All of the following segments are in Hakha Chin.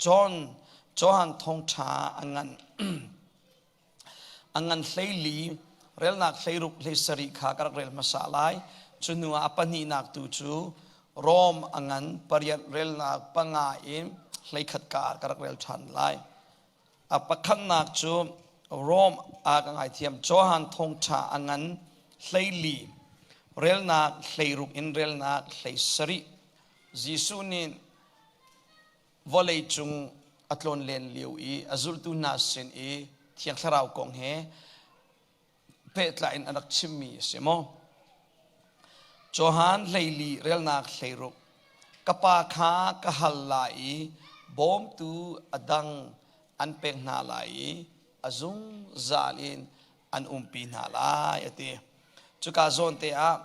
John Johan thawngṭha a ngan a ngan 14 relnak 16 17 kha ka rak rel hmasa lai. Cu hnu ah a pahnihnak tu cu Rom a ngan pariat relnak panga in 11 ka ka rak rel ṭhan lai. A pakhatnak cu Rom ah ka ngaithiam Johan thawngṭha a ngan 14 relnak 16 in relnak 17 Jesuh nih vawlei cung a tlawnlen lio i a zultu hna sin i Thiang Thlarau kong he pehtlai in a rak chimmi a si maw? Johan 14 relnak 16 Ka pa kha ka hal lai i bawmtu a dang an pek hna lai i a zungzal in an umpi hna lai a ti. Cuka zawn te ah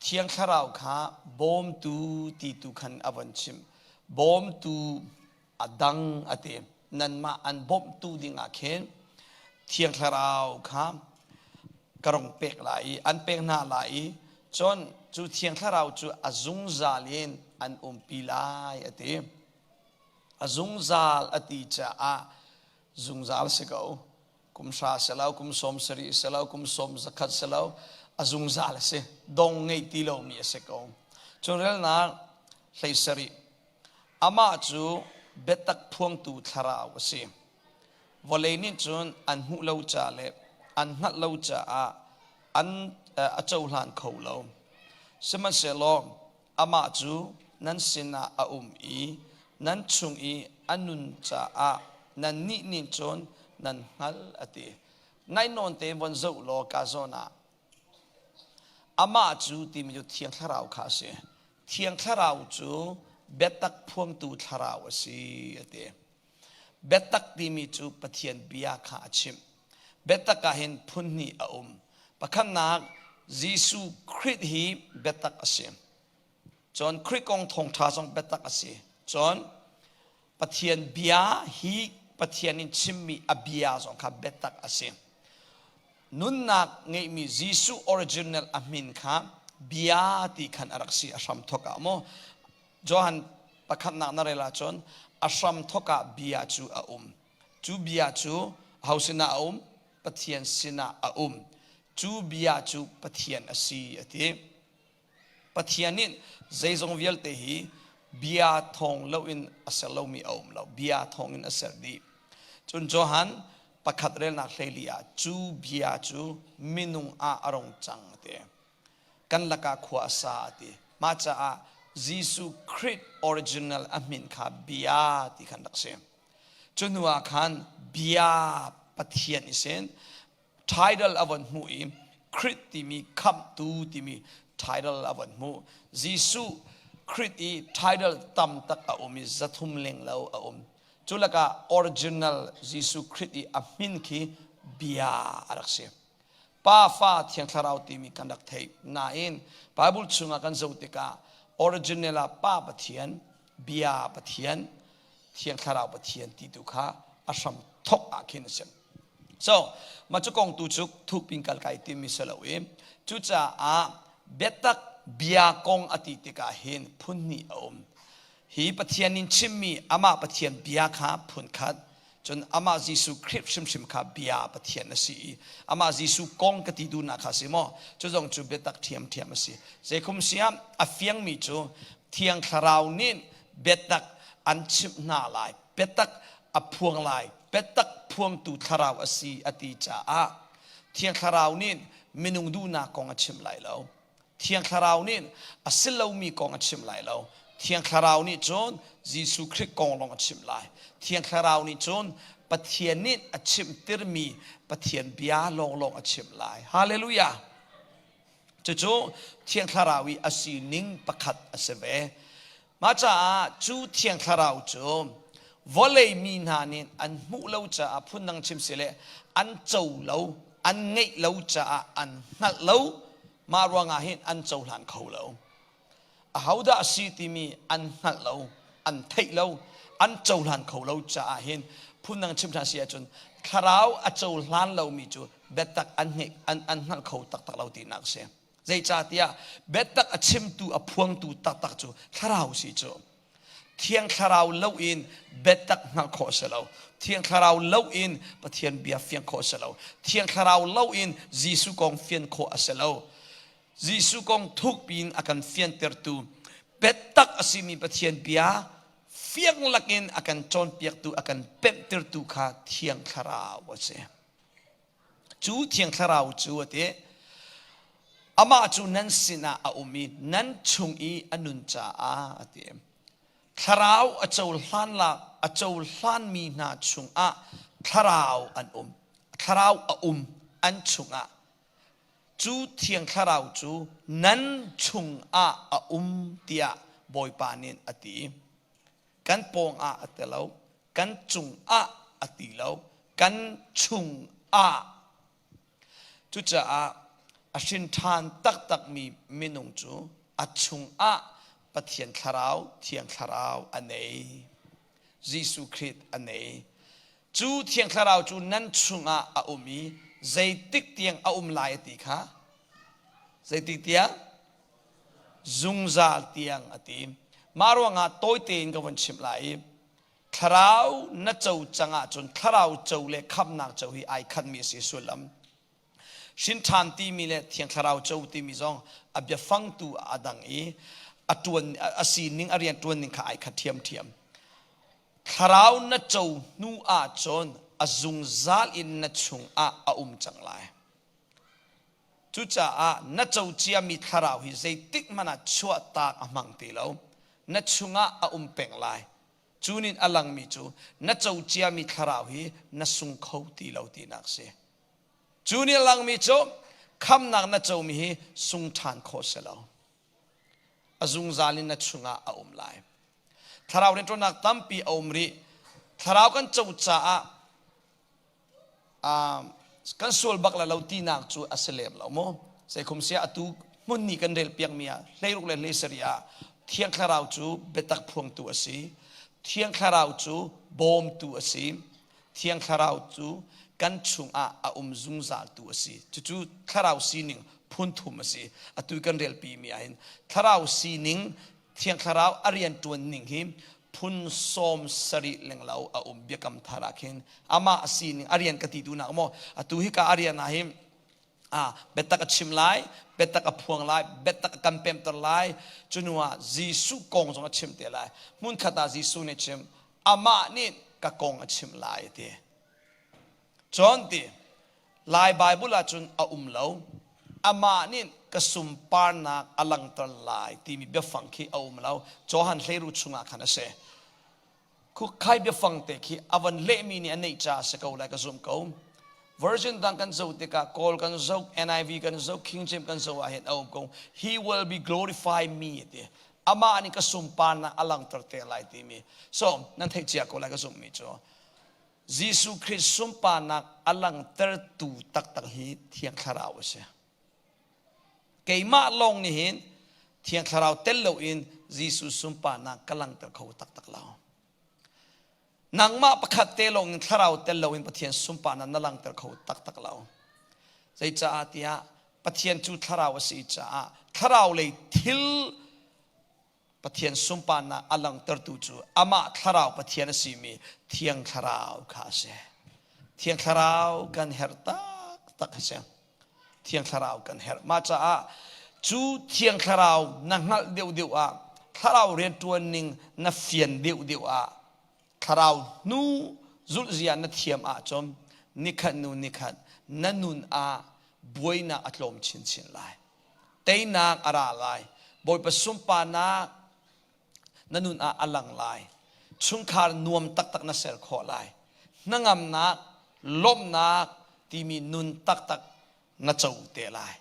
Thiang Thlarau kha bawmtu ti tu khan a von chim. Bawmtu a dang a ti. Nanmah an bawmhtu dingah khin Thiang Thlarau kha ka rong pek lai i an pek hna lai i cun cu Thiang Thlarau cu a zungzal in an umpi lai a ti. A zungzal a ti caah zungzal si ko. Kum hra si lo, kum 70 si lo, kum sawm zakhat si lo, a zungzal a si. Dong ngei ti lomi a si ko. Cun relnak 17. Amah cu biatak phuangtu thlarau a si. Vawlei nih cun an hmuh lo ca le an hngalh lo caah an a cohlan kho lo. Sihmanhsehlaw amah cu nan sinah a um i nan chung i a nun caah nannih nih cun nan hngalh a ti. Naihnawn tein von zoh law ka zawn ah amah cu timi cu Thiang Thlarau kha a si. Thiang Thlarau cu biatak phuangtu thlarau a si a ti. Biatak timi cu Pathian bia kha a chimh. Biatak ah hin phun hnih a um. Pakhatnak, Jesuh Khrih hi biatak a si. Cun Khrih kong thawngṭha zong biatak a si. Cun Pathian bia hi Pathian in chimmi a bia zong kha biatak a si. Nunnak ngeihmi Jesuh original a min kha bia ti khan a rak si a hram thawk ah maw Johan pakhatnak na rel ahcun a hram thawk ah bia cu a um. Cu bia cu aho sinah a um? Pathian sinah a um. Cu bia cu Pathian a si a ti. Pathian nih zeizong vialte hi bia thawng loin a ser lomi a um lo. Bia thawng in a ser dih. Cun Johan pakhat relnak 14 ah cu bia cu minung ah a rung cang a ti. Kan lakah khua a sa a ti. Mah caah Jesuh Khrih original a min kha bia ti khan rak si. Cu hnu ah khan bia Pathian i sin title a von hmuh i Khrih timi khamhtu timi title a von hmuh. Jesuh Khrih i title tam tak a um i 300 leng lo a um. Cu lakah original Jesuh Khrih i a min khi bia a rak si. Pa, Fa, Thiang Thlarau timi kan rak theih. Nain Bible chungah kan zoh tikah original ah Pa Pathian, Bia Pathian, Thiang Thlarau Pathian ti tu kha a hram thok ah khin a si. So, mah cu kong tu cu thukpin kal kai timi si lo i cucaah biatak bia kong a ti tikah hin phun hnih a um. Hi Pathian in chimmi amah Pathian bia kha phun khat, cun amah Jesuh Khrih hrimhrim kha bia Pathian a si i amah Jesuh kong ka ti duhnak kha si maw? Cu zong cu biatak ṭhiamṭhiam a si. Zeikhum siah a fiangmi cu Thiang Thlarau nih biatak an chimh hna lai, biatak a phuang lai, biatak phuangtu Thlarau a si a ti caah Thiang Thlarau nih minung duhnak kong a chim lai lo. Thiang Thlarau nih a si lomi kong a chim lai lo. Thiang Thlarau nih cun Jesuh Khrih kong lawng a chim lai. Thiang Thlarau nih cun Pathian nih a chimhtirmi Pathian bia lawnglawng a chim lai. Hallelujah! Cucu Thiang Thlarau i a sining pakhat a si ve. Mah caah cu Thiang Thlarau cu vawlei mi hna nih an hmuh lo caah phundang chim si le an co lo, an ngeih lo caah an hngalh lo. Mah ruangah hin an cohlan kho lo. Ahodah a si timi an hngalh lo, an theih lo, an cohlan kho lo caah hin phundang chim ṭhan si ahcun thlarau a cohlan lomi cu biatak an, an, an hngalh kho taktak lo tinak a si. Zeicahtiah biatak a chimtu a phuangtu taktak cu thlarau si cu. Thiang Thlarau loin biatak hngalh khawh a si lo. Thiang Thlarau loin Pathian bia fiang khawh a si lo. Thiang Thlarau loin Jesuh kong fian khawh a si lo. Jesuh kong thukpi in a kan fiantertu biatak a simi Pathian bia fiang lakin a kan cawnpiaktu, a kan pemhtertu kha Thiang Thlarau a si. Cu Thiang Thlarau cu a ti, amah cu nan sinah a um i nan chung i a nun caah a ti. Thlarau a cohlan lak a cohlanmi hna chungah thlarau an um. Thlarau a um an chungah. Cu Thiang Thlarau cu nan chungah a um tiah Bawipa nih a ti. Kan pawngah a ti lo, kan cungah a ti lo, kan chungah. Cucaah a hrin ṭhan taktakmi minung cu a chungah Pathian Thlarau, Thiang Thlarau a nei. Jesuh Khrih a nei. Cu Thiang Thlarau cu nan chungah a um i zeitik tiang a um lai a ti kha zeitik tiang zungzal tiang a ti. Mah ruangah tawi tein ka vun chimh lai i thlarau na co cang ahcun thlarau co le khamhnak co hi ai khatmi a si sullam. Hrin ṭhan timi le thiang thlarau co timi zong a biafang tu a dang i a ṭuan a sining a rian ṭuan ning kha ai khat ṭhiamṭhiam. Thlarau na co hnu ahcun a zungzal in na chungah a um cang lai. Cucaah na co ciami thlarau hi zeitik hmanh ah chuahtak a hmang ti lo. Na chungah a um peng lai. Cu nin a langmi cu na co ciami thlarau hi na sung kho ti lo tinak si. Cu nih a langmi cu khamnak na comi hi sung ṭhan khawh si lo. A zungzal in na chungah a um lai. Thlarau rianṭuannak tampi a um rih. Thlarau kan co caah kan sual bak la lo tinak cu a si lem lo mu. Zeikhum sia atu hmun nih kan rel piakmi ah 16 le 17 ah Thiang Thlarau cu biatak phuangtu a si. Thiang Thlarau cu bawmtu a si. Thiang Thlarau cu kan chungah a um zungzaltu a si. Cucu Thlarau sining phun thum a si. Atu kan relpi mi ahhin Thlarau sining Thiang Thlarau a rian ṭuan ning hi phun 70 lenglo a um biakam thar ah khin amah sining a rian ka ti duhnak maw atu hi ka a rian ah hin ah biatak a chim lai biatak a phuang lai biatak a kan pemter lai cunu ah Jesuh kong zong a chim te lai hmunkhat ah Jesuh nih chim amah nih ka kong a chim lai ti Cun ti Lai Bible ahcun a um lo. Amah nih ka sunparnak a langhter lai timi biafang khi a um lo. Johan hleiru chungah khan a si. Khai biafang te khi a van lehmi nih a neih caah a si ko lai ka zumh ko. Version dang kan zoh tikah Kawl kan zoh, NIV kan zoh, King James kan zoh ahhin a um ko. He will be glorify me ti. Amah nih ka sunparnak a langhter te lai timi. So, nan theih cia ko lai ka zumhmi cu. Jesuh Khrih sunparnak a langhtertu taktak hi Thiang Thlarau a si. Keimah lawng nih hin Thiang Thlarau tel loin Jesuh sunparnak ka langhter kho taktak lo. Nangmah pakhat te lawng in Thlarau tel loin Pathian sunparnak na langhter kho taktak lo. Zeicaah tiah Pathian cu Thlarau a si caah Thlarau lei thil Pathian sunparnak a langhtertu cu amah thlarau Pathian a simi Thiang Thlarau kha a si. Thiang Thlarau kan herh taktak a si. Thiang Thlarau kan herh. Mah caah cu Thiang Thlarau na hngalh deuhdeuh ah Thlarau rianṭuan ning na fian deuhdeuh ah Thlarau hnu zulhzia na thiam ahcun nikhat hnu nikhat na nun ah buainak a tlawm chinchin lai. Teinak a ra lai. Bawipa sunparnak na nun ah a lang lai. Chungkhar nuam taktak na ser khawh lai. Hnangamnak, lawmhnak timi nun taktak na co te lai.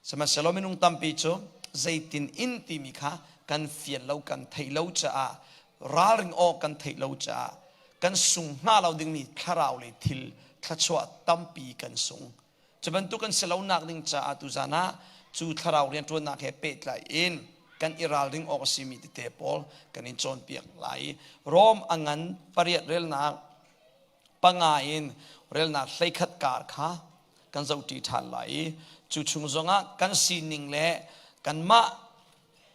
Sihmanhsehlaw minung tampi cu zeitin in timi kha kan fian lo, kan theih lo caah ralring awk kan theih lo caah kan sung hnga lo dingmi thlarau lei thil thluachuah tampi kan sung. Cu bantuk kan si lonak ding caah tuzan ah cu thlarau rianṭuannak he pehtlai in kan i ralring awk a simi tete pawl kan in cawnpiak lai. Rom a ngan pariat relnak panga in relnak 11 kar kha kan zohṭi ṭhan lai i cu chung zongah kan sining le kanmah.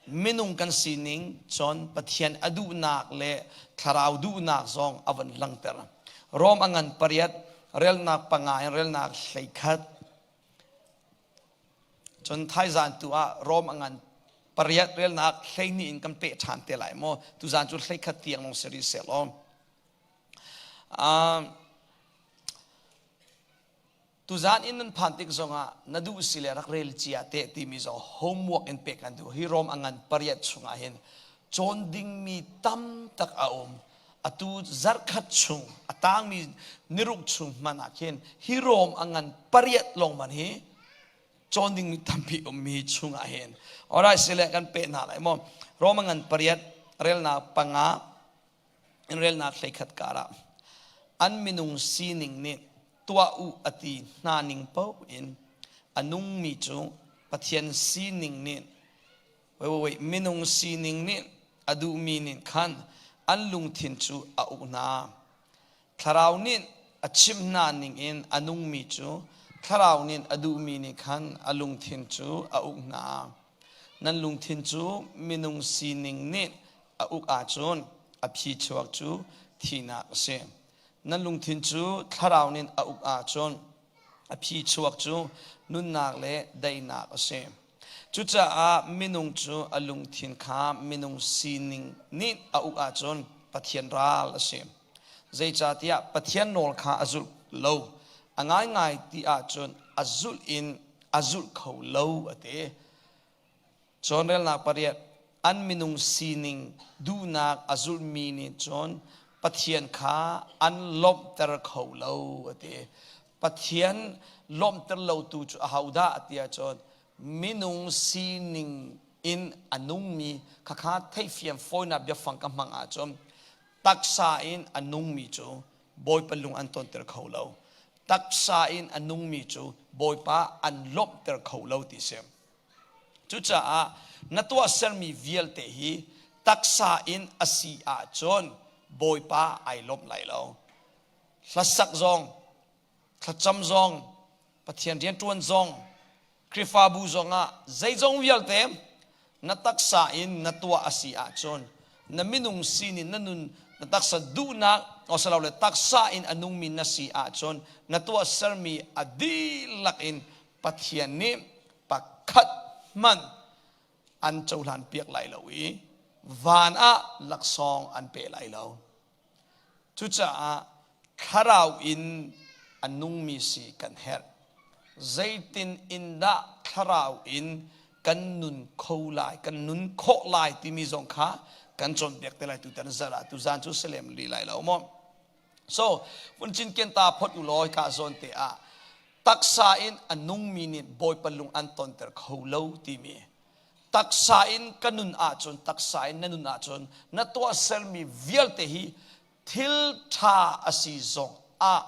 Minung kan sining cun Pathian a duhnak le thlarau duhnak zong a van langter. Rom a ngan pariat relnak panga in relnak 11. Cun thaizan tu ah Rom a ngan pariat relnak 12 in kan peh ṭhan te lai maw? Tuzan cu 11 tiang lawng si rih seh law. Tuzan in nan phan tik zongah na duh si le rak rel cia te timi zong homework in pek kan duh. Hi Rom a ngan pariat chungah hin cawn dingmi tam tak a um. Atu zarkhat chung a tangmi niruk chung hman ah khin hi Rom a ngan pariat lawng man hi cawn dingmi tampi ummi chungah hin. Alright, sile kan pe hna lai maw? Rom a ngan pariat relnak panga in relnak 11 karah an minung sining nih tuah u a ti hna ning paoh in a nungmi cu Pathian sining nih wait, wait, wait, minung sining nih a duhmi nih khan an lungthin cu a uk hna. Thlarau nih a chimh hna ning in a nungmi cu Thlarau nih a duhmi nih khan a lungthin cu a uk hna. Nan lungthin cu minung sining nih a uk ahcun a phichuak cu thihnak a si. Nan lungthin cu thlarau nih a uk ahcun a phichuak cu nunnak le daihnak a si. Cucaah minung cu a lungthin kha minung sining nih a uk ahcun Pathian ral a si. Zeicahtiah Pathian nawl kha a zulh lo. A ngaingai ti ahcun a zulh in a zulh kho lo a ti. Cawnrelnak pariat an minung sining duhnak a zulhmi nih cun Pathian kha an lawmhter kho lo a ti. Pathian lawmhter lotu cu ahodah ti ahcun minung sining in a nungmi khakha theihfian fawinak biafang ka hmang ahcun taksa in a nungmi cu Bawipa lung an tonter kho lo. Taksa in a nungmi cu Bawipa an lawmhter kho lo ti si. Cucaah na tuahsermi vialte hi taksa in a si ahcun Bawipa ai lawmh lai lo. Hlasak zong, thlacam zong, Pathian rianṭuan zong, Khrihfabu zongah zeizong vialte na taksa in na tuah a si ahcun na minung sining na nun na taksa duhnak le taksa in a nungmi na si ahcun na tuahsermi a dihlak in Pathian nih pakhat hmanh an cohlan piak lai lo i van ah laksawng an pe lai lo. Cucaah thlarau in a nungmi si kan herh. Zeitin in dah thlarau in kan nun kho lai, kan nun khawh lai timi zong kha kan cawnpiak te lai tutan zarh ah tuzan cu selem li lai lo maw? So, vun cinken ta phot u law ka zawn te ah taksa in a nungmi nih Bawipa lung an tonter kho lo timi taksa in ka nun ahcun taksa in na nun ahcun na tuahsermi vialte hi thil ṭha a si zong ah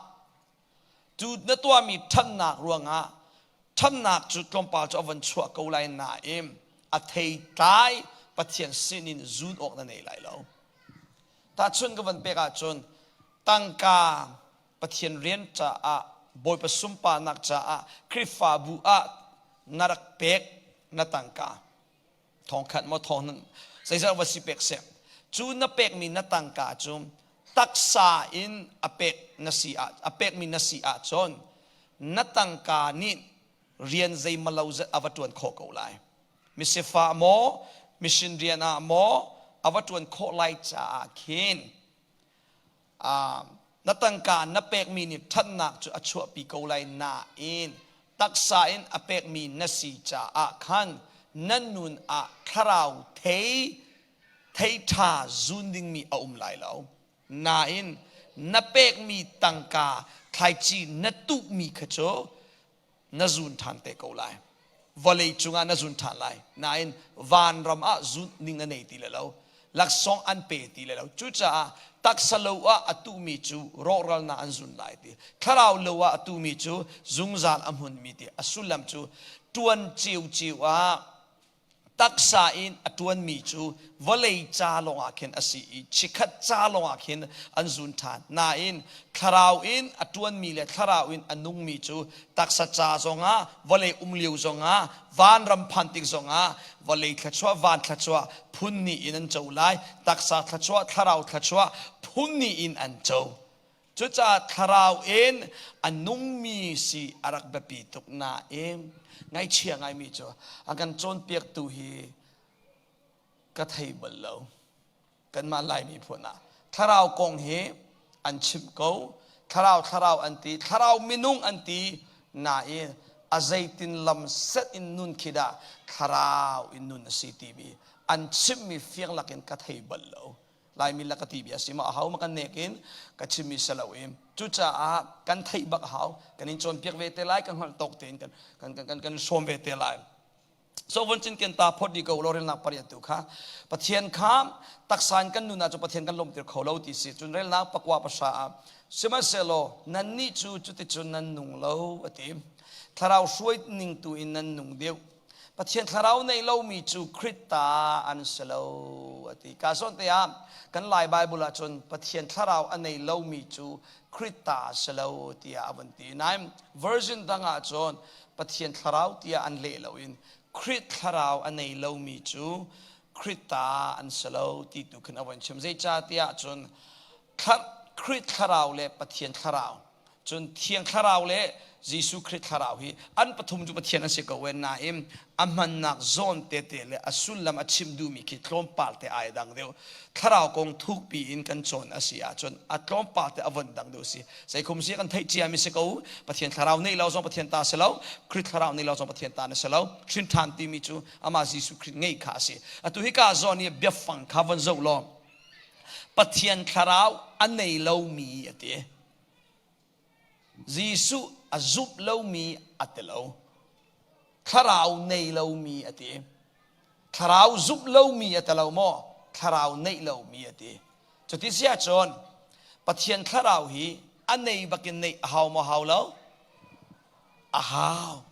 cu na tuahmi ṭhatnak ruangah ṭhatnak cu tlawmpal cu a van chuah ko lai nain a theitlai Pathian sinin zun awk na nei lai lo. Tahchun ka van pek ahcun tangka Pathian rian caah Bawipa sunparnak caah Khrihfabu ah na rak pek na tangka thongkhat maw thong zeizat va si pek seh cu na pekmi na tangka cu taksa in a pek na si ah a pekmi na si ahcun na tangka nih rian zeimalo zat a va ṭuan khawh ko lai misifah maw mission rian ah maw a va ṭuan khawh lai caah khin na tangka na pekmi nih ṭhatnak cu a chuahpi ko lai nain taksa in a pekmi na si caah khan na nun ah thlarau thei thei ṭha zun dingmi a um lai lo nain na pekmi tangka thlaici na tuhmi kha cu na zun ṭhan te ko lai vawlei cungah na zun ṭhan lai nain vanram ah zun ning na nei ti le lo laksawng an pe ti le lo cucaah taksa lo ah a tuhmi cu rawhralnak an zun lai ti thlarau lo ah a tuhmi cu zungzal a hmunmi ti a sullam cu ṭuan ciuciu ah. Taksa in a ṭuanmi cu vawlei ca lawngah khin a si i chikkhat ca lawngah khin an zun ṭhan. Nain thlarau in a ṭuanmi le thlarau in a nungmi cu taksa ca zongah vawlei um lio zongah vanram phan tik zongah vawlei thluachuah van thluachuah phun hnih in an co lai. Taksa thluachuah thlarau thluachuah phun hnih in an co. Cucaah thlarau in a nungmi si a rak biapi tuk nain ngaihchia ngaimi cu a kan cawnpiaktu hi ka thei bal lo. Kanmah Laimi phun ah thlarau kong hi an chimh ko. Thlarau thlarau an ti, thlarau minung an ti nain a zeitin lam set in nun khi dah thlarau in nun a si timi an chimhmi fiang lakin ka thei bal lo. Laimi la ka ti bia si ma a hau ma kan nek in ka chimmi si lo in cucaah kan theih bak a hau kan in cawnpiak ve te lai kan hngalh tawk tein kan kan kan kan kan sawm ve te lai so von cin ken ta phot di ko relnak pariat tu kha pathian kha taksa in kan nun ah cu pathian kan lawmtir kho lo ti si cun relnak pakua pasra ah sihmanhsehlaw nannih cu cuticun nan nung lo a ti thlarau hruai ning tu in nan nung deuh Pathian thlarau nei lomi cu Krit ta an si lo a ti. Ka zawn te ah kan Lai Bible ah cun Pathian thlarau a nei lomi cu Krit ta a si lo tiah a vun ti. Nain version dang ah cun Pathian thlarau tiah an leh loin Krit thlarau a nei lomi cu Krit ta an si lo ti tu khin a vun chim. Zeicahtiah cun Krit thlarau le Pathian thlarau Cun Thiang Thlarau le Jesuh Khrih Thlarau hi an pathum cu Pathian an si ko e nain a hmannak zawn tete le a sullam a chim duhmi khi tlawmpal te ai dang deuh. Thlarau kong thukpi in kan cawn a si ahcun a tlawmpal te a von dang deuh si. Zeikhum si kan theih ciami si ko. Pathian Thlarau neih lo zong Pathian ta si lo. Khrih Thlarau neih lo zong Pathian ta na si lo. Hrin ṭhan timi cu amah Jesuh Khrih ngeih kha a si. Atu hika zawn i biafang kha von zoh law Pathian Thlarau a nei lomi a ti. Jesuh a zumh lomi a ti lo. Thlarau nei lomi a ti. Thlarau zumh lomi a ti lo maw? Thlarau neih lomi a ti. Cuti si ahcun Pathian thlarau hi a nei bakin neih a hau maw hau lo? A hau.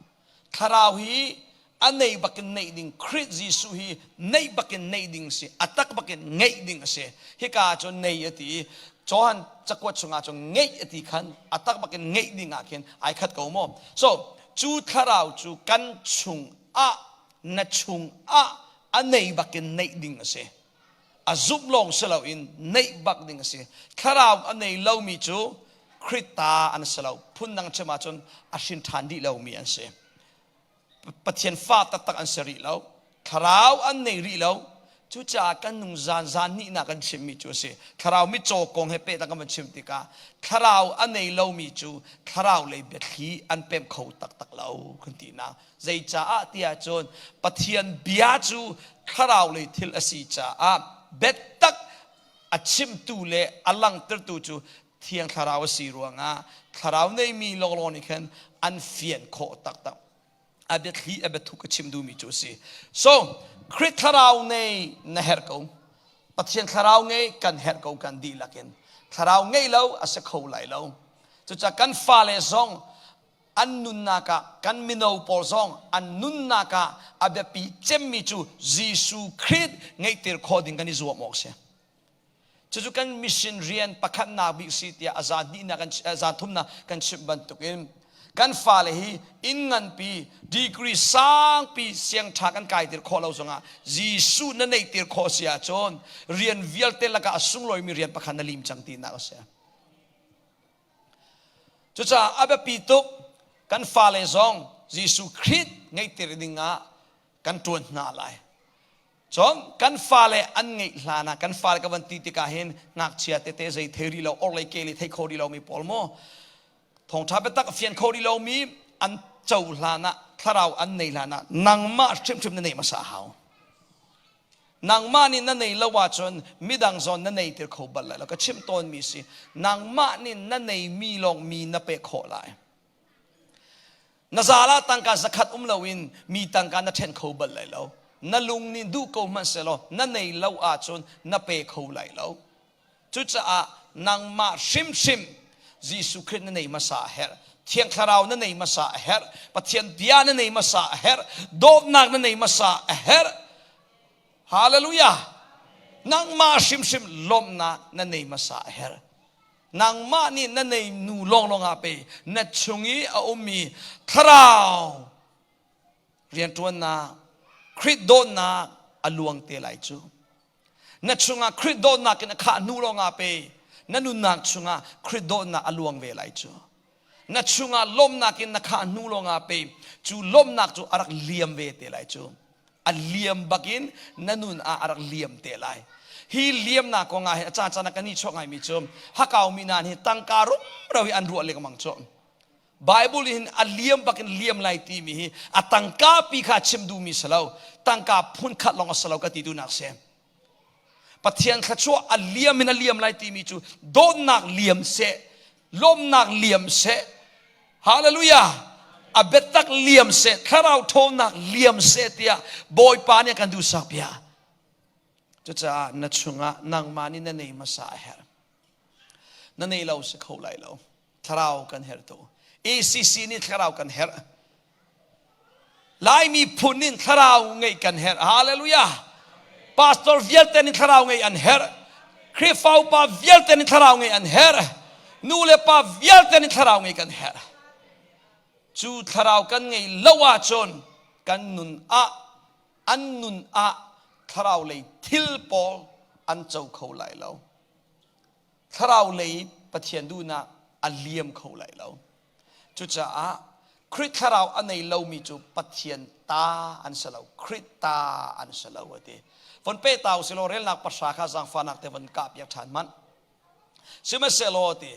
Thlarau hi a nei bakin neih ding Khrih Jesuh hi neih bakin neih ding si a tak bakin ngeih ding a si hika ah cun nei a ti i Johan cakuat chungah cun ngeih a ti khan a tak bakin ngeih ding ah khin ai khat ko maw so cu thlarau cu kan chung ah na chung ah a nei bakin neih ding a si a zumh lawng si loin neih bak ding a si thlarau a nei lomi cu Khrih ta an si lo phundang chim ahcun a hrin ṭhan dih lomi an si Pathian fa taktak an si rih lo thlarau an nei rih lo cucaah kan nung zan zan hnihnak kan chimmi cu a si thlarau mitcaw kong he pehtlai kan van chim tikah thlarau a nei lomi cu thlarau lei biathli an pemh kho taktak lo kan tinak Zeicaah tiah cun Pathian bia cu thlarau lei thil a si caah biatak a chimtu le a langhtertu cu Thiang Thlarau a si ruangah thlarau neimi lawnglawng nih khan an fian khawh taktak. A biathli a biathuk a chim duhmi cu a si. So, Khrih thlarau nei na herh ko. Pathian thlarau ngei kan herh ko kan dihlak in. Thlarau ngei lo a si kho lai lo. Cucaah kan fale zong an nunnak ah kan mino pawl zong an nunnak ah a biapi cemmi cu Jesuh Khrih ngeihter khawh ding kan i zuam awk si. Cucu kan mission rian pakhatnak bik si tiah a zan hnihnak kan zan thumnak kan chimh bantukin kan fale hi inn nganpi degree sangpi siangṭha kan kai tir khawh lo zongah Jesuh na neihtir khawh si ahcun rian vialte lakah a sunglawimi rian pakhat na lim cang tinak a si. Cucaah a biapi tuk kan fale zong Jesuh Khrih ngeihter ding ah kan ṭuan hna lai. Cun kan fale an ngeih hlan ah kan fale ka van ti tikah hin ngakchia tete zei thei rih lo orhlei keli thei kho rih lomi pawl maw thawngṭha biatak a fian kho rih lomi an co hlan ah thlarau an nei hlan ah nangmah hrimhrim na neih hmasa a hau. Nangmah nih na nei lo ahcun midang zawn na nei tir kho bal lai lo. Ka chimh tawnmi si. Nangmah nih na neimi lawng mi na pek khawh lai. Na zal ah tangka zakhat um loin mi tangka na ṭhen kho bal lai lo. Na lung nih duh ko hmanh sehlaw na nei lo ahcun na pe kho lai lo. Cucaah nangmah hrimhrim Jesuh Khrih na nei hmasa a herh. Thiang Thlarau na nei hmasa a herh. Pathian bia na nei hmasa a herh. Dawtnak na nei hmasa a herh. Hallelujah! Nangmah hrimhrim lawmhnak na nei hmasa a herh. Nangmah nih na nei nu lawnglawng ah pe na chung i a ummi thlarau rianṭuannak, Khrih dawtnak a luang te lai cu. Na chungah Khrih dawtnak in a khah hnu lawngah pe na nunnak chungah Khrih dawtnak a luang ve lai cu. Na chungah lawmhnak in na khah hnu lawngah pe cu lawmhnak cu a rak liam ve te lai cu. A liam bakin na nun ah a rak liam te lai. Hi liamnak kong ah hin a caan caan ah kan i chuak ngaimi cu hakau mi hna hi tangka rumro hi an ruah lengmang cu. Bible hin a liam bakin liam lai timi hi a tangka pi kha chim duhmi si lo tangka phun khat lawng a si lo ka ti duhnak si. Pathian thluachuah a liam in a liam lai timi cu dawtnak liam seh, lawmnak liam seh, hallelujah, a biatak liam seh, thlarau ṭhawnnak liam seh tiah Bawipa nih a kan duhsak bia. Cucaah na chungah nangmah nih na nei hmasa a herh. Na nei lo si kho lai lo. Thlarau kan herh tu. ACC nih thlarau kan herh. Laimi phun in thlarau ngeih kan herh. Hallelujah. Pastor vialte nih thlarau ngeih an herh. Khrihfa upa vialte nih thlarau ngeih an herh. Nu le pa vialte nih thlarau ngeih kan herh. Cu thlarau kan ngeih lo ahcun kan nun ah an nun ah thlarau lei thil pawl an co kho lai lo. Thlarau lei Pathian duhnak a liam kho lai lo. Cucaah Khrih thlarau a nei lomi cu Pathian ta an si lo, Khrih ta an si lo a ti. Von pe ta usilaw relnak pahra kha zaangfahnak te von kah piak ṭhan hmanh. Sihmanhsehlaw ti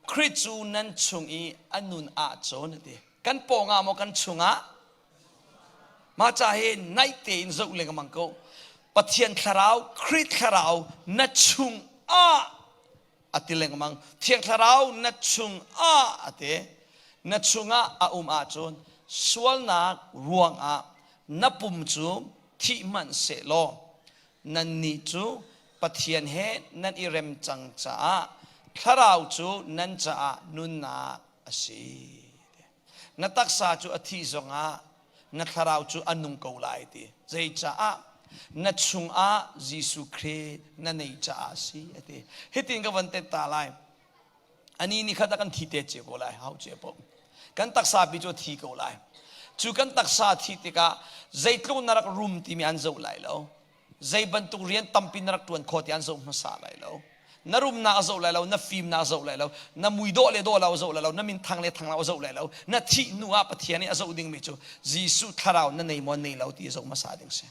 Khrih cu nan chung i a nun ahcun a ti. Kan pawngah maw kan chungah? Mah ca hi naih tein zoh lengmang ko. Pathian thlarau, Khrih thlarau na chungah a ti lengmang. Thiang Thlarau na chungah a ti. Na chungah a um ahcun sualnak ruangah na pum cu thih hmanh sehlaw nannih cu Pathian he nan i rem cang caah Thlarau cu nan caah nunnak a si. Na taksa cu a thih zongah na thlarau cu a nung ko lai ti. Zeicaah? Na chungah Jesuh Khrih na neih caah a si a ti. Hitin ka van tet ta lai. Ani ni khat ah kan thi te cio ko lai, hau cio po. Kan taksa pi cu a thi ko lai. Cu kan taksa thi tikah zeitluk na rak rum timi an zoh lai lo. Zei bantuk rian tampi na rak ṭuan khawh ti an zoh hmasa lai lo. Na rumnak a zoh lai lo, na fimnak a zoh lai lo, na mui dawh le dawh lo a zoh lai lo, na min thang le thang lo a zoh lai lo. Na thih hnu ah Pathian nih a zoh dingmi cu Jesuh thlarau na nei maw nei lo ti a zoh hmasa ding si.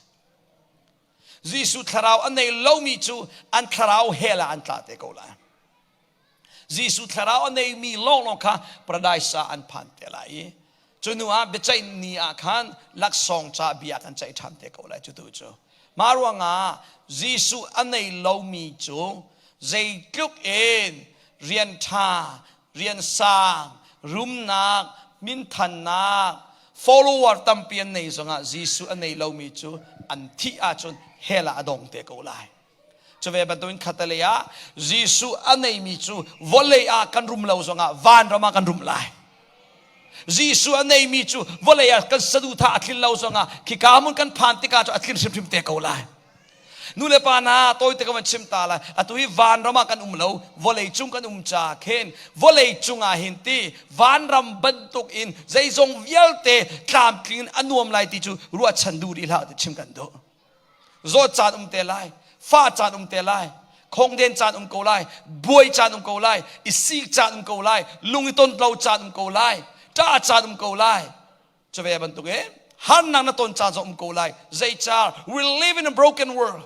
Jesuh thlarau a nei lomi cu an thlarau hell ah an tla te ko lai. Jesuh thlarau a neimi lawnglawng kha paradise ah an phan te lai i cu hnu ah biaceih ni ah khan laksawng ca bia kan ceih ṭhan te ko lai cu tu cu. Mah ruangah Jesuh a nei lomi cu zeitluk in rian ṭha, rian sang, rumnak, minthannak, follower tampi an nei zongah Jesuh a nei lomi cu an thih ahcun hell ah a dong te ko lai. Cuve bantukin khatalei ah Jesuh a neimi cu vawlei ah kan rum lo zongah vanram ah kan rum lai. Jesuh a neimi cu vawlei ah kan saduhthah a tlin lo zongah khika hmun kan phan tikah cu a tlin hrimhrim te ko lai. Nu le pa hna tawite ka van chim ta lai. Atu hi vanram ah kan um lo, vawlei cung kan um ca khin vawlei cung ah hin ti vanram bantuk in zeizong vialte tlamtling in a nuam lai ti cu ruahchan duh rih hlah ti chim kan duh. Zawt caan um te lai, fah caan um te lai, khongden caan um ko lai, buai caan um ko lai, i sik caan um ko lai, lung i ton lo caan um ko lai, ṭah caan um ko lai. Cu ve bantuk in harnak na ton caan zong um ko lai. Zeicah we live in a broken world.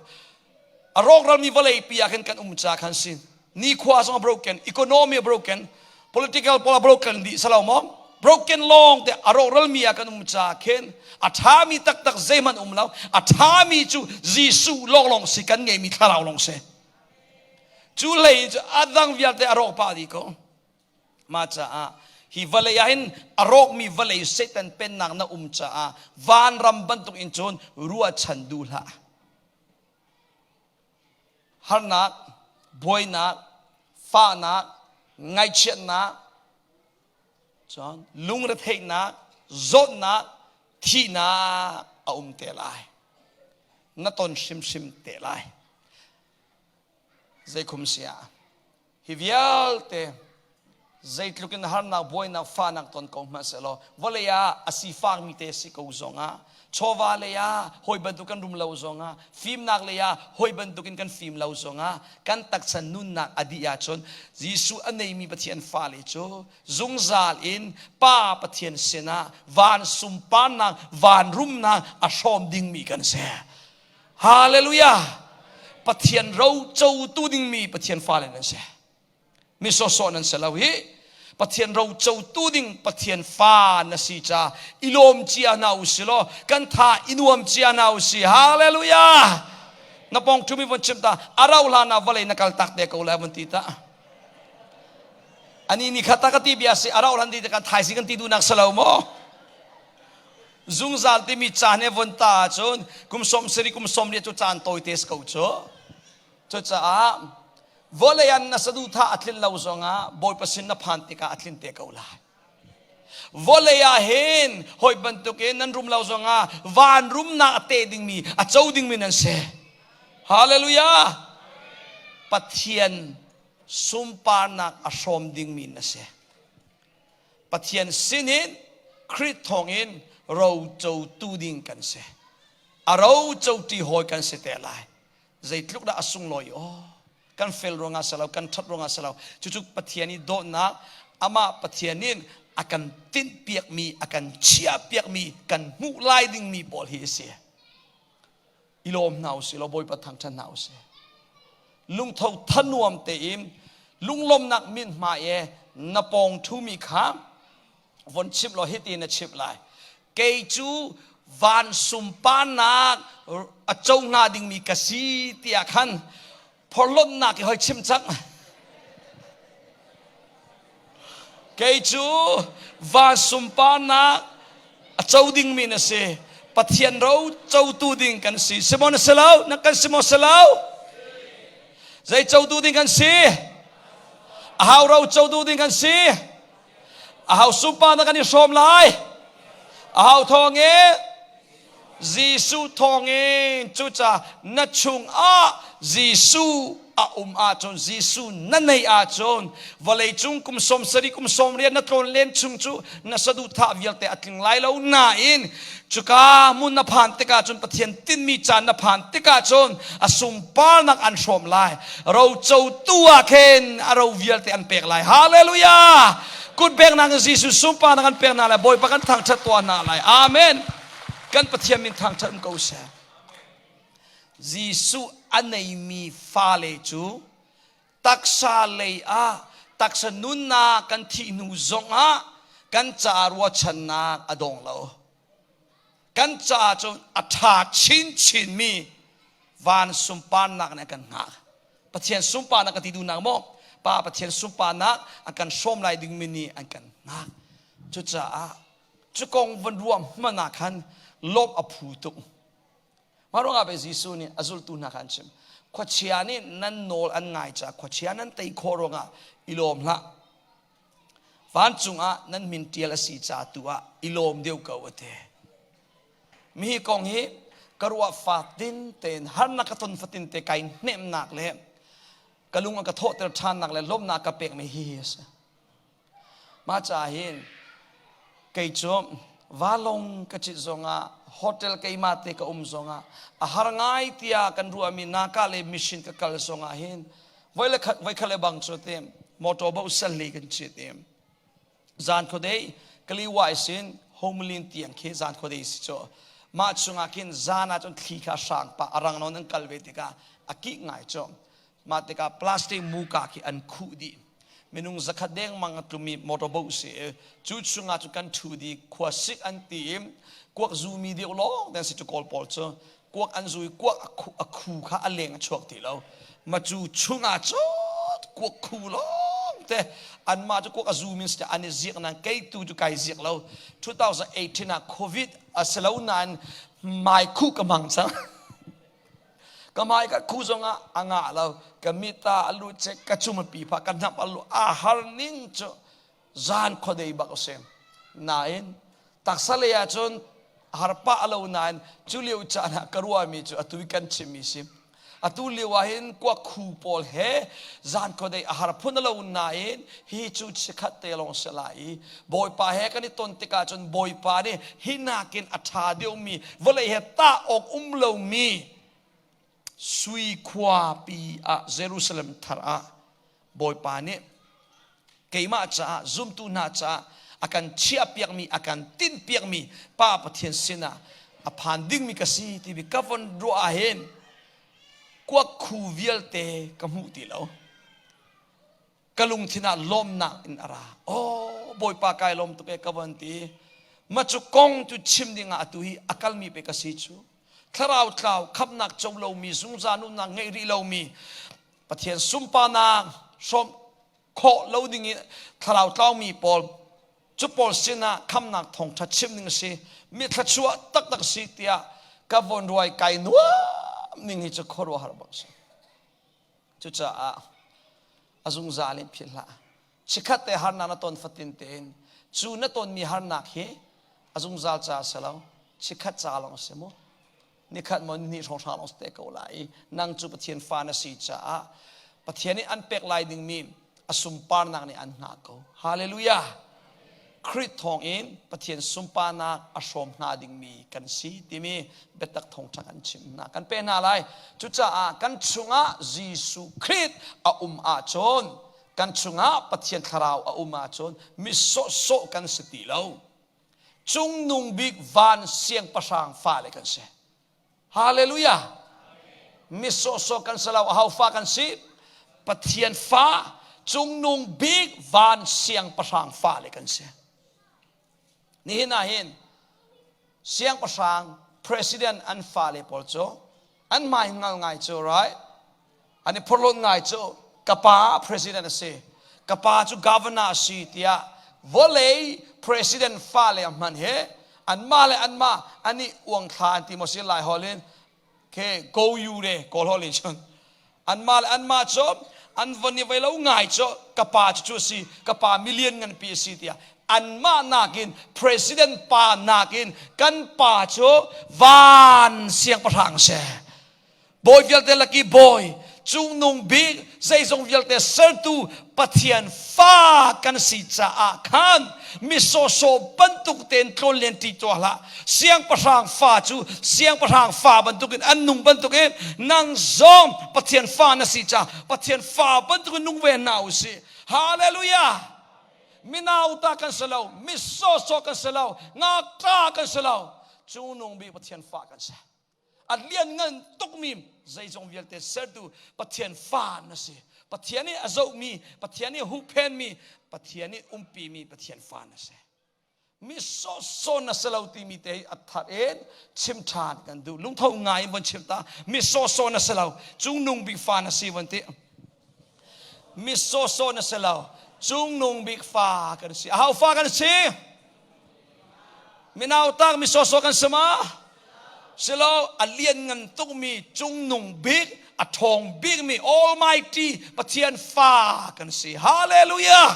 A rawkralmi vawlei pi ah khin kan um ca khan si. Nikhua zong a broken, economy a broken, political pawl a broken dih salo maw? Broken lawng te a rawkralmi ah kan um ca khin a ṭhami taktak zeihmanh um lo. A ṭhami cu Jesuh lawnglawng si kan ngeimi thlarau lawng si. Cu hlei cu a dang vialte a rawk pah dih ko. Mah caah hi vawlei ah hin a rawkmi vawlei Satan pennak na um caah vanram bantuk in cun ruahchan duh hlah. Harnak, buainak, fahnak, ngaihchiatnak, cun lungretheihnak, zawtnak, thihnak a um te lai. na ton hrimhrim te lai. Zeikhum si ah hi vialte zeitluk in harnak buainak fahnak ton ko hmanh sehlaw vawlei ah a sifakmi te si ko zongah chawva lei ah hawi bantuk kan rum lo zongah fimnak lei ah hawi bantuk in kan fim lo zongah kan taksa nunnak a dih ahcun Jesuh a neimi Pathian fale cu zungzal in Pa Pathian sinah van sunparnak van rumnak a hrawm dingmi kan si. Hallelujah! Pathian ro cotu dingmi Pathian fale nan si. Mi sawsawh nan si lo hi. Pathian ro cotu ding Pathian fa na si ca i lawm cia hna u si law kan tha i nuam cia hna u si. Hallelujah! Na pong ṭhumi von chim ta a rau hlan ah vawlei na kal tak te ko lai von ti ta. Ani ni kha ta ka ti bia si a rau hlan ti ka thaizing kan ti duhnak si lo maw? Zungzal timi caan he von ta ahcun kum 70 kum 80 cu caan tawite si ko cu. Cucaah vawlei ah na saduhthah a tlin lo zongah Bawipa sin na phan tikah a tlin te ko lai. Vawlei ah hin hawi bantukin nan rum lo zongah van rumnak a te dingmi a co dingmi nan si. Hallelujah! Pathian sunparnak a hrawm dingmi na si. Pathian sinin Khrih thawngin ro cotu ding kan si. A ro coṭi hawi kan si te lai. Zeitluk dah a sunglawi aw. Kan fel ruangah si lo, kan ṭhat ruangah si lo. Cucu Pathian i dawtnak, amah Pathian in a kan tinhpiakmi, a kan chiahpiakmi, kan hmuh lai dingmi pawl hi a si. I lawm hna usih law Bawipa thangṭhat hna usih. Lungtho thanuam tein lunglawmnak mithmai e na pawng ṭhumi kha von chimh law hiti na chimh lai. Kei cu van sunparnak a co hnga dingmi ka si tiah khan phorhlawtnak i hoi chim cang. Kei cu van sunparnak a co dingmi na si. Pathian ro cotu ding kan si. Si maw na si lo? Na kan si maw si lo? Zei cotu ding kan si? A hau ro cotu ding kan si? A hau sunparnak kan i hrawm lai? A hau thawng in? Jesuh thawngin cucaah na chungah Jesuh a um ahcun Jesuh na neih ahcun vawleicung kum 70 kum 80 na tlawn len chung cu na saduhthah vialte a tling lai lo nain cuka hmun na phan tikah cun Pathian tinhmi caan na phan tikah cun a sunparnak an hrawm lai rocotu ah khin a ro vialte an pek lai hallelujah kut peknak in Jesuh sunparnak an pek hna lai Bawipa kan thangṭhat tuah hna lai amen kan Pathian min thangṭhat um ko seh Jesuh a neimi fale cu taksa lei ah taksa nunnak kan thih hnu zongah kan ca ruahchannak a dong lo kan caah cun a ṭha chinchinmi van sunparnak nih a kan hngak Pathian sunparnak ka ti duhnak maw Pa Pathian sunparnak a kan hrawm lai dingmi nih an kan hngak cucaah cu kong van ruah hmanh ah khan lawmh a phu tuk mah ruangah pei Jesuh nih a zultu hna kha an chim khuachia nih nan nawl an ngai caah khuachia nan tei khawh ruangah i lawm hlah Vancung ah nan min ṭial a si ca tu ah i lawm deuh ko a ti. Mi kong hi ka ruah fatin tein harnak ka ton fatin te kai hnemnak le ka lung a ka thawhter ṭhannak le lawmhnak ka pekmi hi hi a si. Mah caah hin kei cu valong ka cit zongah hotel keimah te ka um zongah a har ngai tiah kan ruahmi naka le mission ka kal zongah hin voi le khat voi khat le bang cu te motor bo sal li kan cit i zan khuadei kaliwa sin homelin tiang khi zan khuadei si cu mah chungah khin zan ah cun thli kha hrang pa arang non an kal ve tikah a kih ngai cu mah tikah plastic muka khi an khuh dih minung zakhat deng mang a tlumi motor boat si cu chungah cu kan thu di khua sik an ti i kuak zumi deuh lawng den si cu kawl pawl cu kuak an zu i kuak a khu kha a leng a chuak ti lo ma cu chungah cun kuak khu lawng te anmah cu kuak a zu min si an i ziak nain kei tu cu kai ziak lo 2018 ah covid a si lo nain mai khu ka hmang cang ka mai ka khu zongah a ngah lo ka mit ah a lut che ka cum a pi pha ka hnap a lu a har ning cu zan khuadei bak a si nain taksa lei ah cun. A har pah lo nain cu lio caan ah ka ruahmi cu atu i kan chimmi si. Atu lio ah hin kuak-khu pawl he zan khuadei a har phun a lo nain hi cu chikkhat te lawng si lai i Bawipa he kan i ton tikah cun Bawipa nih hi nakin a ṭha deuhmi vawlei he tah awk um lomi sui khuapi ah Jerusalem thar ah Bawipa nih keimah caah zumtu hna caah a kan chiahpiakmi a kan tinhpiakmi Pa Pathian sinah a phan dingmi ka si timi ka von ruah ah hin kuak-khu vialte ka hmuh ti lo. Ka lungthin ah lawmnak in a ra. Oh, Bawipa kai lawm tuk e ka von ti. Ma cu kong cu chim dingah atu hi a kalmi pe ka si cu. Thlarau tlau khamnak co lomi zungzal nunnak ngeih rih lomi Pathian sunparnak hrawm khawh lo ding in thlarau tlaumi pawl cu pawl sinah khamnak thawngṭha chim ding a si mi thluachuah taktak si tiah ka von ruai kai nuam ning hi cu khuaruahhar bak si. Cucaah a zungzal in philh hlah. Chikkhat te harnak na ton fatin tein cu na tonmi harnak hi a zungzal ca a si lo, chikkhat ca lawng a si mu. Nikhat maw ni hrawnghrang lawng si te ko lai i nang cu Pathian fa na si caah Pathian nih an pek lai dingmi a sunparnak nih an hngah ko. Hallelujah! Khrih thawngin Pathian sunparnak a hrawm hna dingmi kan si timi biatak thawngṭha kan chim hna kan pe hna lai. Cucaah kan chungah Jesuh Khrih a um ahcun kan chungah Pathian thlarau a um ahcun mi sawhsawh kan si ti lo. Cungnung bik van siangpahrang fale kan si. Hallelujah! Mi sawhsawh kan si lo, aho fa kan si? Pathian fa, cungnung bik van siangpahrang fale kan si. Nihin ah hin siangpahrang president an fale pawl cu an hmai hngal ngai cu right? An i phorhlawt ngai cu ka pa president a si, ka pa cu governor a si tiah vawlei president fale hman he anmah le anmah an i uangthla an ti maw si lai hol in ke go you re kawl hol in cun anmah le anmah cu an von i voi lo ngai cu ka pa cu cu a si ka pa million ngan pi a si tiah anmah nakin president pa nakin kan pa cu van siangpahrang si. Bawi vialte laki bawi, cungnung bik, zeizong vialte sertu Pathian fa kan si caah khan mi sawsawh bantuk tein tlawn len ṭi tuah hlah. Siangpahrang fa cu siangpahrang fa bantukin an nung bantukin nang zong Pathian fa na si caah Pathian fa bantukin nung ve hna u sih. Hallelujah! Minauta kan si lo, mi sawsawh kan si lo, ngakṭa kan si lo, cungnung bik Pathian fa kan si. A lianngan tukmi zeizong vialte sertu Pathian fa na si. Pathian nih a zohmi, Pathian nih huhphenmi, Pathian nih umpimi Pathian fa na si. Mi sawhsawh na si lo timi te hi a thar in chim ṭhan kan duh. Lungtho ngai in von chim ta. Mi sawhsawh na si lo. Cungnung bik fa na si von ti. Mi sawhsawh na si lo. Cungnung bik fa kan si. Aho fa kan si? Minau tak mi sawsawh kan si ma? Silo a lianngan tukmi cungnung bik a ṭhawng bikmi Almighty Pathian fa kan si. Hallelujah!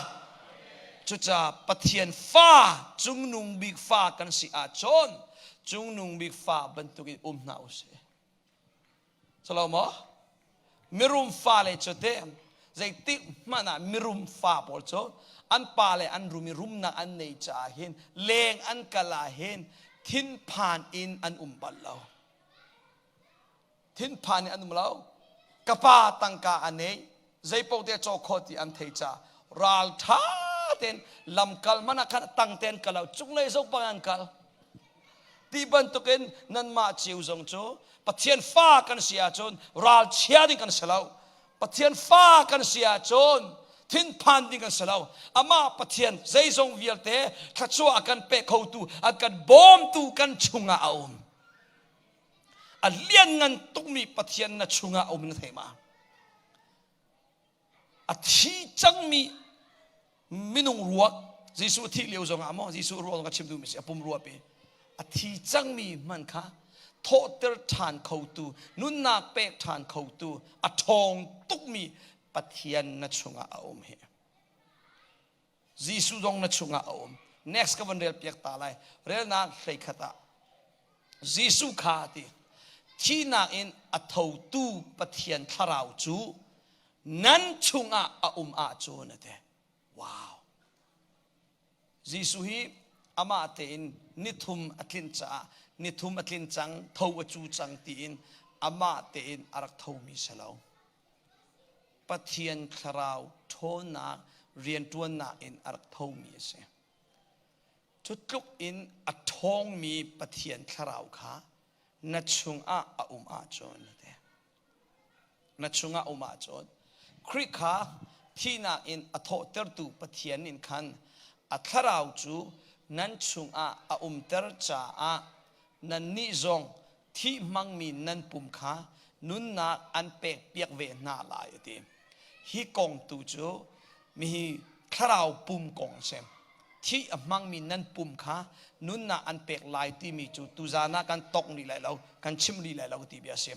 Cucaah Pathian fa cungnung bik fa kan si ahcun cungnung bik fa bantukin um hna usih. Salo maw? Mirum fale cu te zeitik hmanh ah mirum fa pawl cu an pa le an rum i rumnak an nei caah hin leng an kal ah hin thinphan in an um bal lo. Thinphan in an um lo. Ka pa tangka a nei, zeipaoh te caw kho ti an thei caah ral ṭha tein lamkal hmanh ah khan tang tein kal lo, cunglei zoh bang an kal. Ti bantukin nanmah cio zong cu Pathian fa kan si ahcun ralchia ding kan si lo. Pathian fa kan si ahcun thinphan ding kan si lo. Amah Pathian zeizong vialte thluachuah a kan pe khotu, a kan bawmtu kan chungah a um. A lianngan tukmi Pathian na chungah a um na thei ma? A thi cangmi minung ruak Jesuh thih lio zongah maw Jesuh ruak zong ka chim duhmi si a pum ruapi a thi cangmi hmanh kha thawhter ṭhan khotu nunnak pek ṭhan khotu a ṭhawng tukmi Pathian na chungah a um hi Jesuh zong na chungah a um next ka van rel piak ta lai relnak 11 ah. Jesuh kha a ti, thihnak in a thotu Pathian thlarau cu nan chungah a um ahcun a ti. Wow. Jesuh hi amah tein nithum a tlin caah nithum a tlin cang, tho a cu cang tiin amah tein a rak thomi si lo. Pathian thlarau ṭhawnnak rianṭuannak in a rak thomi a si. Cu tluk in a ṭhawngmi Pathian thlarau kha na chungah a um ahcun na chungah um ahcun Khrih kha thihnak in a thawhtertu Pathian in khan a thlarau cu nan chungah a umter caah nannih zong thih hmangmi nan pum kha nunnak an pekpiak ve hna lai a ti. Hi kong tu cu mihi thlarau pum kong a si. Thih a hmangmi nan pum kha nunnak an pek lai timi cu tuzan ah kan tok rih lai lo, kan chim rih lai lo ti bia a si.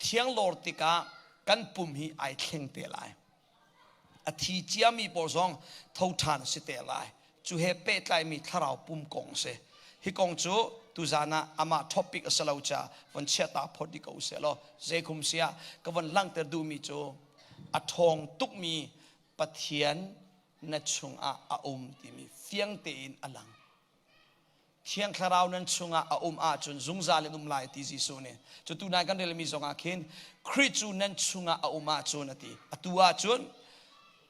Thianglawr tikah kan pum hi ai thleng te lai. A thi ciami pawl zong tho ṭhan a si te lai. Cu he pehtlaimi thlarau pum kong a si. Hi kong cu tuzan ah amah topic a si lo caah von chiata phot dih ko usih law zeikhum si ah ka von langhter duhmi cu a ṭhawng tukmi Pathian na chungah a um timi fiang tein a lang. Thiang Thlarau nan chungah a um ahcun zungzal in um lai ti Jesuh nih. Cu tu nai kan relmi zongah khin Khrih cu nan chungah a um ahcun a ti. Atu ahcun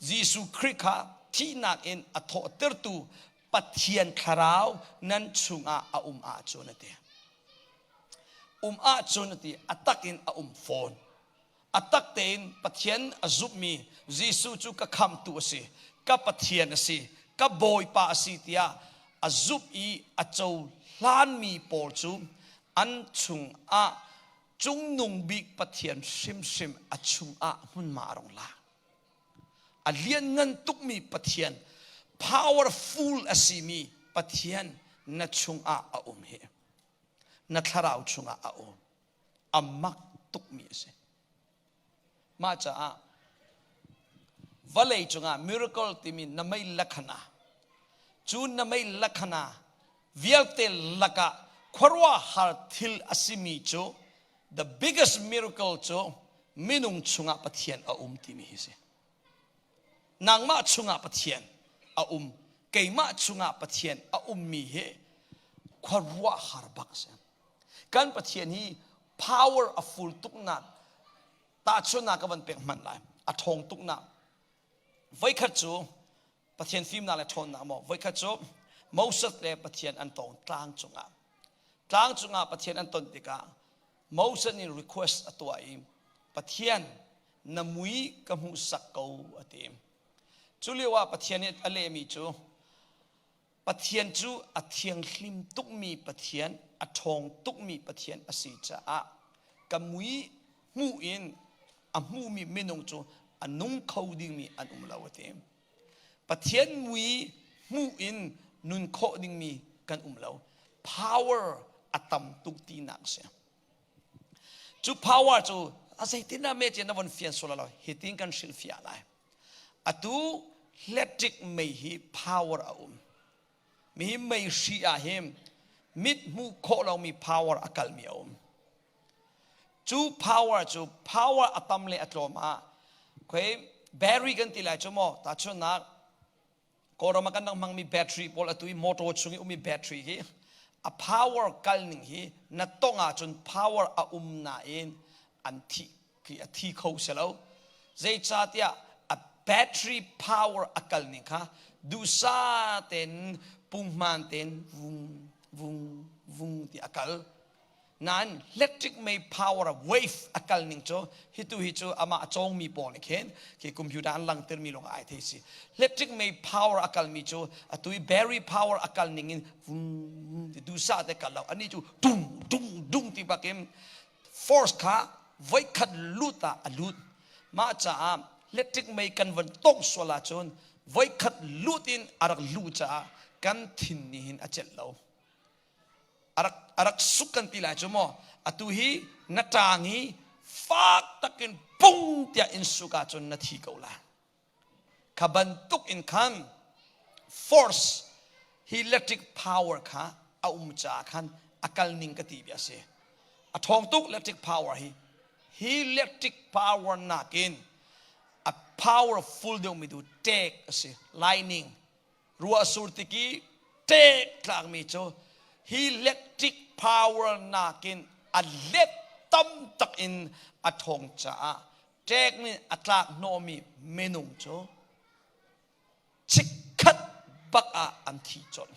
Jesuh Khrih kha thihnak in a thawhtertu Pathian Thlarau nan chungah a um ahcun a ti. Um ahcun a ti. A tak in a um fawn. A tak tein Pathian a zumhmi Jesuh cu ka khamhtu a si, ka Pathian a si, ka Bawipa a si tiah a zumh i a cohlanmi pawl cu an chungah cungnung bik Pathian hrimhrim a chungah hmunhma a rung lak. A lianngan tukmi Pathian, powerful a simi Pathian na chungah a um hi. Na thlarau chungah a um. A mak tukmi a si. Mah caah vawlei cungah miracle timi na mei lakhana cu na mei lakhana vialte lakah khuaruahhar thil a simi cu the biggest miracle cu minung chungah Pathian a um timi hi si. Nangmah chungah Pathian a um, keimah chungah Pathian a ummi hi khuaruahhar bak a si. Kan Pathian hi power a full tuknak tahchunhnak ka van pek hmanh lai. A ṭhawng tuknak. Voikhat cu Pathian fimnak le ṭhawnnak maw voikhat cu Moses le Pathian an tong tlang cungah. Tlang cungah Pathian an ton tikah Moses nih request a tuah i Pathian na mui ka hmuhsak ko a ti. Cu lio ah Pathian nih a lehmi cu Pathian cu a thianghlim tukmi Pathian, a ṭhawng tukmi Pathian a si caah ka mui hmuh in a hmumi minung cu a nung kho dingmi an um lo a ti. Pathian mui hmuh in nun khawh dingmi kan um lo. Power a tam tuk tinak a si. Cu power cu a zeitin dah me na von fian sual lo hitin kan hrilhfiah lai. Atu electric mei hi power a um. Mi mei hri ah hin mit hmuh khawh lomi power a kalmi a um. Cu power cu power a tam le a tlawm ah khoi battery kan ti lai cu maw tahchunhnak Kawlram ah kan rak hmangmi battery pawl atu i motor chung i ummi battery hi a power kal ning hi na tong ahcun power a um nain an thi khi a thi kho si lo zeicahtiah a battery power a kal ning kha duhsa tein punghman tein vung vung vung ti a kal Nain electric mei power wave a kal ning cu hitu hi cu amah a cawngmi pawl nih khin khi computer an langtermi lawng ai thei si. Electric mei power a kalmi cu atu i battery power a kal ning in vum ti duhsah te kal lo. Ani cu dung dung dung ti bakin force kha voikhat lut ah a lut. Mah caah electric mei kan von tongh sual ahcun voikhat lut in a rak luh caah kan thin nih hin a celh lo. A rak suk kan ti lai cu maw atu hi na ṭang hi fak takin pung tiah in suk ahcun na thi ko lai kha bantuk in khan force hi electric power kha a um caah khan. A kal ning ka ti bia si. A ṭhawng tuk electric power hi. Hi electric power nakin a powerful deuhmi tu ṭek a si. Lightning. Ruah sur tik i ṭek tlakmi cu hi electric power nakin a let tam tak in a ṭhawng caah ṭek nih a tlak hnawhmi minung cu chikkhat bak ah an thi colh.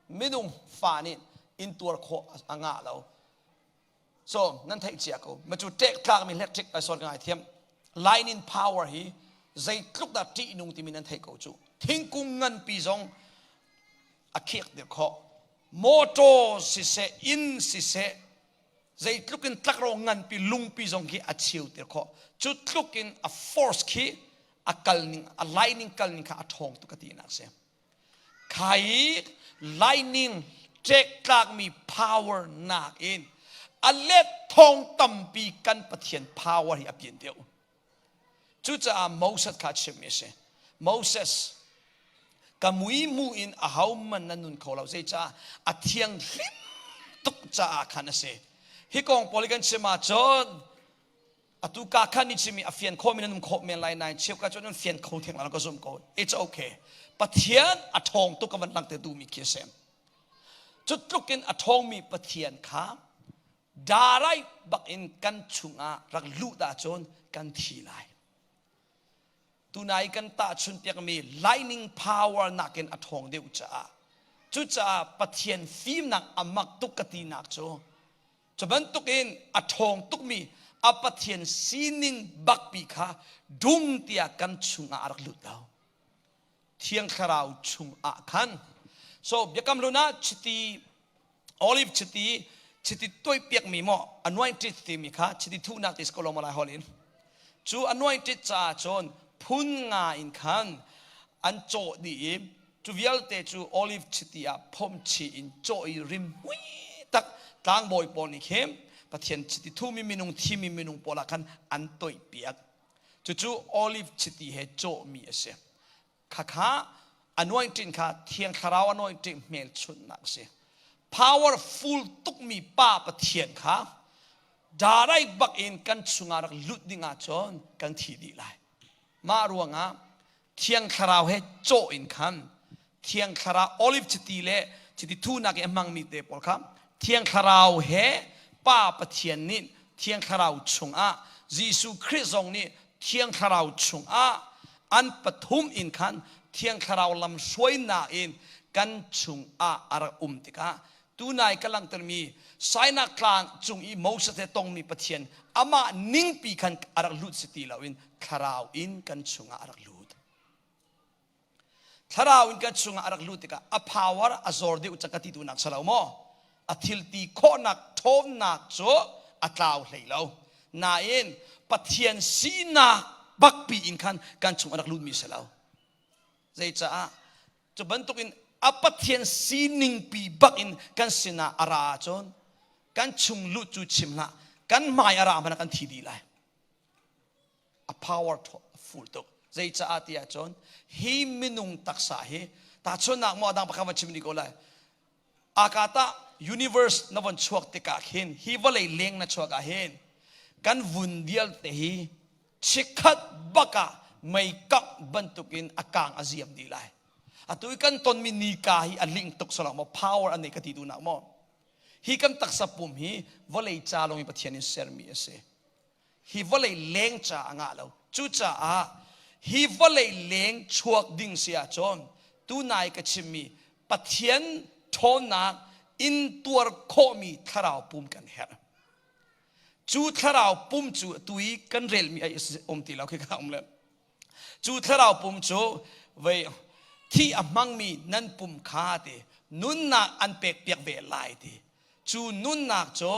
Minung fa nih intuar khawh a ngah lo. So nan theih cia ko. Ma cu ṭek tlakmi electric ai sor ka ngai thiam. Lightning power hi zeitluk dah ṭihnung timi nan theih ko cu. Thingkung nganpi zong a khek dir khawh. Motor siseh, inn siseh, zeitluk in tlakrawh nganpi lungpi zong khi a cheu tir khawh. Cu tluk in a force khi a kal ning a lightning kal ning kha a ṭhawng tuk ka tinak si. Kha i lightning ṭek tlakmi power nakin a let thong tampi kan Pathian power hi a pian deuh. Cucaah Moses kha a chimmi a si. Moses, ka mui mu in ahohmanh na nun kho lo. Zeicah a thianghlim tuk caah khan a si. Hi kong pawl hi kan chim ahcun atu ka khan ni chimi a fian khawh mi nan um khawh men lai nain cheu ka cu nan fian kho theng la ka zum ko. It's okay. Pathian a ṭhawng tuk ka van langhter duhmi khi a si. Cu tluk in a ṭhawngmi Pathian kha darai bak in kan chungah rak luh dah cun kan thi lai. Tunai kan tahchun piakmi lightning power nakin a ṭhawng deuh caah cucaah Pathian fimnak a mak tuk ka tinak cu cu bantukin a ṭhawng tukmi a Pathian sining bakpi kha dum tiah kan chungah a rak lut lo. Thiang Thlarau chungah khan. So biakam hlun ah chiti olive chiti chiti tuaipiakmi maw anointed timi kha chiti thuhnak ti si ko lo maw lai holh in cu anointed caah cun phun nga in khan an cawh dih i cu vialte cu olive chiti ah phom chih in cawh i rim hui tak tlangbawi pawl nih khin Pathian chiti thumi minung thimi minung pawl ah khan an toihpiak cucu olive chiti he cawhmi a si. Khakha anointing kha Thiang Thlarau anointing hmelchunhnak a si. Powerful tukmi Pa Pathian kha darai bak in kan chungah rak lut ding ahcun kan thi dih lai. Mah ruangah Thiang Thlarau he cawh in khan Thiang Thlarau olive chiti le chiti thunak i a hmangmi te pawl kha Thiang Thlarau he Pa Pathian nih Thiang Thlarau chungah Jesuh Khrih zong nih Thiang Thlarau chungah an pathum in khan Thiang Thlarau lamhruainak in kan chungah a rak um tikah tunai ka langhtermi Sinai tlang cung i Moses he tongmi Pathian amah ningpi khan a rak lut si ti loin Thlarau in kan chungah a rak lut. Thlarau in kan chungah a rak lut tikah a power a zor deuh cang ka ti duhnak si lo maw? A thil ti khawhnak ṭhawnnak cu a tlau hlei lo. Nain Pathian sinak bakpi in khan kan chung a rak lutmi si lo. Zeicaah? Cu bantukin a Pathian sining pi bak in kan sinah a ra ahcun kan chung lut cu chim hlah kan hmai a ra hmanh ah kan thi dih lai. A power full tuk. Zeicaah ti ahcun hi minung taksa hi tahchunhnak maw adang pakhat van chim ni ko lai. Akata universe na von chuak tikah khin hi vawlei leng na chuak ah hin kan vun vialte hi chikkhat bak ah mei kangh bantukin a kang a ziam dih lai. Atu i kan tonmi nika hi a ling tuk salang maw power a nei ka ti duhnak maw hi kan taksa pum hi vawlei ca lawng in Pathian in sermi a si. Hi vawlei leng ca a ngah lo. Cucaah hi vawlei leng chuak ding si ahcun tunai ka chimmi Pathian ṭhawnnak in tuar khawhmi thlarau pum kan herh. Cu thlarau pum cu atu i kan relmi ai um ti lo khi ka um le. Cu thlarau pum cu vei thi a hmangmi nan pum kha ti nunnak an pek piak ve lai ti. Cu nunnak cu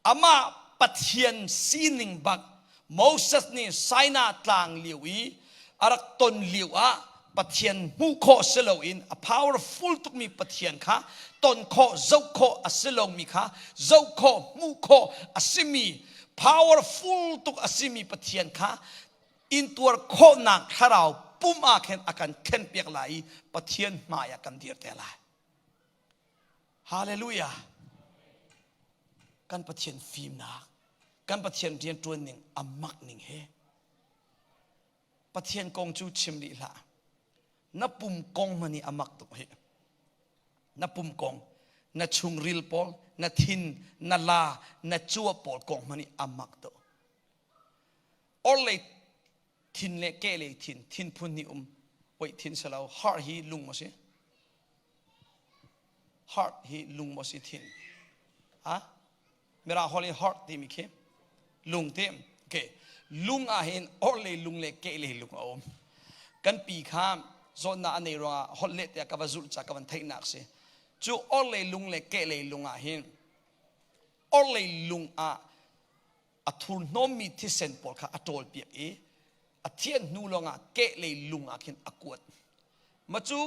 Amah Pathian sining bak Moses nih Sinai tlang lio i a rak ton lio ah Pathian hmuh khawh si loin a powerful tukmi Pathian kha ton khawh zoh khawh a si lomi kha zoh khawh hmuh khawh a simi powerful tuk a simi Pathian kha intuar khawhnak thlarau pum ah khin a kan thlenpiak lai i Pathian hmai ah kan dir te lai. Hallelujah. Kan Pathian fimnak, kan Pathian rianṭuan ning a mak ning he. Pathian kong cu chim rih hlah. Na pum kong hmanh hi a mak tuk hi. Na pum kong, na chungril pawl, na thin, na la, na cuap pawl kong hmanh hi a mak tuk. Orlei thin le kehlei thin, thin phun hnih um. Oih thin si lo, heart hi lung a si. Heart hi lung maw si thin? Ha? Mirang holh in heart timi khi lung ti. Okay. Lung ah hin orhlei lung le kehlei lung a um. Kan pi kha zawtnak a nei ruangah holh leh tiah ka va zulh ca ka van theihnak si. Cu orhlei lung le kehlei lung ah hin orhlei lung ah a thurhnawmmi thisen pawl kha a ṭawlpiak i a thian hnu lawngah kehlei lung ah khin a kuat. Ma cu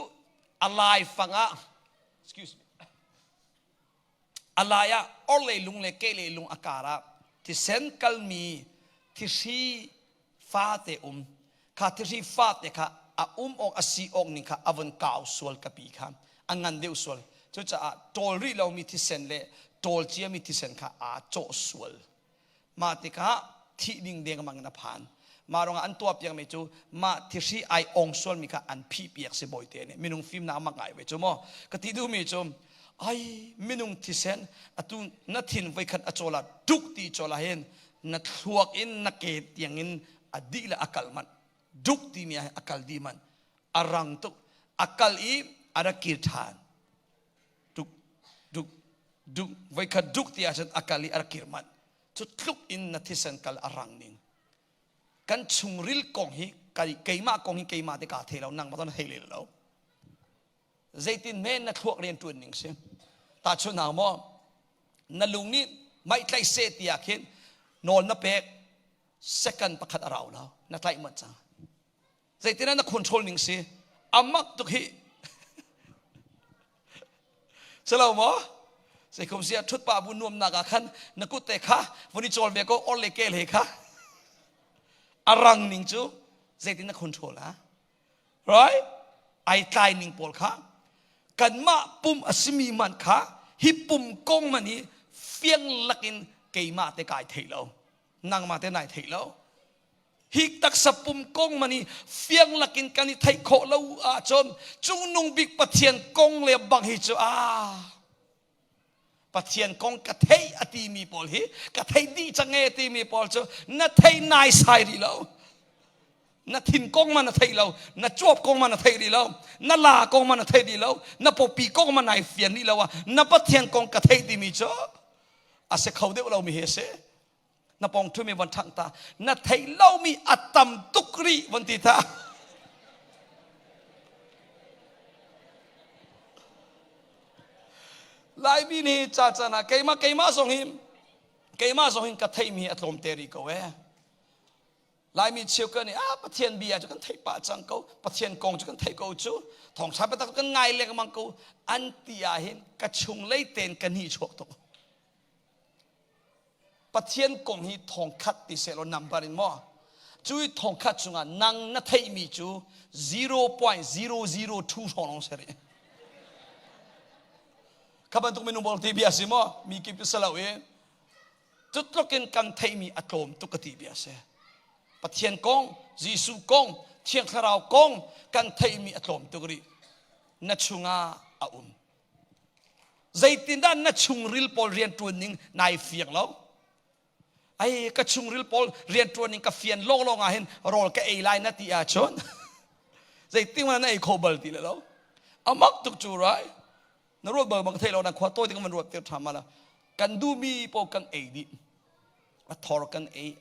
a laifang ah excuse me a lai ah orhlei lung le kehlei lung a kar ah thisen kalmi thihri fate um kha thihri fate kha a um awk a si awk ning kha a von kau sual kapi kha a ngan deuh sual cucaah ṭawl rih lomi thisen le ṭawl ciami thisen kha aa cawh sual Mah tikah thih ding dengmang in a phan. Mah ruangah an tuahpiakmi cu mah thihri ai ong sualmi kha an phihpiak si bawite nih minung fimnak mak ngai ve cu maw ka ti duhmi cu ai minung thisen atu na thin voikhat a cawl ah duk ti cawl ah hin na thluak in na ke tiang in a dih le a kal manh duk timi ah a kal dih manh a rang tuk a kal i a rak kir ṭhan duk duk duk voikhat duk ti ahcun a kal i a rak kir manh cu tluk in na thisen kal a rang ning kan chungril kong hi keimah kong hi keimah te kaa thei lo nangmah ton thei lel lo zeitin men na thluak rian tuan ning si tahchunhnak maw na lung nih maih tlaih seh tiah khin nawl na pek second pakhat a rau lo na tlaih manh cang Zeitin na control ning si? Amak tuk hi. Selo maw? Zeikhum sia thut pa bu nuam nak ah khan na kut te kha vun i chawl ve ko or le kel he kha arang ning cu zeitin na control ha? Right? Ai tlai ning pawl kha kanmah pum a simi man kha hi pum kong man hi fiang lakin keimah te kai thei lo nangmah te nai thei lo Hi taksa pum kong man i fiang lakin kan i theih khawh lo ahcun cungnung bik Pathian kong le bang hi cu ah Pathian kong ka theih a timi pawl hi ka theih dih cang e timi pawl cu na thei naisai rih lo. Na thin kong ma na theih lo, na cuap kong ma na theih rih lo, na la kong ma na theih rih lo, na pawpi kong ma nai fian rih lo ah na Pathian kong ka theih timi cu a si kho deuh lomi hi a si. Na pong ṭhumi von ṭhangh ta. Na theih lomi a tam tuk rih von ti ta. Laimi nih ca can ah keimah keimah zong hi keimah zong hin ka theihmi a tlawm te rih ko ee. Laimi cheukhat nih ah Pathian bia cu kan theih pah cang ko, Pathian kong cu kan theih ko cu, thawngṭha biatak kan ngai lengmang ko an ti ah hin ka chunglei tein ka ni chuak tuk. Pathian kong hi thongkhat ti sehlaw number in maw cu i thongkhat chungah nang na theihmi cu 0.002 hrawng lawng si rih. Kha bantuk minung bol ti bia si maw mi kip si lo i cu tluk in kan theihmi a tlawm tuk ka ti bia si. Pathian kong, Jesuh kong, Thiang Thlarau kong kan theihmi a tlawm tuk rih. Na chungah a um. Zeitindah na chungril pawl rianṭuan ning nai fiang lo? Ai ka chungril pawl rianṭuan ning ka fian lawnglawng ah hin rawl ka ei lai na ti ahcun zeitin na ei kho bal ti le lo. Amak tuk cu rai. Na ruat bal bang thei lo na khua tawi ding man ruat tir ṭha ma la. Kan duhmi pawl kan ei dih. A thor kan ei,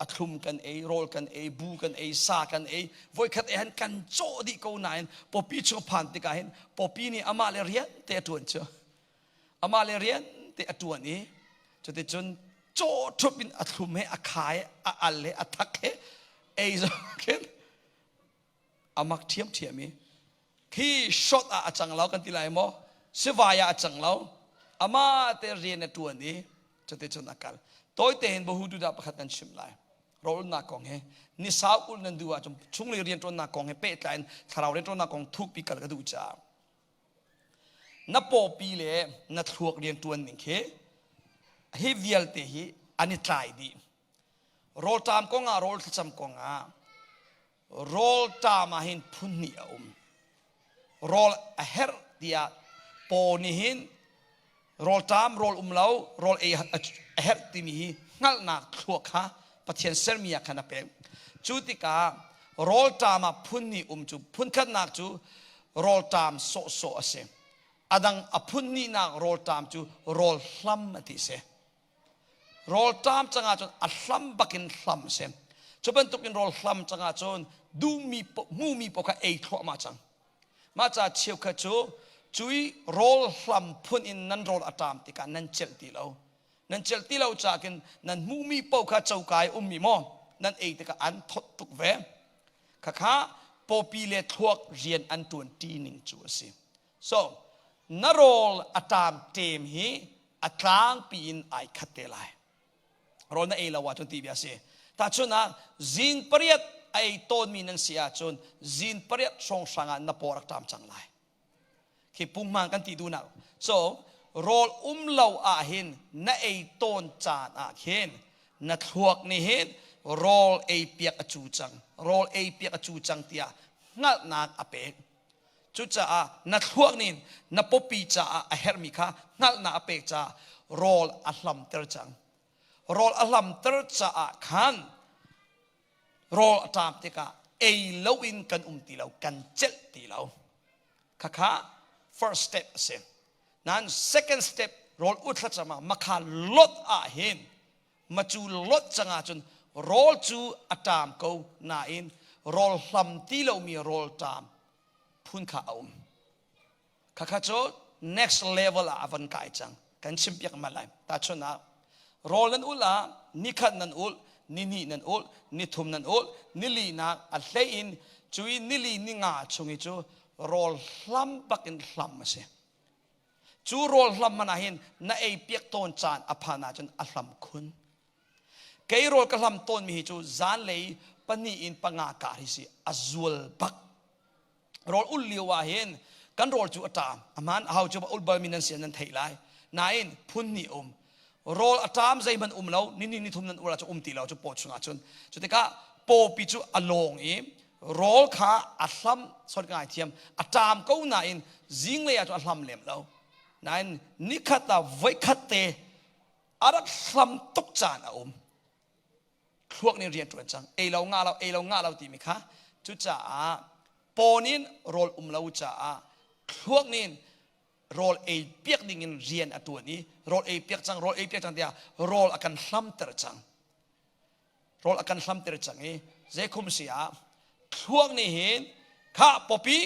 a thlum kan ei rawl kan ei bu kan ei sa kan ei voikhat ei han kan cawh dih ko nain pawpi chung phan tikah hin pawpi nih amah le rian te a tuan cu amah le rian te a tuan i cuticun caw thup in a thlum he a khai a al he a thak he ei zong khin amak ṭhiamṭhiam i khi shot ah a cang lo kan ti lai maw sivai ah a cang lo ama te rian a ṭuan i cuticun a kal tawite hin bahu dudah pakhat kan chim lai rawlnak kong he ni sau ul nan duh ahcun chunglei rianṭuannak kong he pehtlai in thlarau rianṭuannak kong thukpi kal ka duh caah na pawpi le na thluak rianṭuan ning khi. Hi vialte hi an i tlai dih. Rawlṭam kongah rawl thlacam kongah rawlṭam ah hin phun hnih a um. Rawl a herh tiah paw nih hin rawlṭam rawl um lo rawl ei a herh timi hi hngalhnak thluak kha Pathian sermi ah khan a pek. Cu tikah rawlṭam ah phun hnih um cu phunkhatnak cu rawlṭam sawhsawh a si. A dang a phun hnihnak rawlṭam cu rawl hlam a ti si. Rawlṭam cangah cun a hlam bakin hlam a si. Cu bantukin rawl hlam cangah cun duhmi hmuhmi paoh kha ei thluahmah cang. Mah ca cheukhat cu cui rawl hlam phun in nan rawl a ṭam tikah nan celh ti lo. Nan celh ti lo caah khin nan hmuhmi paoh kha coka i ummi maw nan ei tikah an thawt tuk ve. Khakha pawpi le thluak rian an ṭuan ṭi ning cu a si. So, na rawl a ṭam ṭem hi a tlangpi in ai khat te lai. Rawl na ei lo ahcun ti bia a si. Tahchun ah zing pariat a ei tawnmi nan si ahcun zing pariat hrawnghrang ah na paw rak ṭam cang lai. Khi punghman kan ti duhnak. So, rawl um lo ah hin na ei tawn caan ah khin na thluak nih hin rawl ei piak a cu cang, rawl ei piak a cu cang tiah hngalhnak a pek. Cucaah na thluak nih na pawpi caah a herhmi kha hngalhnak a pek caah rawl a hlamter cang. Rawl a hlamter caah khan rawl a ṭam tikah ei loin kan um ti lo, kan celh ti lo. Khakha first step a si. Nan second step rawl u thlacam ah makha lot ah hin macu lot cangah cun rawl cu a ṭam ko nain rawl hlam ti lomi rawl ṭam phun kha a um. Khakha cu next level ah a van kai cang. Kan chimpiak ma lai. Tahchun ah rawl nan ul ah nikhat nan ul, nihnih nan ul, nithum nan ul, nili nak a hlei in cui nili ninga chung i cu rawl hlam bak in hlam a si. Cu rawl hlam man ah hin na ei piak tawn caan a phan ahcun a hlam khun. Kei rawl ka hlam tawnmi hi cu zanlei pahnih in panga kar hi si a zual bak. Rawl ul lio ah hin kan rawl cu a ṭam. A hmaan a hau cu ul balmi nan si nan theih lai. Nain phun hnih um. Rawl a ṭam zeihmanh um lo ni ni thum nan ul ah cu um ti lo cu paw chungah cun. Cu tikah pawpi cu a lawng i rawl kha a hlam sorry ka ngaithiam a ṭam ko nain zinglei ah cun a hlam lem lo. Nain nikhat ah voikhat te a rak hlam tuk caan a um. Thluak nih rian ṭuan cang. Ei lo ngah lo, ei lo ngah lo timi kha cucaah pawn in rawl um lo caah thluak nih rawl ei piak ding in rian a ṭuan i rawl ei piak cang, rawl ei piak cang tiah rawl a kan hlamter cang. Rawl a kan hlamter cang i zeikhum si ah thluak nih hin kha pawpi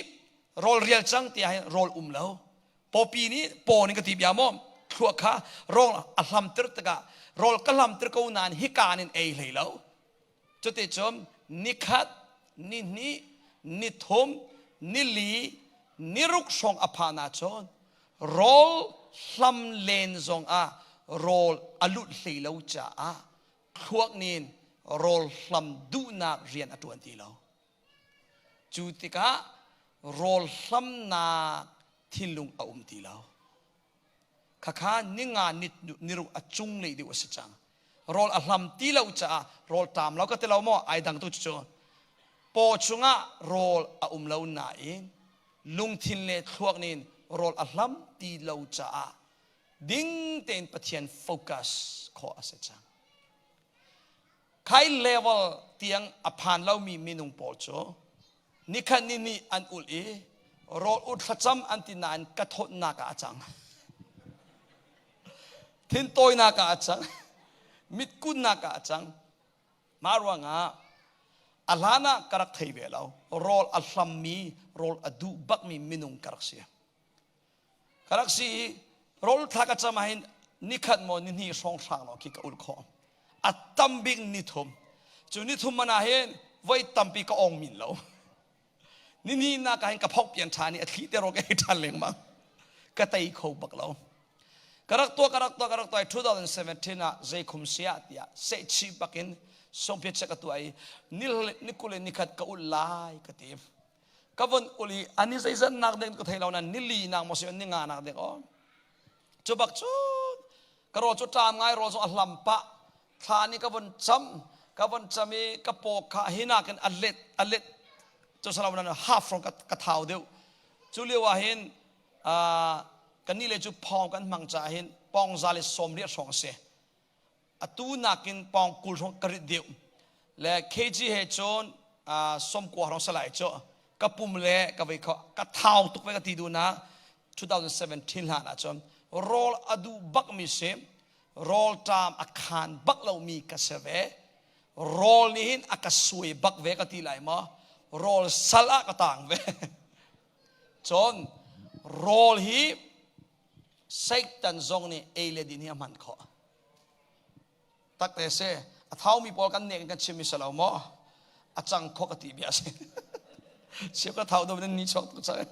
rawl rial cang tiah hin rawl um lo. Pawpi nih paw nih ka ti bia maw thluak kha rawl a hlamter tikah rawl ka hlamter ko nain hika in ei hlei lo. Cuticun nikhat, nihnih, nithum, nili, niruk hrawng a phan ahcun rawl hlam len zongah rawl a lut hlei lo caah thluak nin rawl hlam duhnak rian a ṭuan ti lo. Cu tikah rawl hlamnak thinlung a um ti lo. Khakha ninga niruk a cunglei deuh a si cang. Rawl a hlam ti lo caah rawl ṭam lo ka ti lo maw ai dang tu cu paw chungah rawl a um lo nain lungthin le thluak nin rawl a hlam ti lo caah ding tein Pathian focus khawh a si cang. Khai level tiang a phan lomi minung pawl cu nikhat ni nih an ulh i rawl ut thlacam an ti nain ka thawtnak ah a cang. Thintawinak ah a cang. Mitkunnak ah a cang. Mah ruangah a hlan ah ka rak thei ve lo. Rawl a hlammi, rawl a duh bakmi minung ka rak si. Ka rak si i rawl thla ka cam ahhin nikhat maw nihnih hrawnghrang lawng khi ka ulh khawh. A tam bik nithum. Cu nithum man ah hin voi tampi ka ong min lo. Nihnih nak ah hin ka phok pian ṭhan i a thli te rawl ka ei ṭhan lengmang. Ka tei kho bak lo. Ka rak tuah ka rak tuah ka rak tuah i 2017 ah zeikhum siah tiah sehchih bakin songphiat check ka tuah i ni kul in nikhat ka ulh lai ka ti. Ka von ul i ani zeizat nak ding ka thei lo na nili nak maw si ni nga nak ding aw. Cu bak cun. Ka rawl cu ṭam ngai rawl zong a hlam pah. Thla nih ka von cam, ka von cam i ka paw kha hi nakin a let a let cu salam nan half rong ka, ka thau deuh. Cu lio ah hin uh, kan nih le cu phawng kan hmang caah hin pawng za le sawm riat hrawng a si. Atu nakin pawng 20 hrawng ka rit deuh. Le kg he cun uh, 90 hrawng salai cu ka pum le ka vei kho ka thau tuk ve ka ti duh na 2017 hlan ahcun rawl a duh bakmi si rawlṭam a khaan bak lomi ka si ve rawl nih hin a ka suai bak ve ka ti lai maw rawl sal ah ka tang ve cun rawl hi Satan zong nih ei le din hi a hman khawh tak te se a thaumi pawl kan nek kan chim mi si lo maw a cang kho ka ti bia si siu ka thau do nan ni chok tu cang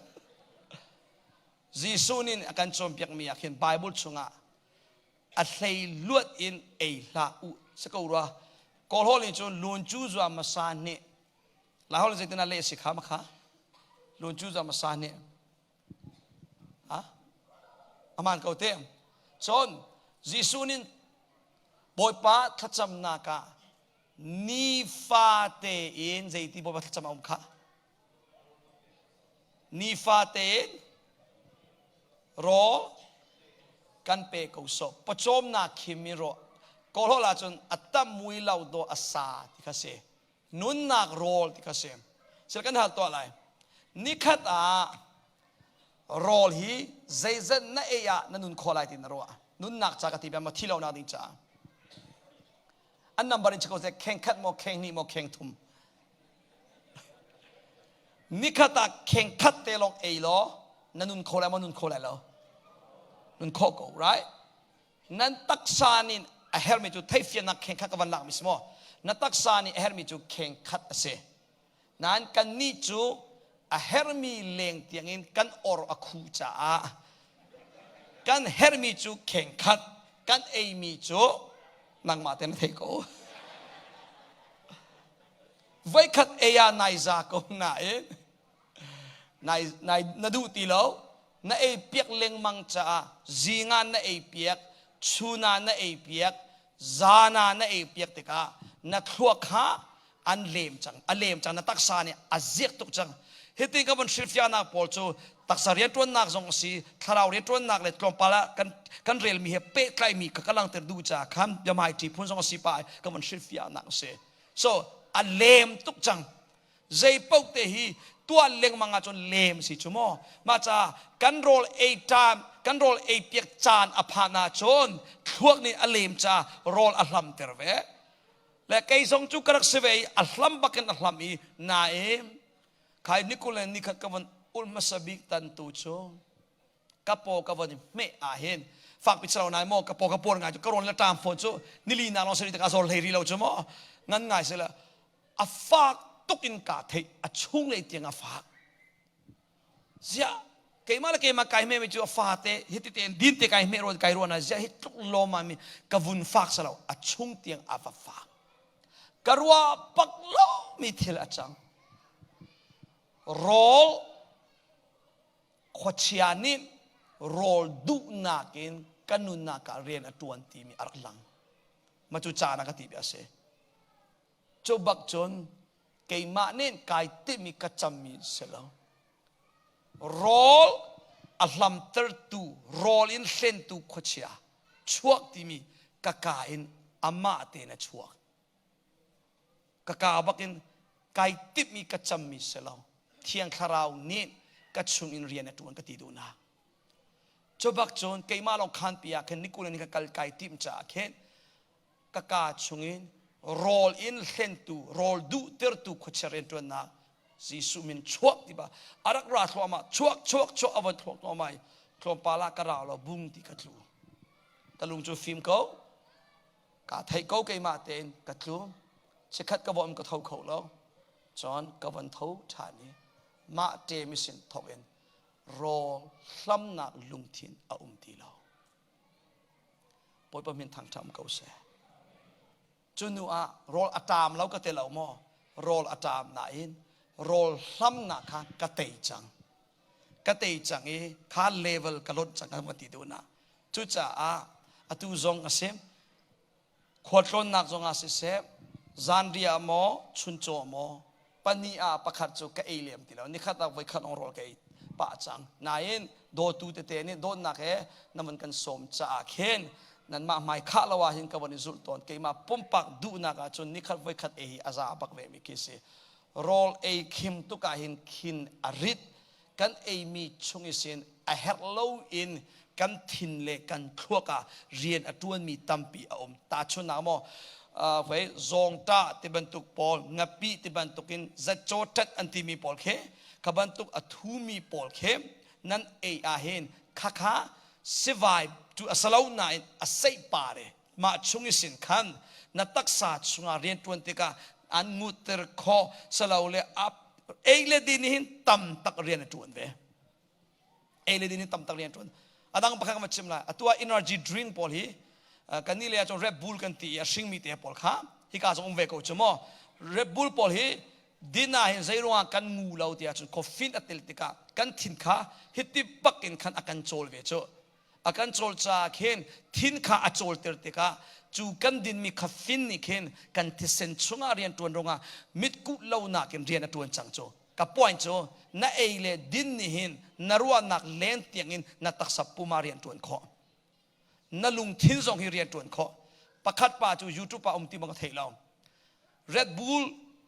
Jesuh nih a kan cawnpiak mi ah khin Bible chungah a hlei luat in ei hlah u si ko rua kawl hol nih cun lun cu zua masa nih lai hol zeitin ah leh si kha ma kha lun cu zua masa nih Ha? Aman ko te. Cun Jesuh nih Bawipa thlacamnak ah nifa tein zeiti Bawipa thlacam a um kha? Nifa tein rawl kan pe ko sawh. Pawcawmnak khim i rawh. Kawlhawl ahcun a tam mui lo do a sa ti kha si. Nunnak rawl ti kha si. Sil kan hal tuah lai. Nikhat ah rawl hi zeizat na ei ah na nun khawh lai ti na ruah. Nunnak ca ka ti bia ma thi lo nak ding caah. An number in chiko kheng khat maw kheng hnih maw kheng thum. Nikhat ah kheng khat te lawng ei law na nun kho lai maw nun kho lai lo. Nun khawh ko, right? Nan taksa nih a herhmi cu theihfiannak kheng khat ka van lakmi si maw? Na taksa nih a herhmi cu kheng khat a si. Nain kannih cu a herhmi leng tiangin kan or a khu caah kan herhmi cu kheng khat, kan eimi cu nangmah te na thei ko. Voikhat ei ah nai za ko nain nai, nai, na duh ti lo na ei piak lengmang caah zinga na ei piak chuna na ei piak zana na ei piak tikah na thluak kha an lem cang a lem cang na taksa nih a ziak tuk cang hitin ka von hrilhfiahnak pawl cu taksa rianṭuannak zong a si thlarau rianṭuannak le tlawmpal ah kan kan relmi he pehtlaimi ka ka langter duh caah khan biahmaiṭi phun zong a si pa ka von hrilhfiahnak a si so a lem tuk cang Zei paoh te hi tuah lengmang ahcun lem si cu maw. Mah caah kan rawl ei ṭam, kan rawl ei piak caan a phan ahcun thluak nih a lem caah rawl a hlamter ve. Le kei zong cu ka rak si ve i a hlam bakin a hlam i nain khai nikul le nikhat ka von ulh hmasa bik tan tu cu ka paw ka von i hmeh ah hin fakpi chalo nai maw ka paw ka puar ngai cu ka rawn le ṭam fawn cu nili na lawng sari tak a zor hlei ri lo cu maw ngan ngai se le a fak tuk in kaa theih a chunglei tiang a fak ziah keimah le keimah kai hme mi cu a fate hiti tein din te kai hme ruan kai ruan ah ziah hi tluk lawm ah mi ka vun fak salo a chung tiang a va fak ka ruah bak lo mi thil a cang rawl khuachia nih rawl duhnak in ka nunnak ah rian a ṭuan timi a rak lang ma cu caan ah ka ti bia a si Cu bak cun keimah nih kai timmi ka cammi si lo. Rawl a hlamtertu, rawl in hlentu khuachia chuak timi ka ka in amah tein a chuak. Ka ka bak in kai timmi ka cammi si lo. Thiang Thlarau nih ka chung in rian a ṭuan ka ti duhnak. Cu bak cun keimah lawng khanpi ah khin nikul in ka kal kai tim caah khin ka kaa chungin rawl in hlentu rawl duhtertu khuachia rianṭuannak Jesuh min chuak ti ba a rak ra thluahmah chuak chuak chuak a von thluak thluahmah i tlawmpal ah ka rau lo bung ti ka tlu ka lung cu fim ko ka theih ko keimah tein ka tlu chikkhat ka vom ka tho kho lo cun ka von tho ṭhan i mah ṭe misin thawk in rawl hlamnak lungthin a um ti lo Bawipa min thangṭhat ko seh. Cu nu ah rawl a ṭam lo ka ti lo maw? Rawl a ṭam nain rawl hlamnak kha ka tei cang. Ka tei cang i kha level ka lonh cang ka ti duh na. Cucaah Atu zong a si. Khualtlawnnak zong ah siseh, zanriah maw, chuncaw maw, pahnih ah pakhat cu ka ei lem ti lo. Nikhat ah voikhat ong rawl ka ei pah cang. Nain dawtu tete nih dawtnak he na van kan sawm caah khin nanmah hmai khah lo ah hin ka von i zulh tawn. Keimah pumpak duhnak ah cun nikhat voikhat ei hi a za bak ve mi khi si. Rawl ei khim tuk ah hin khin a rit. Kan eimi chung i sin a herh loin kan thin le kan thluak ah rian a ṭuanmi tampi a um. Tahchunhnak maw, vei zawngṭah ti bantuk pawl, ngapih ti bantukin zatcaw ṭat an timi pawl khi, kha bantuk a thumi pawl khi nan ei ah hin khakha sivai cu a salo nain a seih pare mah chung i sin khan na taksa chungah rian ṭuan tikah an ngutter khawh salo le ei le din hin tam tak rian a ṭuan ve. Ei le din hin tam tak rian a ṭuan. A dang pakhat ka chim lai. Atu ah energy drink pawl hi kan nih le ahcun Red Bull kan ti i a hringmi te pawl kha hika zong um ve ko cu maw. Red Bull pawl hi din ah hin zei ruangah kan ngu lo ti ahcun caffeine a tel tikah kan thin kha hiti bak in khan a kan cawl ve cu. A kan cawl caah khin thin kha a cawlter tikah cu kan dinmi caffeine nih khin kan thisen chungah rian ṭuan ruangah mitkuh lonak in rian a ṭuan cang cu. Ka point cu na ei le din nih hin na ruahnak len tiangin na taksa pum ah rian ṭuan khawh. Na lungthin zong hi rian ṭuan khawh. Pakhat pa cu YouTube ah um ti bang ka thei lo. Red Bull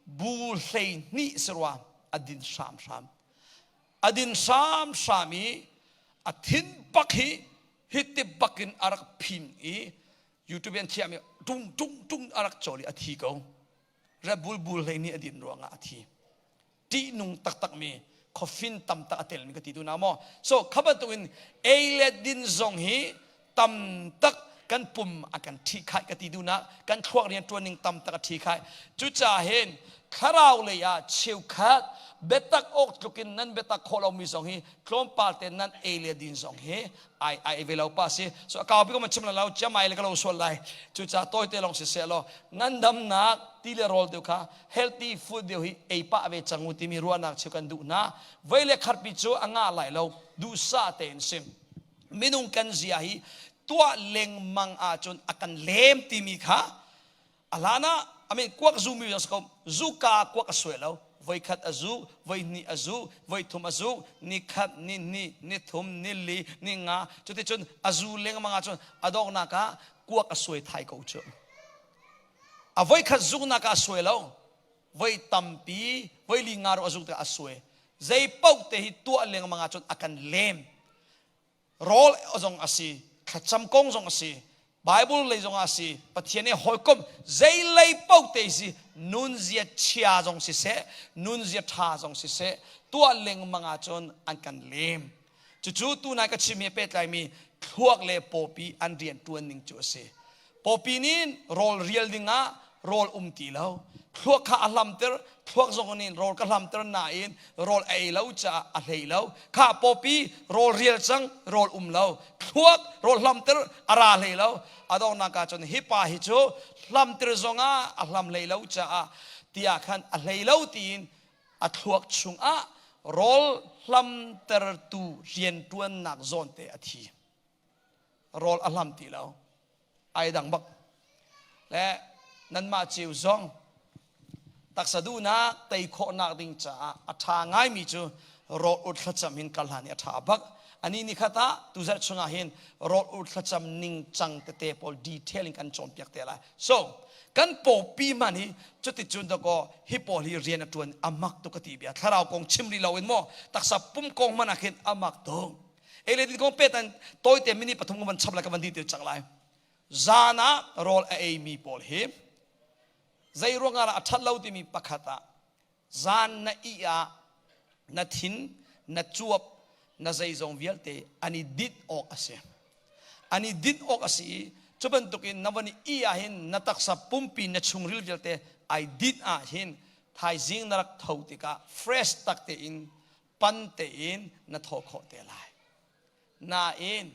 bu 12 si rua a din hramhram. A din hramhram i a thin bak hi hiti bak in a rak phim i YouTube an thiam i tung tung tung a rak cawl i a thi ko. Red Bull bul hlei nih a din ruangah a thi. Ṭihnung taktakmi coffin tam tak a telmi ka ti tu na maw. So kha bantukin ei le din zong hi tam tak kan pum a kan ṭhihkhaih ka ti duhnak kan thluak rian ṭuan ning tam tak a ṭhihkhaih. Cucaah hin thlarau lei ah cheukhat biatak awk tluk in nan biatak khawh lomi zong hi tlawmpal te nan ei le din zong hi ai ai ve lo pa si. So a kau pi ko man chim la lo chiamai le ka lo sual lai. Cucaah tawite lawng si seh law ngandamnak ti le rawl deuh kha healthy food deuh hi ei pah ve cang u timi ruahnak cheu kan duh hna. Vei le kharpi cu a ngah lai lo duhsah tein sim. Minung kan zia hi tuah lengmang ahcun a kan lem timi kha a hlan ah I mean kuak zu mi ko zuka kuak a suai lo. Voikhat a zu, voihnih a zu, voithum a zu, ni khat, ni hnih, ni thum, ni li, ni nga, cuticun a zu lengmang ahcun a donghnak ah kuak a suai thai ko cu. A voikhat zuknak ah a suai lo. Voi tampi, voi li nga ro a zuk tikah a suai. Zei paoh te hi tuah lengmang ahcun a kan lem. Rawl zong a si, thlacam kong zong a si, Bible lei zong a si, Pathian i hawikom zei lei paoh te si, nunzia chia zong siseh, nunzia ṭha zong siseh, tuah lengmang ahcun an kan lem. Cucu tunai ka chim he pehtlaimi thluak le pawpi an rian ṭuan ning cu a si. Pawpi nih rawl rial dingah rawl um ti lo. Thluak kha a hlamter, thluak zong nih rawl ka hlamter nain rawl a ei lo caah a hlei lo. Kha pawpi rawl rial cang, rawl um lo. Thluak rawl hlamter a ra hlei lo. A donghnak ah cun hi pa hi cu hlamter zongah a hlam hlei lo caah tiah khan a hlei lo tiin a thluak chungah rawl hlamtertu rianṭuannak zawnte a thi. Rawl a hlam ti lo. Ai dang bak. Le nanmah cio zong taksa duhnak tei khawhnak ding caah a ṭha ngaimi cu rawl ur thlacam hin kal hlan i a ṭha bak. Ani ni khat ah tuzarh chungah hin rawl ur thlacam ningcang tete pawl detail in kan cawnpiak te lai. So kan pawpi hman hi cuticun dakaw hi pawl hi rian a ṭuan a mak tuk ka ti bia. Thlarau kong chim rih loin maw taksa pum kong hmanh ah khin a mak tuk. Ei le din kong petan tawite minute pathum ka van chap lai ka van di til cang lai. Zan ah rawl a eimi pawl hi zei ruangah dah a ṭhat lo timi pakhat ah zan na ih ah na thin, na cuap, na zeizong vialte an i dinh awk a si. An i dinh awk a si i cu bantukin na van i ih ah hin na taksa pumpi na chungril vialte ai dinh ah hin thaizing na rak tho tikah fresh tak tein pan tein na thawh khawh te lai. Nain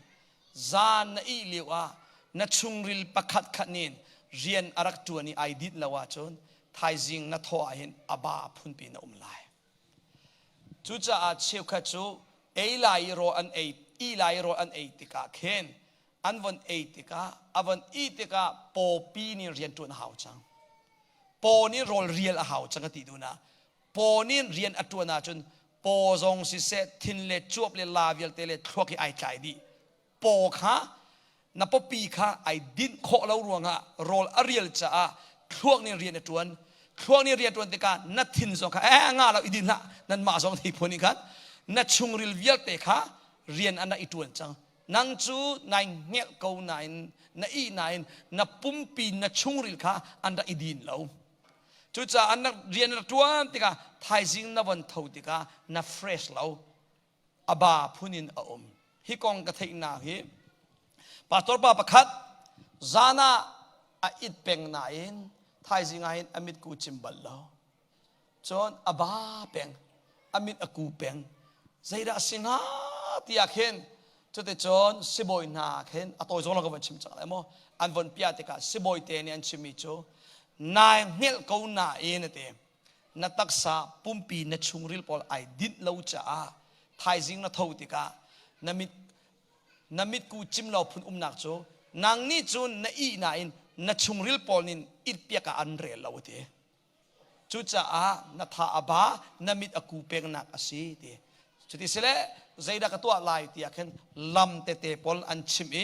zan na ih lio ah na chungril pakhat khat nin rian a rak ṭuan i ai dinh lo ahcun thaizing na thawh ah hin a ba phunpi na um lai. Cucaah cheukhat cu ei lai i rawl an ei, ih lai i rawl an ei tikah khin An von ei tikah, a von i tikah pawpi nih rian ṭuan a hau cang. Paw nih rawl rial a hau cang a ti duhnak. Paw nih rian a ṭuan ahcun paw zong siseh, thin le cuap le la vialte le thluak hi ai tlai dih. Paw kha na pawpi kha ai dinh khawh lo ruangah rawl a rial caah thluak nih rian a ṭuan. Thluak nih rian a ṭuan tikah na thin zong kha eh nga lo i din hlah nanmah zong thei phun nih khan na chungril vialte kha rian an rak i ṭuan cang. Nang cu nai hngelh ko nain na ih nain na pumpi na chungril kha an rak i din lo. Cucaah na rian na ṭuan tikah thaizing na von tho tikah na fresh lo. A ba phun in a um. Hi kong ka theihnak hi pastor pa pakhat zan ah a it peng nain thaizing ah hin a mitku cim bal lo. Cun a ba peng, a mit a ku peng. Zeidah a si hnga tiah khin cuticun sibawi hna khin a tawi zong ka von chim cang lai maw an von piah tikah sibawi te nih an chimmi cu nai hngelh ko nain a ti na taksa pumpi na chungril pawl ai dinh lo caah thaizing na tho tikah na mit na mitku cim lo phun umnak cu nang nih cun na ih nain na chungril pawl nin it piak ah an rel lo a ti Cucaah na tha a ba, na mit a ku pengnak a si ti. Cuti sile zeidah ka tuah lai tiah khin lam tete pawl an chimh i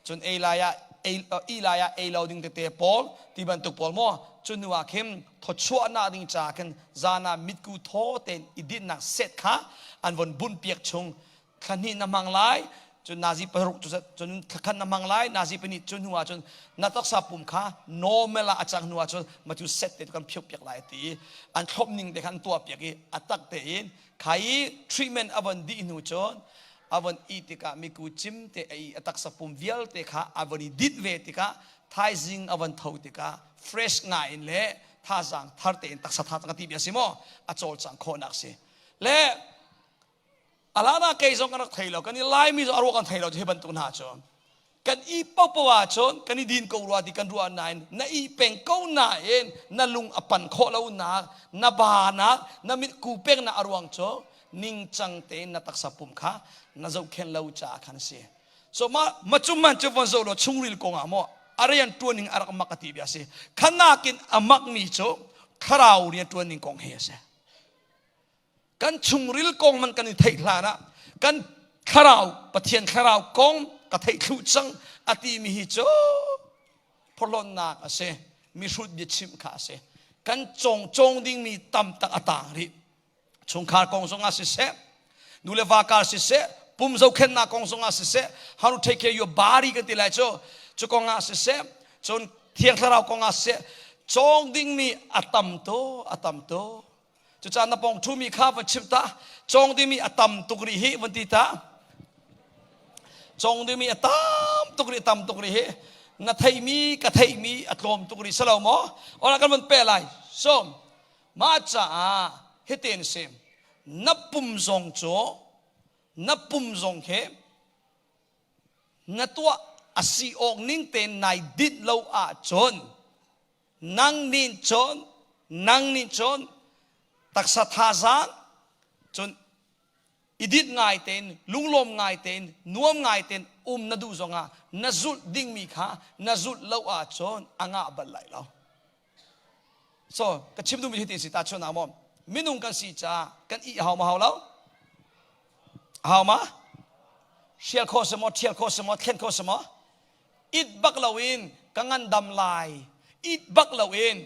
cun ei lai ah ei i lai ah ei lo ding tete pawl ti bantuk pawl maw cu hnu ah khin thawchuahnak ding caah khin zan ah mitku thaw tein i dinhnak set kha an von bunh piak chung thla hnih na hmang lai cun nazi paruk cun thla khat na hmang lai nazi pahnih cu hnu ah cun na taksa pum kha normal ah a cang hnu ah cun ma cu set te kan phiok piak lai ti an thlop ning te khan tuah piak i a tak te in khai treatment a von dih hnu cun a von i tikah miku cim te a i a taksa pum vialte kha a von i dit ve tikah thaizing a von tho tikah fresh ngai in le thazaang thar tein taksa tha ka ti bia si maw a cawlcang khawhnak si le Alana kei zong kan rak thei lo. Kan i Laimi zong a ruah kan thei lo hi bantuk hna cu. Kan i popo ahcun kan i din ko rua ti kan ruah nain na i peng ko nain na lung a pan khawh lo nak, na ba nak, na mit ku peng na a ruang cu ningcang tein na taksa pum kha na zohkhenh lo caah khan a si. So ma macum man cu von zo lo chungril kong ah maw a rian tuan ning a rak mak a ti bia si. Khanakin a mak mi cu thlarau rian tuan ning kong hi a si. Kan chungril kong man kan i theih hlan ah kan thlarau Pathian thlarau kong ka theih thlu cang a timi hi cu phorhlawtnak a si mihrut biachimh kha a si kan cawng cawng dingmi tam tak a tang rih chungkhar kong zong ah siseh nu le va kar siseh pum zohkhenhnak kong zong ah siseh how to take care your body kan ti lai cu cu kong ah siseh cun thiang thlarau kong ah siseh cawng dingmi a tam to a tam to Cucaah na pawng ṭhumi kha va chimh ta. Cawng dingmi a tam tuk rih hi van ti ta. Cawng dingmi a tam tuk rih, tam tuk rih hi. Na theihmi, ka theihmi a tlawm tuk rih salo maw? Ora kan van pe lai. So, mah caah hitin si. Na pum zong cu, na pum zong khi na tuah a si awk ning tein nai dinh lo ahcun nang nih cun nang nih cun taksa thazaang cun i dit ngai tein lunglawm ngai tein nuam ngai tein um na duh zongah na zulh dingmi kha na zulh lo ahcun a ngah bal lai lo so ka chim duhmi hi ti si ta chun ah maw minung kan si caah kan ih hau ma hau lo hau ma hrial kho si maw thial kho si maw thlen kho si maw It bak loin ka ngandam lai, it bak loin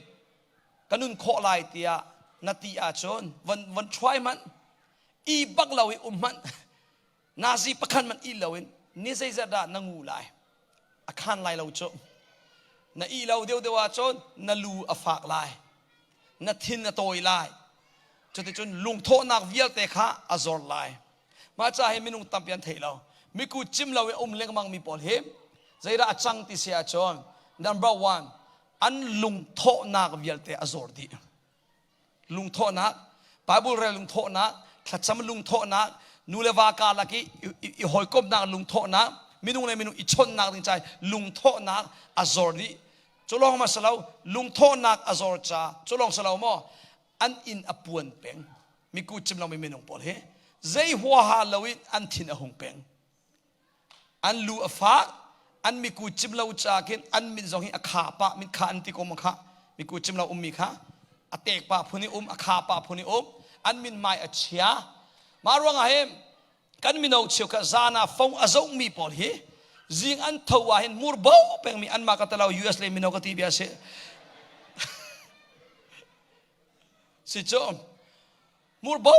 ka nun khawh lai tiah na ti ahcun von von try hmanh. I bak lo i um hmanh. Nazi pakhat hmanh i loin ni zeizat dah na ngu lai. A khan lai lo cu. Na i lo deuhdeuh ahcun na lu a fak lai. Na thin a tawi lai. Cuticun lungthawhnak vialte kha a zor lai. Mah ca hi minung tampi an thei lo. Miku cim lo i um lengmang mi pawl hi zeidah a cang ti si ahcun number one an lungthawhnak vialte a zor dih. Lungthawhnak, Bible rel lungthawhnak, thlacam lungthawhnak, nu le va karlak i, i, i hawikomhnak lungthawhnak, minung le minung i chawnhnak ding ca lungthawhnak a zor dih. Cu lawng ma si lo, lungthawhnak a zor ca, cu lawng si lo maw, an inn a puan peng. Miku cim lomi minung pawl hi zei huaha loin an thin a hung peng. An lu a fak, An miku cim lo ca khin an min zong hi a kha pah min kha an ti ko ma kha miku cim lo ummi kha a tek pa phun i um a kha pa phun i um an min mai a chia mah ruangah hin kan mino cheukhat zan ah phone a zohmi pawl hi zing an tho ah hin mur bo pengmi anmah ka talo US le mino ka ti bia si si cu mur bo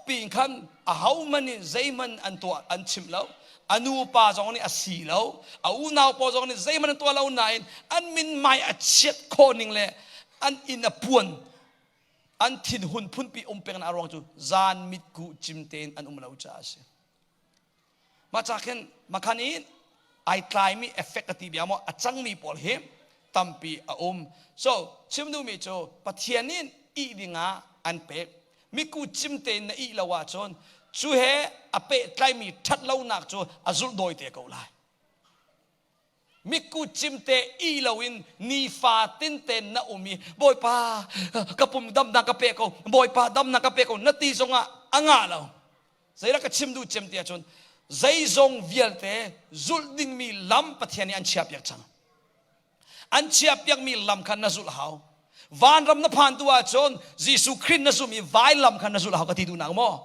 pi in khan a ho man in zeihman an tuah an chim lo a nu pa zong nih a si lo a unau pawl zong nih zeihman an tuah lo nain an min mai a chiat khawh ning le an inn a puan an thinhun phunpi um peng na ruang cu zan mitku cim tein an um lo caah a si mah ca khin makhan in ai tlaimi effect a ti bia maw a cangmi pawl hi tampi a um so chim duhmi cu Pathian in ih dingah an pek miku cim tein na ih lo ahcun cu he a pehtlaimi ṭhatlonak cu a zulh dawi te ko lai Mikku cimte i loin nifa tinte na um i Bawipa ka pum damnak ka pe ko Bawipa damnak ka pe ko na ti zongah a ngah lo zeidah ka chim duh cem ti ahcun zeizong vialte zulh dingmi lam Pathian nih an chiahpiak cang an chiahpiakmi lam kha na zulh hau vanram na phan tu ahcun Jesuh Khrih na zum i vailam kha na zulh hau ka ti duhnak maw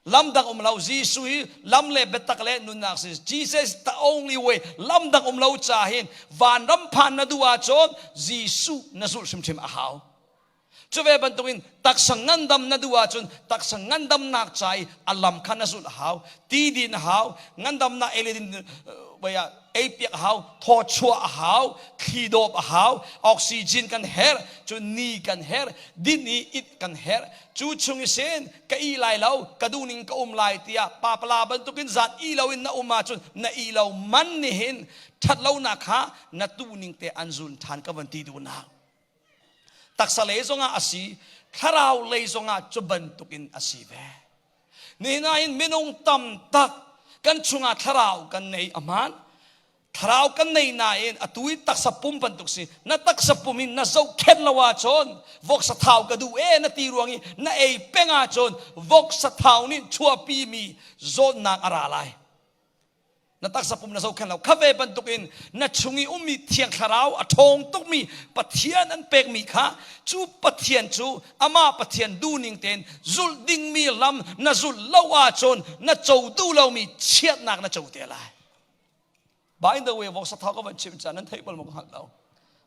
lam dang um lo Jesuh hi lam le biatak le nunnak si Jesus the only way lam dang um lo ca hin vanram phan na duh ahcun Jesuh na zulh hrimhrim a hau cu ve bantukin taksa ngandam na duh ahcun taksa ngandamnak ca i a lam kha na zulh a hau ti din a hau ngandamnak ei le din ei piak a hau thawchuah a hau thli dawp a hau oxygen kan herh cu ni kan herh din i it kan herh cu chung i sin ka i lai lo ka duhning ka um lai tiah papala bantukin zan i lo in na um ahcun na i lo man nih hin ṭhatlonak kha na tuhning te an zun ṭhan ka van ti duhnak taksa lei zongah a si thlarau lei zongah cu bantukin a si ve nihin ah hin minung tam tak kan chungah thlarau kan nei a hmaan Thlarau kan nei nain atu i taksa pum bantuk si na taksa pum in na zohkhenh lo ahcun voksa thau ka duh e na ti ruang i na ei peng ahcun voksa thau nih chuahpi mi zawtnak a ra lai na taksa pum na zohkhenh lo kha ve bantukin na chung i ummi thiang thlarau a ṭhawng tukmi Pathian an pekmi kha cu Pathian cu amah Pathian duhning tein zulh dingmi lam na zulh lo ahcun na co duh lomi chiatnak na co te lai By the way, voksa thau ka van chim ca nan theih bal maw ka hngalh lo.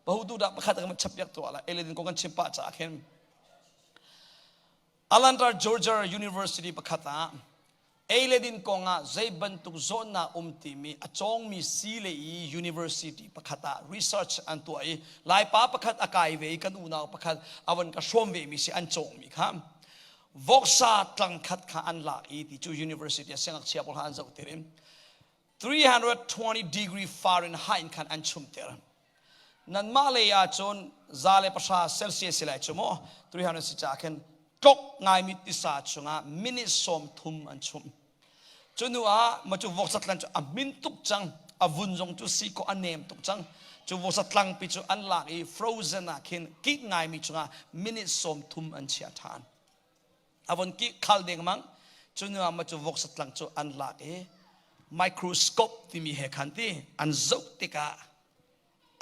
Bahu tu dah pakhat ka van chap piak tuah la. Elin ko kan chim pah ca khin. Atlanta Georgia University pakhat ah Eiledin kong ah zei bantuk zawnnak um timi a cawngmi si le i university pakhat ah research an tuah i Laipa pakhat a kai ve i kan unau pakhat a van ka hrawm ve mi si an cawngmi kha voksa tlangkhat kha an lak i ti cu university a siangngakchia pawl kha an zoh tir in 320 degree Fahrenheit in khan an chumter. Nanmah lei ah cun 110 Celsius si lai cu maw 300 si ca khin tlok ngaimi tisa chungah minute 30 an chum. Cu hnu ah ma cu voksa tlang cu a hmin tuk cang a vun zong cu si ko a nem tuk cang cu voksa tlang pi cu an lak i frozen ah khin kik ngaimi chungah minute 30 an chia ṭhan. A von kih khal dengmang. Cu hnu ah ma cu voksa tlang cu an lak i microscope timi he khan ti an zoh tikah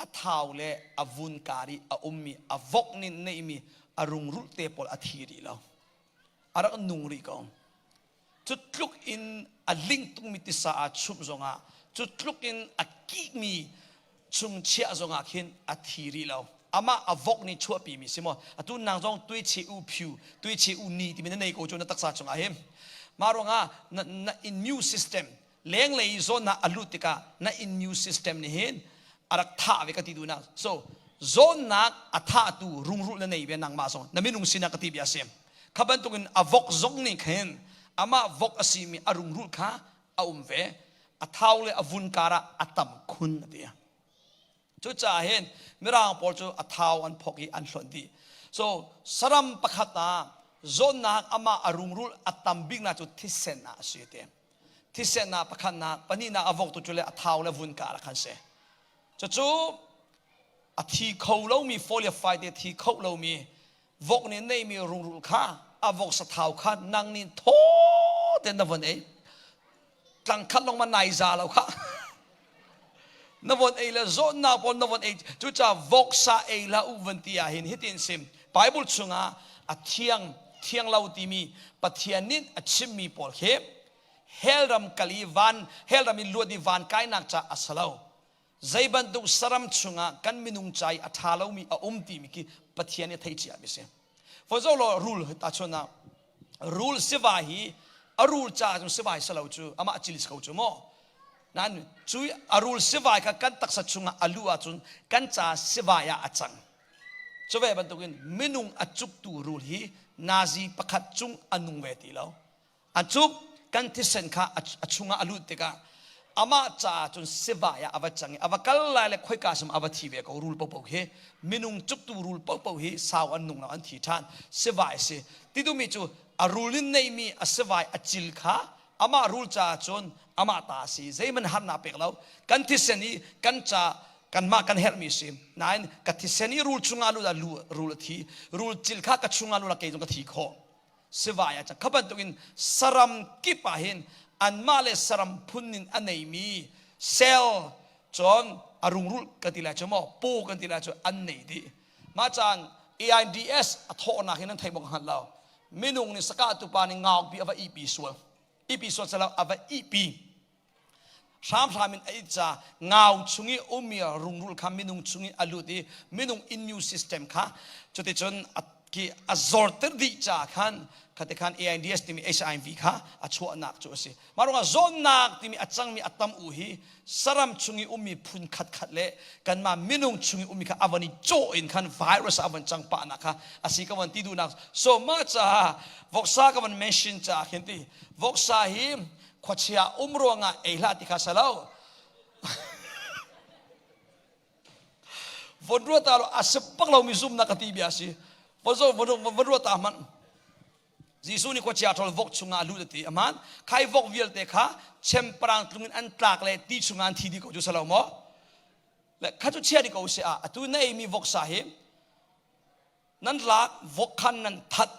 a thau le a vun kar i a ummi a vok nih neihmi a rungrul te pawl a thi rih lo. A rak nung rih ko. Cu tluk in a ling tungmi tisa aa chumh zongah cu tluk in a kihmi chungchiah zongah khin a thi rih lo. Amah a vok nih chuahpimi si maw? Atu nang zong tuichi u phu, tuichi u ni timi na nei ko cu na taksa chungah hin. Mah ruangah na, na immune system lenglei i zawnnak a lut tikah na immune system nih hin a rak thah ve ka ti duhnak. So zawnnak a thahtu rungrul na nei ve nangmah zong na minung sinak ka ti bia a si. Kha bantukin a vok zong nih khin amah vok a simi a rungrul kha a um ve. A thau le a vun karah a tam khun a ti. Cucaah hin Mirang pawl cu a thau an phok i an hlonh dih. So saram pakhat ah zawtnak amah a rungrul a tam biknak cu thisen ah a si te. Thisen ah pakhatnak, pahnihnak a voktu cu le a thau le vun kar ah khan si. Cucu a thi kho lomi folia faite thi kho lomi vok nih neihmi rungrul kha a vok sathau kha nang nih thaw tein na von ei tlangkhat lawng ma nai za lo kha. Na von ei le zawtnak pawl na von ei cucaah voksa ei hlah u van ti ah hin hitin sim Bible chungah a thiang thiang lo timi Pathian nih a chimmi pawl khi hell ram kal i van hell ram in luat i van kainak ca a si lo. Zei bantuk saram chungah kan minung ca i a ṭha lomi a um timi khi Pathian nih a theih cia mi si. For zo law rul tahchun ah rul siva hi a rul ca cun sivai si lo cu amah cil si ko cu maw nan cu a rul sivai kha kan taksa chungah a luh ahcun kan ca sivai ah a cang. Cu ve bantukin minung a cuktu rul hi nazi pakhat cung a nung ve ti lo. A cuk kan thisen kha a chungah a lut tikah amah caah cun sivai ah a va cang i a va kal lai le khoika sam a va thi ve ko rul popo hi minung cuktu rul popo hi sau an nung lo an thi ṭhan sivai si ti duhmi cu a rul in neihmi a sivai a cil kha amah rul caah cun amah ta a si zeihmanh harnak pek lo kan thisen i kan ca kanmah kan herhmi si nain ka thisen i rul chungah lut ah rul a thi rul cil kha ka chungah lut ah kei zong ka thi khawh sivai ah kha bantukin saram kip ah hin anmah le saram phun in a neimi cell cun a rungrul kan ti lai cu maw paw kan ti lai cu an nei dih mah caan AIDS a thawhnak hin an thei bak hngal lo minung nih saka tupa nih ngaupi a va ipi sual ipi sual salo a va ipi Hramhram in a it ca ngau chung i ummi rungrul kha minung chung i a lut i minung immune system kha cuticun a ki a zorter dih ca khan khate khan AIDS timi HIV kha a chuahnak cu a si. Mah ruangah zawtnak timi a cangmi a tam u hi saram chung i ummi phun khat khat le kanmah minung chung i ummi kha a van i cawh in khan virus a van cang pahnak kha a si ka van ti duhnak. So mah caah voksa ka van mention caah khin ti voksa hi khuachia um ruangah ei hlah ti kha si lo von ruat ta lo a si bak lomi zumnak ka ti bia si von zo von ruat ta hmanh Jesuh nih khuachia ṭhawl vok chungah a lut a ti aman khai vok vialte kha chemparang tlung in an tlak le ti chungah an thi dih ko cu si lo maw le kha cu chia dih ko si ah atu na eimi voksa hi Nan lak vok khan nan that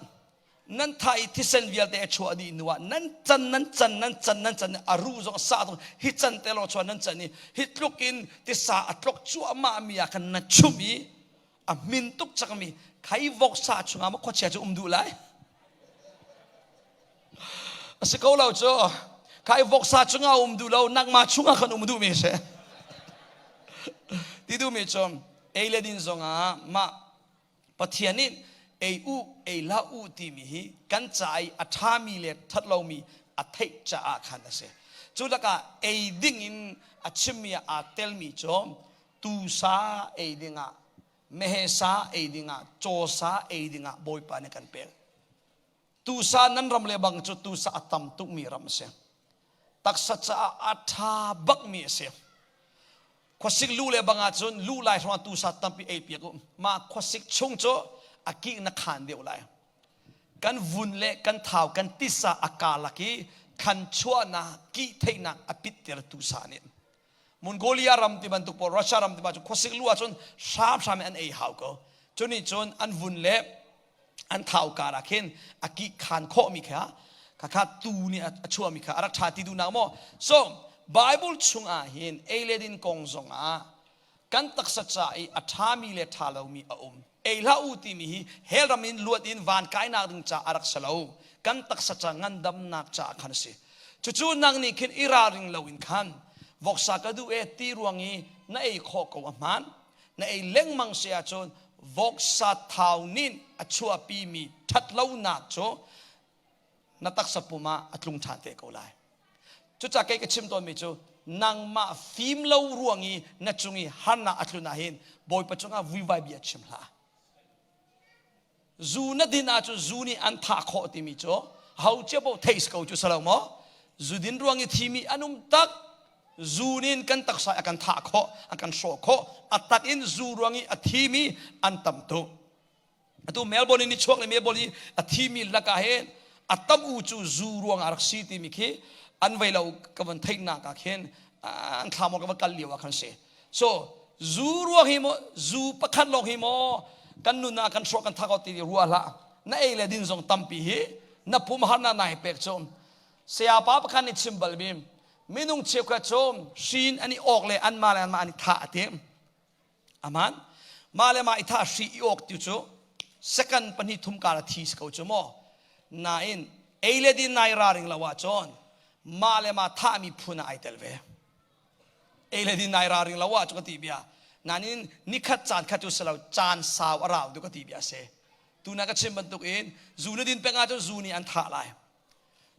nan thah i thisen vialte a chuah dih hnu ah nan can nan can nan can nan can a ruh zong sa zong hi can te lo chuah nan can i hi tluk in tisa a tlok cuahmah mi ah khan na chumh i a hmin tuk cangmi khai vok sa chungah maw khuachia cu um duh lai a si ko lo cu khai voksa chungah um duh lo nangmah chungah khan um duh mi si ti duhmi cu ei le din zongah mah Pathian nih ei u ei hlah u timi hi kan ca i a ṭhami le ṭhatlomi a theih caah khan a si. Cu lakah ei ding in a chimmi ah aa telmi cu tuusa ei dingah meheh sa ei dingah caw sa ei dingah Bawipa nih kan pek. Tuusa nan ram le bang cu tuusa a tam tukmi ram a si. Taksa caah a ṭha bakmi a si. Khuasik lu le bang ahcun lu lai hrawng tuusa tampi ei piak u. Mah khuasik chung cu a kih na khan deuh lai. Kan vun le kan thau kan tisa a kalak i thlan chuahnak kih theihnak a pitter tuusa nih. Mongolia ram ti bantuk pawl Russia ram ti bantuk khuasik lu ahcun hramhram in an ei hau ko. Cu nih cun an vun le an thau kar ah khin a kih khan khawhmi kha kha tu nih a chuahmi kha a rak ṭha ti duhnak maw so Bible chungah hin ei le din kong zongah kan taksa ca i a ṭhami le ṭha lomi a um ei hlah u timi hi hell ram in luat in van kainak ding ca a rak si lo kan taksa ca ngandamnak ca khan a si cucu nang nih khin i ralring lo in khan voksa ka duh e ti ruang i na ei khawh ko a hmaan na ei lengmang si ahcun voksa thau nih a chuahpimi ṭhatlonak cu na taksa pum ah a tlung ṭhan te ko lai cucaah kei ka chim tawnmi cu nangmah fim lo ruang i na cung i harnak a tlun ah hin bawipa cungah vuivai bia chim hlah Zu na din ahcun zu nih an thah khawh timi cu ho cio paoh theih si ko cu si lo maw? Zu din ruang i thimi an um tak. Zu nin kan taksa a kan thah khawh, a kan hrawh khawh. A tak in zu ruang i a thimi an tam tuk. Atu Melbourne in ni chuak le Melbourne i a thimi lakah hin a tam u cu zu ruang ah rak si timi khi an vei lo ka van theihnak ah khin an thla maw ka va kal lio ah khan si. So zu ruang hi maw zu pakhat lawng hi maw kan nun ah kan hrawh kan thak ti ruah hlah na ei le din zong tampi hi na pum harnak nai pek cu sayapa pakhat nih chim bal mi. Minung cheukhat cu hrin an i awk le anmah le anmah an i thah a ti. Aman. Mah le mah i thah hri i awk ti cu second pahnih thum kar a thi si ko cu maw. Nain ei le din nai raring lo ahcun mah le mah thahmi phun ah ai tel ve. Ei le din nai raring lo ah cu ka ti bia. Nain nikhat caan khat cu si lo caan sau a rau tu ka ti bia si. Tuna ka chim bantuk in zu na din peng ahcun zu nih an thah lai.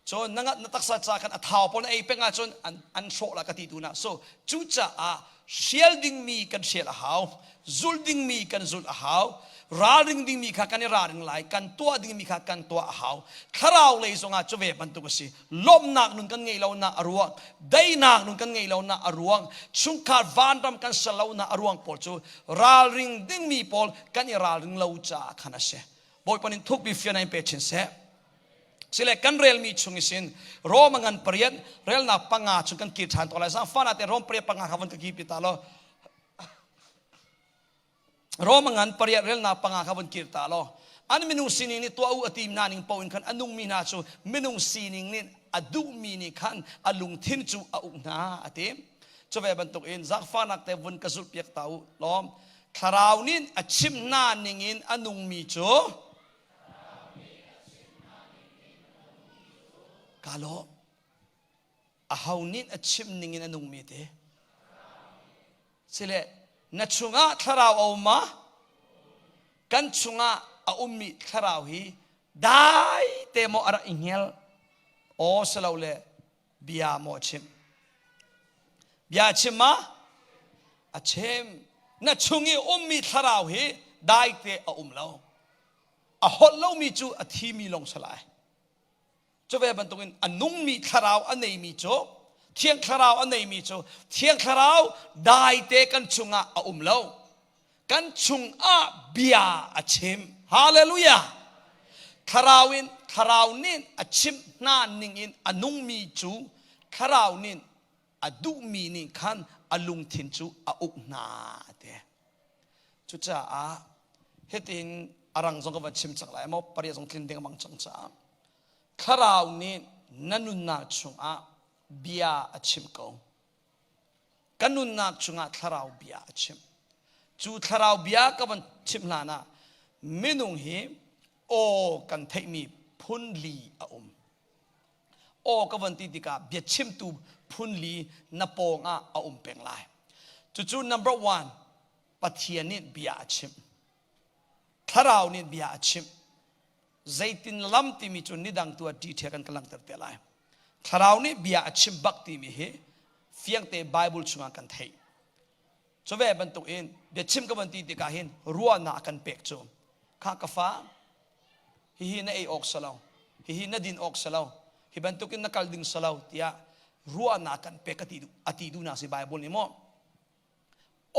Cun na na taksa ca khan a thau pawl na ei peng ahcun an an hrawh la ka ti tu na. So cucaah hrial dingmi kan hrial a hau, zulh dingmi kan zulh a hau, ralring dingmi kha kan i ralring lai, kan tuah dingmi kha kan tuah a hau. Thlarau lei zongah cu ve bantuk a si. Lawmhnak nun kan ngeih lonak a ruang, daihnak nun kan ngeih lonak a ruang, chungkhar vanram kan ser lonak a ruang pawl cu ralring dingmi pawl kan i ralring lo caah khan a si. Bawipa nih thukpi fian in pe chin seh. Sile kan relmi chung isin Rome ngan pariat relnak panga chung kan kir ṭhan to lai. Zaangfah te Rome pariat panga kha von ka ki pi ta law. Rome ngan pariat relnak panga kha von kir ta law. An minung sining nih tuah u a tim na ning paoh in khan a nungmi hna cu minung sining nih a duhmi nih khan a lungthin cu a uk hna a ti. Cu ve bantuk in zaangfahnak te vun ka zulh piak ta u lawm. Thlarau nih a chim hna ning in a nungmi cu Ka lawm. Aho nih a chim ning in a nungmi te. Sile na chungah thlarau a um ma? Kan chungah a ummi thlarau hi dai te maw a rak i hngal? Aw silole bia maw a chim? Bia a chim ma? A chim. Na chung i ummi thlarau hi dai te a um lo. A holh lomi cu a thimi lawng si lai. Cu ve bantukin a nungmi thlarau a neimi cu Thiang Thlarau a neimi cu Thiang Thlarau daite kan chungah a um lo. Kan chungah bia a chim. Hallelujah! Thlarau in Thlarau nih a chimh hna ningin a nungmi cu Thlarau nih a duhmi nih khan a lungthin cu a uk hna te. Cucaah hitin a rang zong ka van chim cang lai maw paria zong tlin ding amang cang caah thlarau nih na nunnak chungah bia a chim ko. Ka nunnak chungah thlarau bia a chim. Cu thlarau bia ka van chim hlan ah minung hi aw kan theihmi phun li a um. Aw ka van ti tikah biachimtu phun li na pawng ah a um peng lai. Cucu number one, Pathian nih bia a chimh. Thlarau nih bia a chimh. Zeitin lam timi cu nidang tu ah detail kan ka langhter te lai. Thlarau nih bia a chim bak timi hi fiangte Bible chungah kan theih. Cu ve bantuk in biachim ka van ti tikah hin ruahnak a kan pek cu kha ka fa hihi na ei awk si lo hihi na din awk si lo hi bantukin na kal ding si lo tiah ruahnak kan pek a ti duhnak si Bible nih maw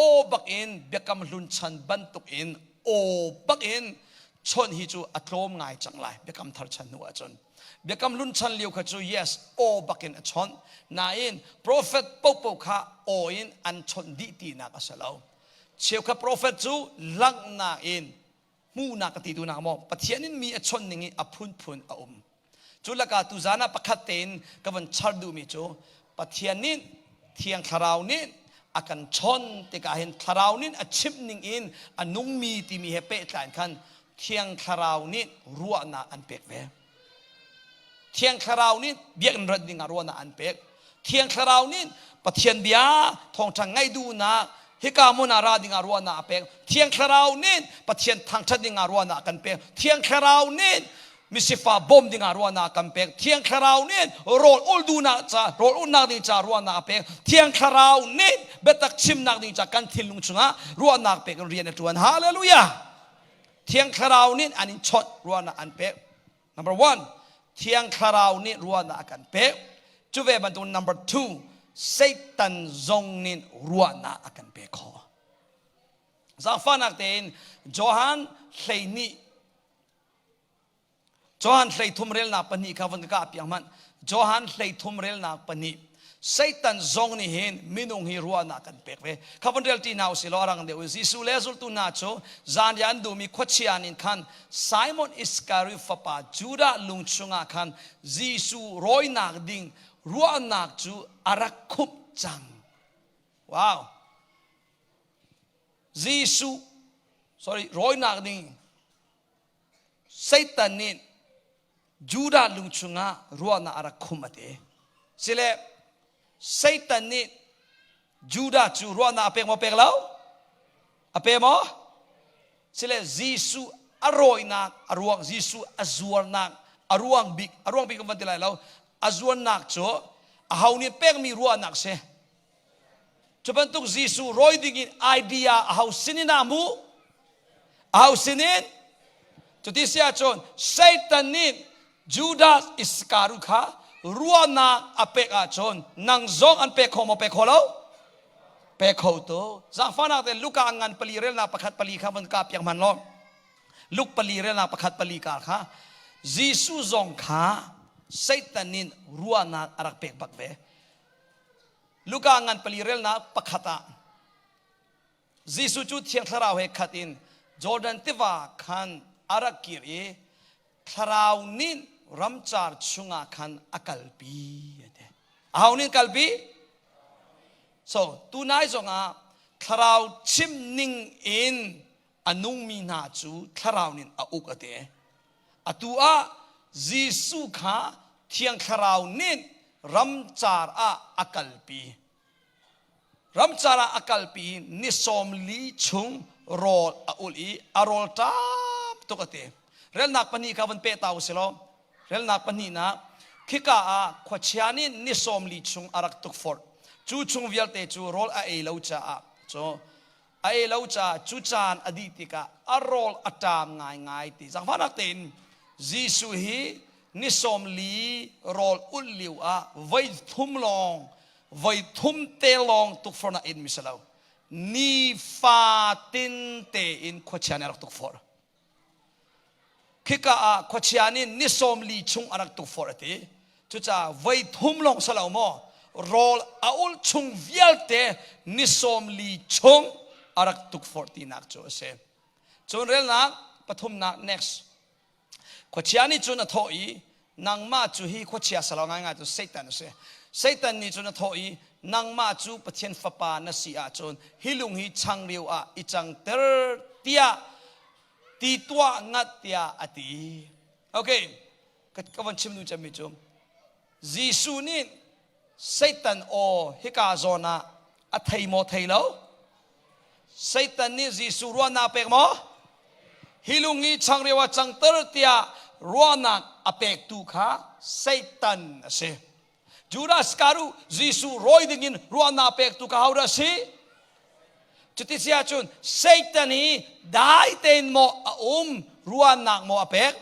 aw bak in biakam hlun chan bantuk in aw bak in chawnh hi cu a tlawm ngai cang lai biakam thar chan hnu ahcun biakam hlun chan lio kha cu yes aw bak in a chawnh nain prophet popo kha aw in an chawnh dih tinak a si lo cheukhat prophet cu langhnak in hmuhnak ka ti duhnak maw Pathian in mi a chawnh ning i a phunphun a um cu lakah tuzan ah pakhat tein ka van char duhmi cu Pathian nih Thiang Thlarau nih a kan chawn tikah hin Thlarau nih a chimh ning in a nungmi timi he pehtlai in khan Thiang Thlarau nih ruahnak an pek ve Thiang Thlarau nih biakinn rat ding ah ruahnak an pek. Thiang Thlarau nih Pathian bia thawngṭha ngaih duhnak hika hmun ah ra ding ah ruahnak a pek. Thiang Thlarau nih Pathian thangṭhat ding ah ruahnak a kan pek. Thiang Thlarau nih misifa bawm ding ah ruahnak a kan pek. Thiang Thlarau nih rawl ul duhnak ca rawl ulnak ding ca ruahnak a pek. Thiang Thlarau nih biatak chimnak ding ca kan thinlung chungah ruahnak pek in rian a ṭuan. Hallelujah! Thiang Thlarau nih an in chawnh ruahnak an pek. Number one, Thiang Thlarau nih ruahnak a kan pek. Cu ve bantuk number two, Satan zong nih ruahnak a kan pek khawh. Zaangfahnak tein Johan 12 Johan 13 relnak pahnih kha von ka kah piak hmanh. Johan 13 relnak pahnih. Satan zong nih hin minung hi ruahnak kan pek ve. Kha von rel ṭi hna usih law a rang deuh in Jesuh le zultu hna cu zanriah an duhmi khuachia nih khan Simon Iskariot fapa Judah lung chungah khan Jesuh rawinak ding Ruahnak cu a rak khumh cang. Wow. Jesuh, sorry, rawinak ding Satan nih Judah lung chungah ruahnak a rak khumh a ti. Sile Satan nih Judah cu ruahnak a pek maw pek lo? A pe maw? Sile Jesuh a rawinak a ruang Jesuh a zuarnak a ruang bik a ruang bik kan van ti lai lo a zuannak cu a ho nih pekmi ruahnak si. Cu bantuk Jesuh rawi ding in idea a ho sinin ah hmuh? A ho sinin? Cuti si ahcun Satan nih Judas Iscariot kha ruahnak a pek ahcun nang zong an pek kho maw pek kho lo? Pek kho tu. Zaangfahnak tein Luka ngan pali relnak pakhat pali kha van ka piak hman law. Luk pali relnak pakhat pali ka kha Jesuh zong kha Satan nih ruahnak a rak pek bak ve. Luka ngan pali relnak pakhat ah Jesuh cu Thiang Thlarau he khat in Jordan tiva khan a rak kir i Thlarau nih ramcar chungah khan a kalpi. Aho nih kalpi? So tunai zongah Thlarau chim ning in a nungmi hna cu Thlarau nih a uk a ti. Atu ah Jesuh kha Thiang Thlarau nih ramcar ah a kalpi. Ramcar ah a kalpi ni 40 chung rawl a ulh i a rawl ṭam tuk a ti. Relnak pahnih kha van peh ta u silaw relnak pahnihnak khika ah khuachia nih ni 40 chung a rak tukforh. Cu chung vialte cu rawl a ei lo caah cu a ei lo caah cu caan a dih tikah a rawl a ṭam ngaingai ti zaangfahnak tein Jesuh hi ni 40 rawl ulh lio ah voi thum lawng voi thum te lawng tukforhnak in mi si lo nifatin tein khuachia nih a rak tukforh Khika ah khuachia nih ni 40 chung a rak tukforh a ti. Cucaah voi thum lawng si lo maw rawl a ulh chung vialte ni 40 chung a rak tukforh tinak cu a si. Cun relnak pathumnak next. Khuachia nih cun a thawh i nangmah cu hi khuachia salo ngaingai cu Satan a si. Satan nih cun a thawh i nangmah cu Pathian fapa na si ahcun hi lung hi changreu ah i cangter tiah ti tuah ngat tiah a ti. Okay, ka van chim nu cemmi cu Jesuh nih Satan aw hika zawn ah a thei maw thei lo? Satan nih Jesuh ruahnak pek maw? Hi lung hi changreu ah cangter tiah ruahnak a pektu kha Satan a si. Judas Iscariot Jesuh rawi dingin ruahnak pektu kha hodah a si? Cuti si ahcun Satan hi dai tein maw a um ruahnak maw a pek?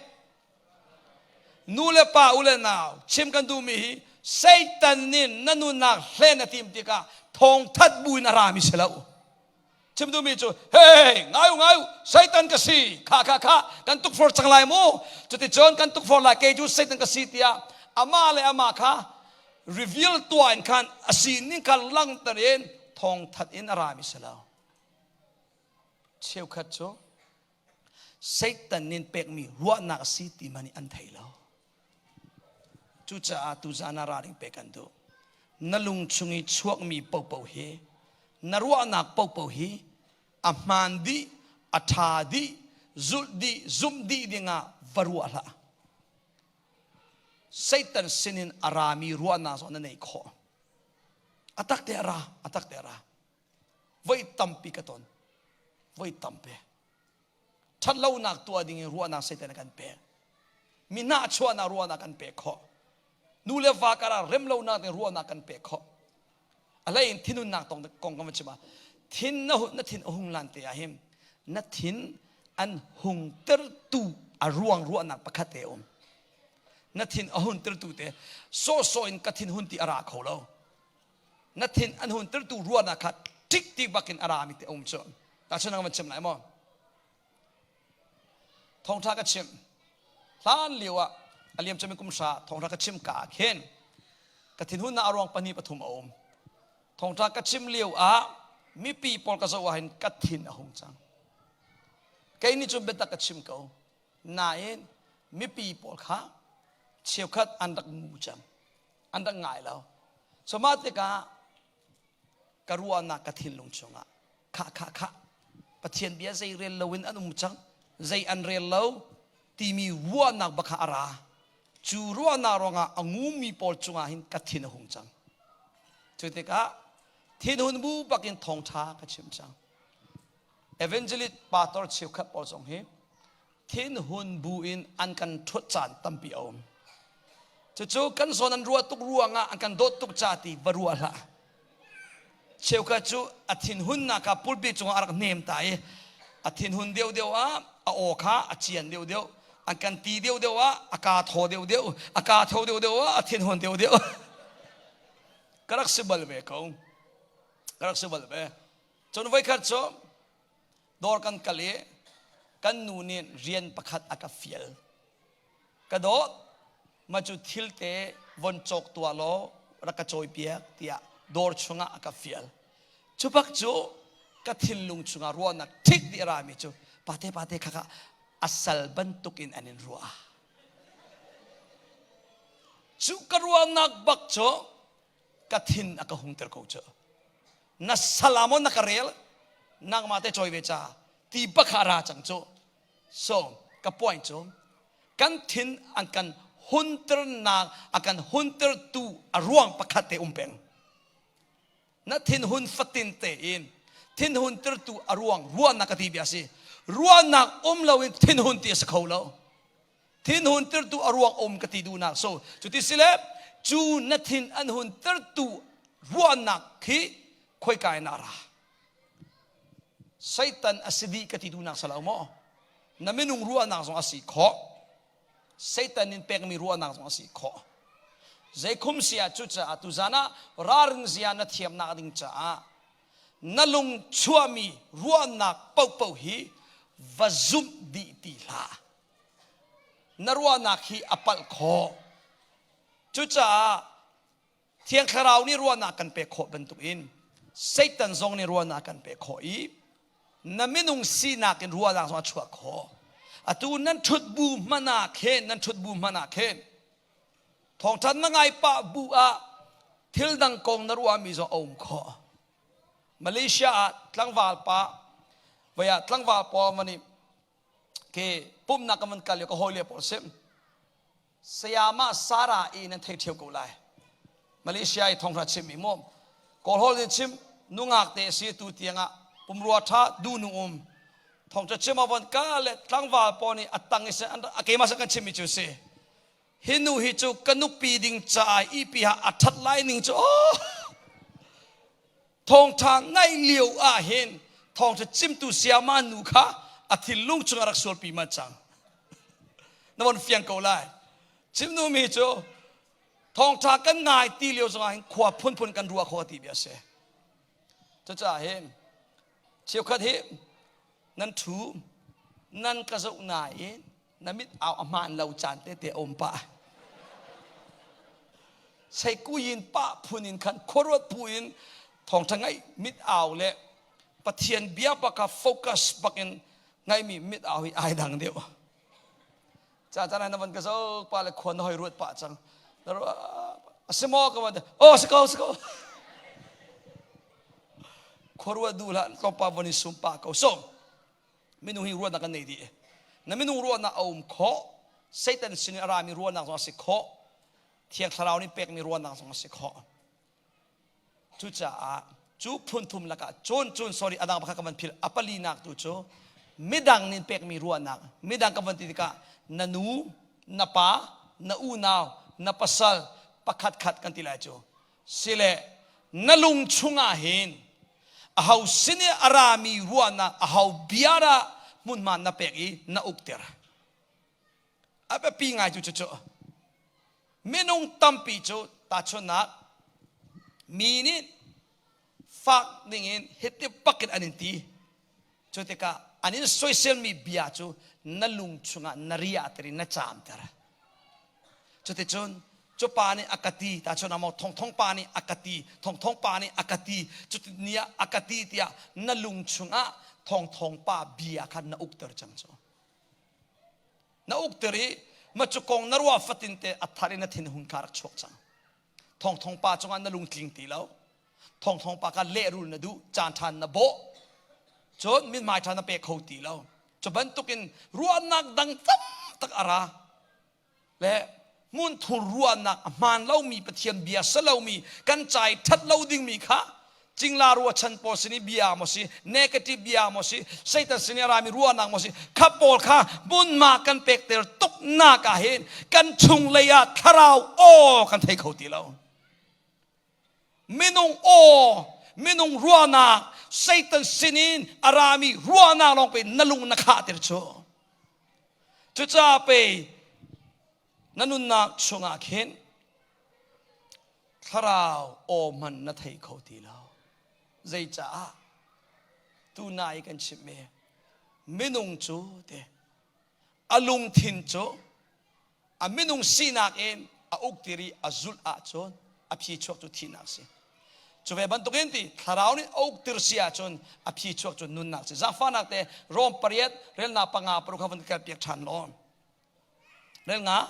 Nu le pa u le nau chim kan duhmi hi Satan nih na nunnak hlen a tim tikah thawngthat bu in a rami si lo. Chim duhmi cu hey ngai u ngai u Satan ka si kha kha kha kan tukforh cang lai mu cuticun kan tukforh lai kei cu Satan ka si tiah amah le amah kha reveal tuah in khan a sining kha langhter in thawngthat in a rami si lo. Cheukhat cu Satan nih pekmi ruahnak a si ti hmanh an thei lo. Cucaah tuzaan ah ralring pek kan duh. Na lung chung i chuakmi popo hi, na ruahnak popo hi a hmaan dih, a ṭha dih, zulh dih, zumh dih dingah va ruah hlah. Satan sinin a rami ruahnak zong na neih khawh. A tak te a ra, a tak te a ra. Voi tampi ka ton. Voi tampi. Ṭhatlonak tuah ding in ruahnak Satan a kan pek. Mi nahchuahnak ruahnak kan pek khawh. Nu le va karah remlonak ding ruahnak kan pek khawh. A hlei in thinunnak tong kong kan van chim ah thin na na thin a hung lan te ah hin na thin an hung tertu a ruang ruahnak pakhat te um. Na thin a hun tertu te sawhsawh in ka thin hun ti a ra kho lo. Na thin an hun tertu ruahnak kha tik ti bakin a rami te um cu tahchunhnak van chim lai maw thawngtha ka chim hlan lio ah a liam cami kum hra thawngtha ka chim ka ah khin ka thinhunnak a ruang pahnih pathum a um thawngtha ka chim lio ah mipi pawl ka zoh ah hin ka thin a hung cang kei nih cun biatak ka chim ko nain mipi pawl kha cheukhat an rak ngu cang. An rak ngai lo. So mah tikah ka ruahnak ka thinlung chungah khah khah khah Pathian bia zei rel loin an um cang zei an rel lo timi ruahnak bak kha a ra. Cu ruahnak ruangah a ngumi pawl cungah hin ka thin a hung cang. Cu tikah thinhun bu bakin thawngṭha ka chim cang. Evangelist pastor cheukhat pawl zong hi thinhun bu in an kan ṭhuat caan tampi a um. Cucu kan zawn an ruah tuk ruangah an kan dawt tuk ca ti va ruah hlah. Cheukhat cu a thinhunnak kha pulpit cungah a rak hnem ta i a thinhun deuhdeuh ah a aw kha a cian deuhdeuh an kan ti deuhdeuh ah a kaa thaw deuhdeuh a kaa tho deuhdeuh ah a thinhun deuhdeuh ka rak si bal ve ko ka rak si bal ve cun voikhat cu dawr kan kal i kan nu nih rian pakhat a ka fial ka dawt ma cu thil te von cawk tuah law rak ka cawi piak tiah dawr chungah a ka fial cu bak cu ka thinlung chungah ruahnak thik dih a rami cu pate pate kha kha a sal bantuk in an in ruah cu ka ruahnak bak cu ka thin a ka hungter ko cu na salam na ka rel nangmah te cawi ve ca ti bak kha ra cang cu so ka point cu kan thin an kan hunternak a kan huntertu a ruang pakhat te um peng na thinhun fatin te in thinhun tertu a ruang ruahnak ka ti bia si ruahnak um lo in thinhun ti a si kho lo Thinhun tertu a ruang um ka ti duhnak so cuti sile cu na thin an hun tertu ruahnak khi khoika in a ra Satan a si dih ka ti duhnak salo maw na minung ruahnak zong a si khawh Satan in pekmi ruahnak zong a si khawh zeikhum si ah cucaah tuzan ah ralring zia na thiamnak ding caah na lung chuahmi ruahnak paohpaoh hi va zumh dih ti hlah Na ruahnak hi a palh khawh. Cucaah Thiang Thlarau nih ruahnak kan pek khawh bantukin Satan zong nih ruahnak kan pek khawh i na minung sinak in ruahnak zong a chuah khawh. Atu nan ṭhut bu hmanh ah khin, nan ṭhut bu hmanh ah khin thawngṭhan na ngai pah bu ah thil dang kong na ruahmi zong a um khawh. Malaysia ah tlangval pa, voi ah tlangval pawl man nih Ke pumnak ka van kal i ka hawile pawl sim sayama Sarah i nan thei ṭheo ko lai Malaysia i thonghra chim i mu Kawl hol in chim nungak te si tu tiangah pumrua ṭha du nu um thongṭha chim a von ka le tlangval pawl nih a tang i a keimah san kan chimmi cu si hi nu hi cu ka nupi ding caah ipi ha a ṭhat lai ning cu oh Thawngṭha ngaih lio ah hin thawngṭha chimtu sayama nu kha a thinlung chung a rak sualpi ma cang. Na von fiang ko lai. Chim nu mi cu thawngṭha kan ngai ti lio zongah hin khua phunphun kan ruah kho ti bia si. Cucaah hin cheukhat hi nan ṭhu nan ka zoh nain na mit au a hmaan lo caan tete a um pah. Seikuyin pah phun in khan khuaruat phu in thawngṭha ngaih mit au le Pathian bia bak kha focus bak in ngaihmi mit au hi ai dang deuh. Ca caan na van ka zoh pa le khua na hoi ruat pah cang. A si maw ka van oh si ko si ko. Khuaruat duh hlah tlawmpal von i sum pah ko. So minung hi ruahnak kan nei dih na minung ruahnak a um khawh Satan sin in a rami ruahnak zong a si khawh Thiang Thlarau nih pekmi ruahnak zong a si khawh cucaah cu phun thum lakah cun cun sorry adang pakhat ka van philh a palinak tu cu midang nih pekmi ruahnak midang ka van ti tikah na nu na pa na unau na pasal pakhat khat kan ti lai cu Sile na lung chungah hin aho sin i a rami ruahnak aho bia dah hmunhma na pek i na ukter. A biapi ngai cu cucu minung tampi cu tahchunhnak mi nih fak dingin hiti bakin an in ti cu tikah an in soiselmi bia cu na lung chungah na riahter i na caamter. Cuticun cu pa nih a ka ti tahchun ah maw thongthong pa nih a ka ti thongthong pa nih a ka ti cuti ni ah a ka ti tiah na lung chungah thongthong pa bia kha na ukter cang cu na ukter i ma cu kong na ruah fatin te a thar in na thin hun kha rak chuak cang. Thawngthawng pa cungah na lungtling ti lo. Thawngthawng pa kha lehrul na duh, caan ṭhan na bawh. Cun mithmai ṭha na pe kho ti lo. Cu bantukin ruahnak dang tam tak a ra. Le hmunthur ruahnak a hmaan lomi Pathian bia si lomi kan cai ṭhat lo dingmi kha cingla ruachan pawl sin i bia maw si negative bia maw si Satan sin i a rami ruahnak maw si kha pawl kha hmunhma kan pekter tuk nak ah hin kan chunglei ah thlarau aw kan thei kho ti lo. Minung aw, minung ruahnak, Satan sinin a rami ruahnak lawng pe na lung na khahter cu. Cucaah pei na nunnak chungah khin thlarau aw hmanh na thei kho ti lo. Zeicaah? Tunai kan chimh i minung cu te a lungthin cu a minung sinak in a uktir i a zulh ahcun a phi chuak cu thihnak si. Cu ve bantukin ti thlarau nih a uktir si ahcun a phi chuak cu nunnak si. Zaangfahnak te Rom pariat relnak panga paruk kha vun kalpiak ṭhan law. Relnga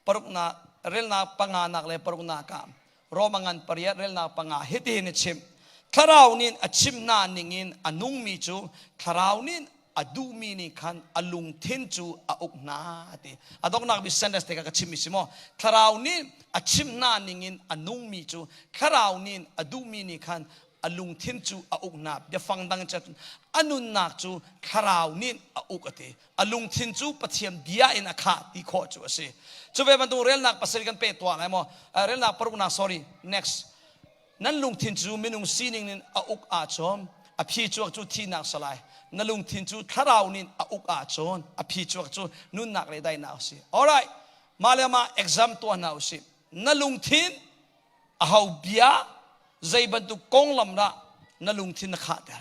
paruknak relnak panga nak le paruknak ah Rom a ngan pariat relnak panga hitihin a chimh. Thlarau nih a chim hna ningin a nungmi cu thlarau nih a duhmi nih khan a lungthin cu a uk hna ti. A donghnak bi sentence te ka ka chimmi si maw? Thlarau nih a chim hna ningin a nungmi cu thlarau nih a duhmi nih khan a lungthin cu a uk hna. Biafang dang cun a nunnak cu thlarau nih a uk a ti. A lungthin cu Pathian bia in a khah ti khawh cu a si. Cu ve bantuk relnak pasarih kan peh tuah lai maw? Relnak paruknak sorry next. Nan lungthin cu minung sining in a uk ahcun a phi chuak cu thihnak salai. Na lungthin cu thlarau nin a uk ahcun a phi chuak cu nunnak le daihnak a si. Alright, mah le mah exam tuah hna usih. Na lungthin a ho bia zei bantuk konglam dah na lungthin na khahter?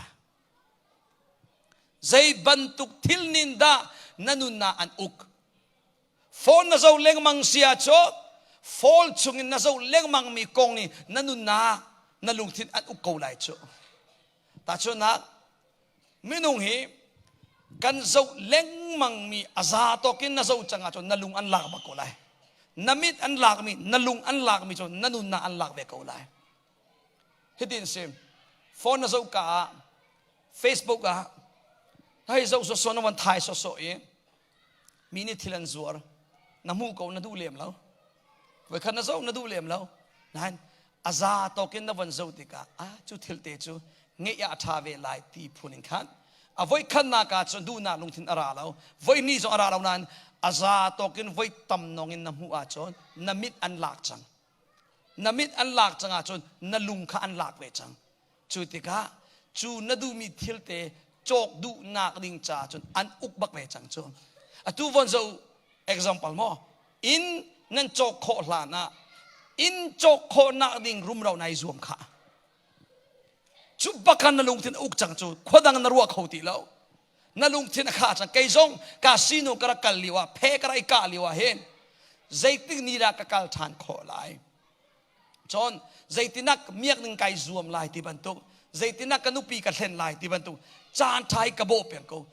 Zei bantuk thil nin dah na nunnak an uk? Phone na zoh lengmang si ahcun phone chungin na zoh lengmang mi kong nih na nunnak na lungthin an uk ko lai cu. Tahchunhnak minung hi kan zoh lengmang mi a za tawk in na zoh cang ahcun na lung an lak bak ko lai. Na mit an lak mi, na lung an lak mi cu na nunnak an lak ve ko lai. Hitin sim phone na zoh ka ah Facebook ah hei zoh sawsawh na van thai sawsawh i mi nih thil an zuar na hmu ko na duh lem lo voikhat na zoh na duh lem lo nain a za tawkin na von zoh tikah ah cu thil te cu ngeih ah a ṭha ve lai ti phun in khan a voikhatnak ah cun duhnak lungthin a ra lo voi ni zong a ra lo nain a za tawkin voi tam nong in na hmuh ahcun na mit an lak cang na mit an lak cang ahcun na lung kha an lak ve cang Cu tikah cu na duhmi thil te cawk duhnak ding caah cun an uk bak ve cang cu. Atu von zo example maw inn nan cawk khawh hlan ah inn cawk khawhnak ding rumro nai zuam kha. Cu bak na lungthin a uk cang cu khua dang na ruah kho ti lo. Na lungthin a kha cang kei zong casino ka rak kal lio ah phe ka rak i kah lio ah hin zeitik ni dah ka kal ṭhan khawh lai. Cun zeitinak miak ning kai zuam lai ti bantuk, zeitinak ka nupi ka thlen lai ti bantuk caan ṭha hi ka bawh peng ko.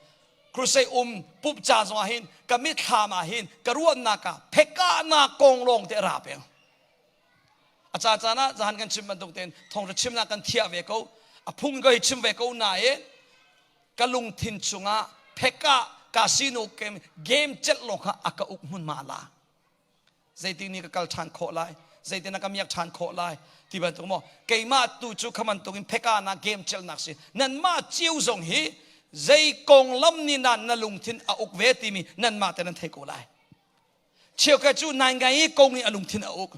Crusade um pup ca zong ah hin ka mitthlam ah hin ka ruahnak ah phekahnak kong lawng te a ra peng. A ca caan ah zahan kan chim bantuk tein thawngṭha chimnak kan thiah ve ko. A phung ka hi chim ve ko nain ka lungthin chungah phekah casino game game celh lawng kha a ka uk hmunhma la. Zeitin ni ka kal ṭhan khawh lai? Zeitin ka miak ṭhan khawh lai? Ti bantuk maw? Keimah tu cu kha bantukin pheka game celhnak si. Nanmah cio zong hi zei konglam nih dah na lungthin a uk ve timi nanmah te nan thei ko lai. Cheukhat cu naingai kong nih a lungthin a uk.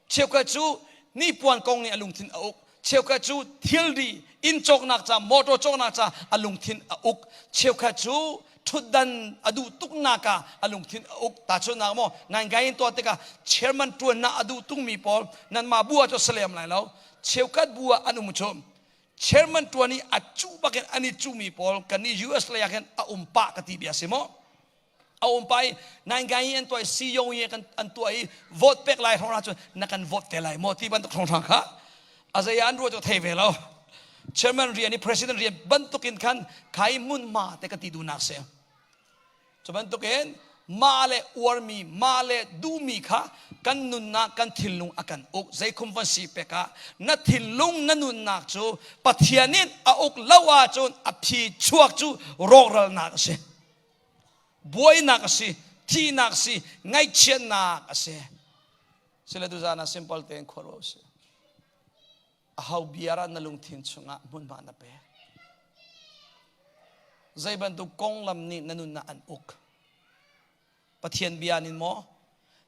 Cheukhat cu nipuan kong nih a lungthin a uk. Cheukhat cu thilri inn cawknak ca, motor cawknak ca a lungthin a uk. Cheukhat cu ṭhutdan a duh tuknak ah a lungthin a uk. Tahchunhnak maw, naingai in tuah tikah chairman ṭuannak a duh tungmi pawl nanmah bu ah cu a si lem lai lo. Cheukhat bu ah an um cu chairman ṭuan i a cuh bakin an i cuhmi pawl kan i US lei ah khin a um pah ka ti bia si maw? A um pa i naingai i an tuah i siyo i an tuah i vote pek lai hrawng ahcun na kan vote te lai maw ti bantuk hrawnghrang kha a zei ah an ruah cu thei ve lo. Chairman rian i president rian bantukin khan khai hmunhma te ka ti duhnak si. Cu bantukin mah le uarmi, mah le duhmi kha Kan nunnak kan thinlung a kan uk. Zeikhum van si pek ah na thinlung na nunnak cu Pathian in a uk lo ahcun a phi chuak cu rawkralnak a si. Buainak a si, thihnak a si, ngaihchiatnak a si. Sile tuzaan ah simple tein khua ruah usih. Aho bia dah na lungthin chungah hmunhma na pek? Zei bantuk konglam nih na nunnak an uk? Pathian bia nin maw?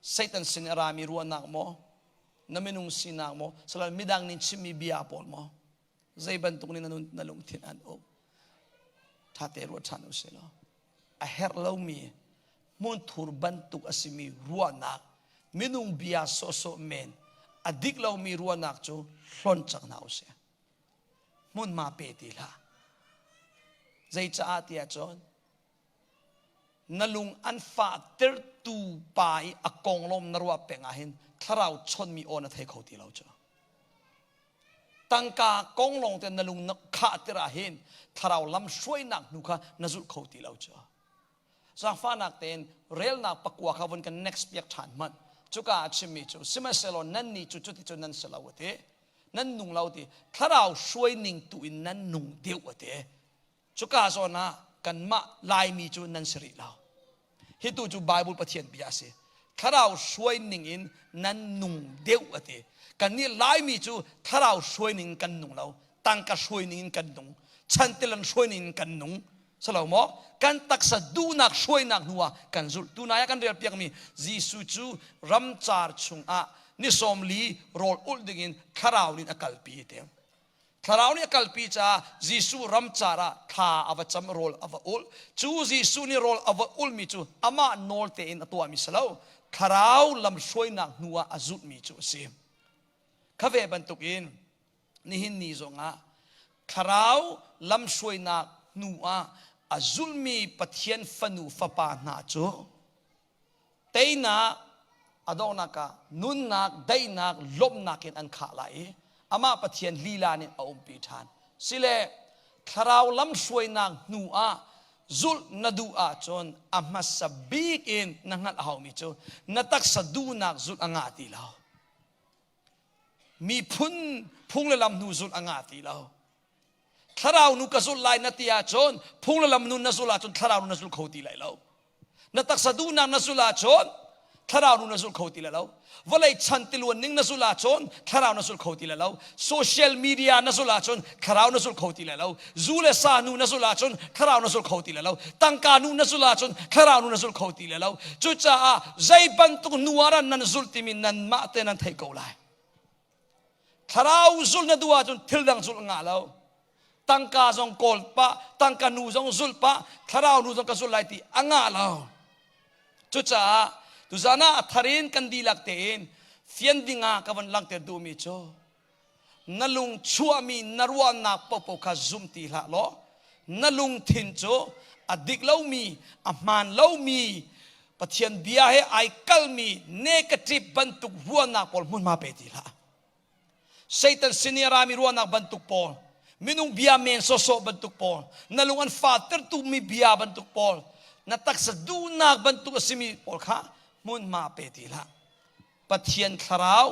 Satan sin a rami ruahnak maw? Na minung sinak maw? Salal midang nih chimmi bia pawl maw? Zei bantuk nih na nun na lungthin an uk? Ṭhate ruat ṭhan u sih law a herh lomi hmunthur bantuk a simi ruahnak minung bia sawhsawh men a dik lomi ruahnak cu hlon cang hna u sih. Hmunhma pe ti hlah. Zeicaah tiah cun na lung an fahtertu pa i a konglawm na ruah peng ah hin thlarau chawnhmi aw na thei kho ti lo cu. Tangka kong lawng te na lung na khahter ah hin thlarau lam hruainak hnu kha na zulh kho ti lo cu. Zaangfahnak tein relnak pakua kha vun kan next piak ṭhan hmanh. Cuka ah chimmi cu sihmanhsehlaw nannih cu cuticun nan si lo a ti. Nan nung lo ti. Thlarau hruai ning tu in nan nung deuh a ti. Cuka zawn ah kanmah Laimi cu nan si rih lo. Hi tu cu Bible Pathian bia a si. Thlarau hruai ning in nan nung deuh a ti. Kannih Laimi cu thlarau hruai ning in kan nung lo. Tangka hruai ning in kan nung. Chantilan hruai ning in kan nung. Salo maw? Kan taksa duhnak hruainak hnu ah kan zulh. Tunai ah kan rel piakmi Jesuh cu ramcar chungah ni 40 rawl ulh dingin thlarau nih a kalpi te. Thlarau nih a kalpi caah Jesuh ramcar ah thla a va cam rawl a va ulh. Cu Jesuh nih rawl a va ulhmi cu amah nawl tein a tuahmi si lo. Thlarau lamhruainak hnu ah a zulhmi cu a si. Kha ve bantukin nihin ni zongah thlarau lamhruainak hnu ah a zulhmi Pathian fanu fapa hna cu Teinak a donghnak ah nunnak, daihnak, lawmhnak in an khah lai i amah Pathian lila nih a umpi ṭhan. Sile thlarau lamhruainak hnu ah zulh na duh ahcun a hmasa bik in na hngalh a haumi cu na taksa duhnak zulh a ngah ti lo. Miphun phung le lam hnu zulh a ngah ti lo. Thlarau nu ka zulh lai na ti ahcun phung le lam nu na zulh ahcun thlarau nu na zul kho ti lai lo. Na taksa duhnak na zulh ahcun thlarau nu na zul kho ti lai lo. Vawlei chan tiluan ning na zulh ahcun thlarau na zul kho ti lai lo. Social media na zulh ahcun thlarau na zul kho ti lai lo. Zu le sa nu na zulh ahcun thlarau na zul kho ti lai lo. Tangka nu na zulh ahcun thlarau nu na zul kho ti lai lo. Cucaah zei bantuk nu ah nan zulh timi nanmah te nan theih ko lai. Thlarau zulh na duh ahcun thil dang zulh ngah lo. Tangka zong kawl pah, tangka nu zong zulh pah, thlarau nu zong ka zulh lai ti a ngah lo. Cucaah tuzan ah a thar in kan dihlak tein fian ding ah ka von langhter duhmi cu na lung chuahmi na ruahnak paohpaoh kha zum ti hlah law na lungthin cu a dik lomi a hmaan lomi Pathian bia he ai kalmi negative bantuk ruahnak pawl hmunhma pe ti hlah. Satan sin i a rami ruahnak bantuk pawl, minung bia men sawsawh bantuk pawl, na lung an fatertu mi bia bantuk pawl, na taksa duhnak bantuk a simi pawl kha hmunhma pe ti hlah. Pathian thlarau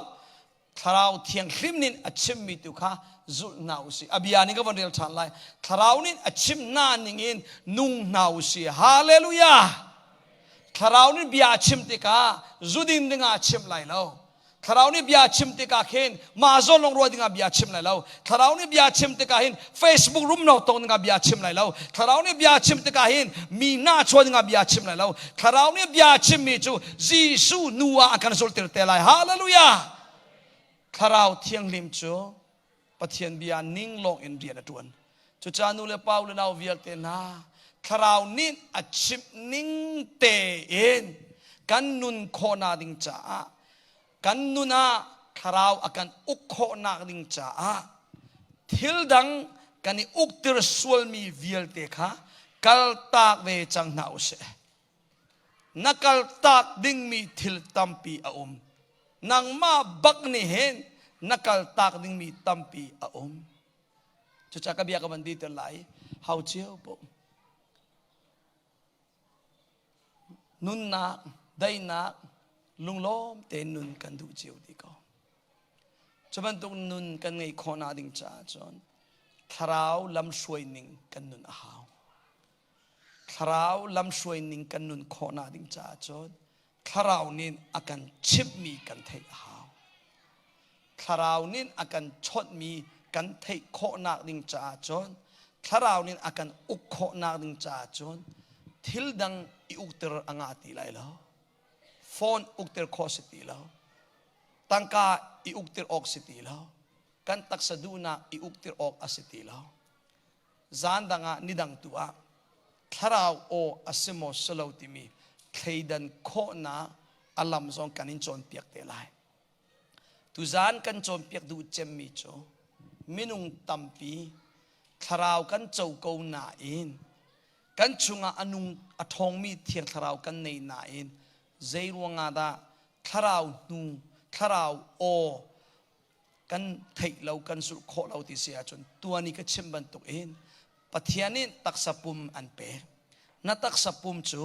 Thlarau Thianghlim nih a chimmi tu kha zulh hna u sih. A bia ning ka von rel ṭhan lai. Thlarau nih a chim hna ningin nung hna u sih. Hallelujah! Thlarau nih bia a chim tikah zudin dingah a chim lai lo. Thlarau nih bia a chim tikah khin mah zawn lawng ruah dingah bia a chim lai lo. Thlarau nih bia a chim tikah hin Facebook rumno tong dingah bia a chim lai lo. Thlarau nih bia a chim tikah hin mi hna chuah dingah bia a chim lai lo. Thlarau nih bia a chimmi cu Jesuh nu ah a kan zulhter te lai. Hallelujah! Thlarau Thianghlim cu Pathian bia ning lawng in rian a ṭuan. Cucaah nu le pa u le nau vialte hna, Thlarau nih a chimh ning tein kan nun khawhnak ding caah kan nun ah thlarau a kan uk khawhnak ding caah thil dang kan i uktir sualmi vialte kha kaltak ve cang hna u sih. Na kaltak dingmi thil tampi a um. Nangmah bak nih hin na kaltak dingmi tampi a um. Cucaah ka bia ka van diter lai. Hau cio po. Nunnak, daihnak, Lunglawm tein nun kan duh cio ti ko. Cu bantuk nun kan ngeih khawhnak ding caah cun thlarau lamhruai ning kan nun a hau. Thlarau lamhruai ning kan nun khawhnak ding caah cun thlarau nih a kan chimhmi kan theih a hau. Thlarau nih a kan chawnhmi kan theih khawhnak ding caah cun thlarau nih a kan uk khawhnak ding caah cun thil dang i ukter a ngah ti lai lo. Phone ukter khawh si ti lo. Tangka i ukter awk si ti lo. Kan taksa duhnak i ukter awk a si ti lo. Zan dang ah nidang tu ah thlarau aw a si maw si lo timi thleidan khawhnak a lam zong kan in cawnpiak te lai. Tuzan kan cawnpiak duh cemmi cu minung tampi thlarau kan co ko nain kan chungah a nung a ṭhawngmi thiang thlarau kan nei nain zei ruangah dah thlarau hnu thlarau aw kan theih lo kan zulh khawh lo ti si ahcun tuan i ka chim bantuk in Pathian nih taksa pum an pek. Na taksa pum cu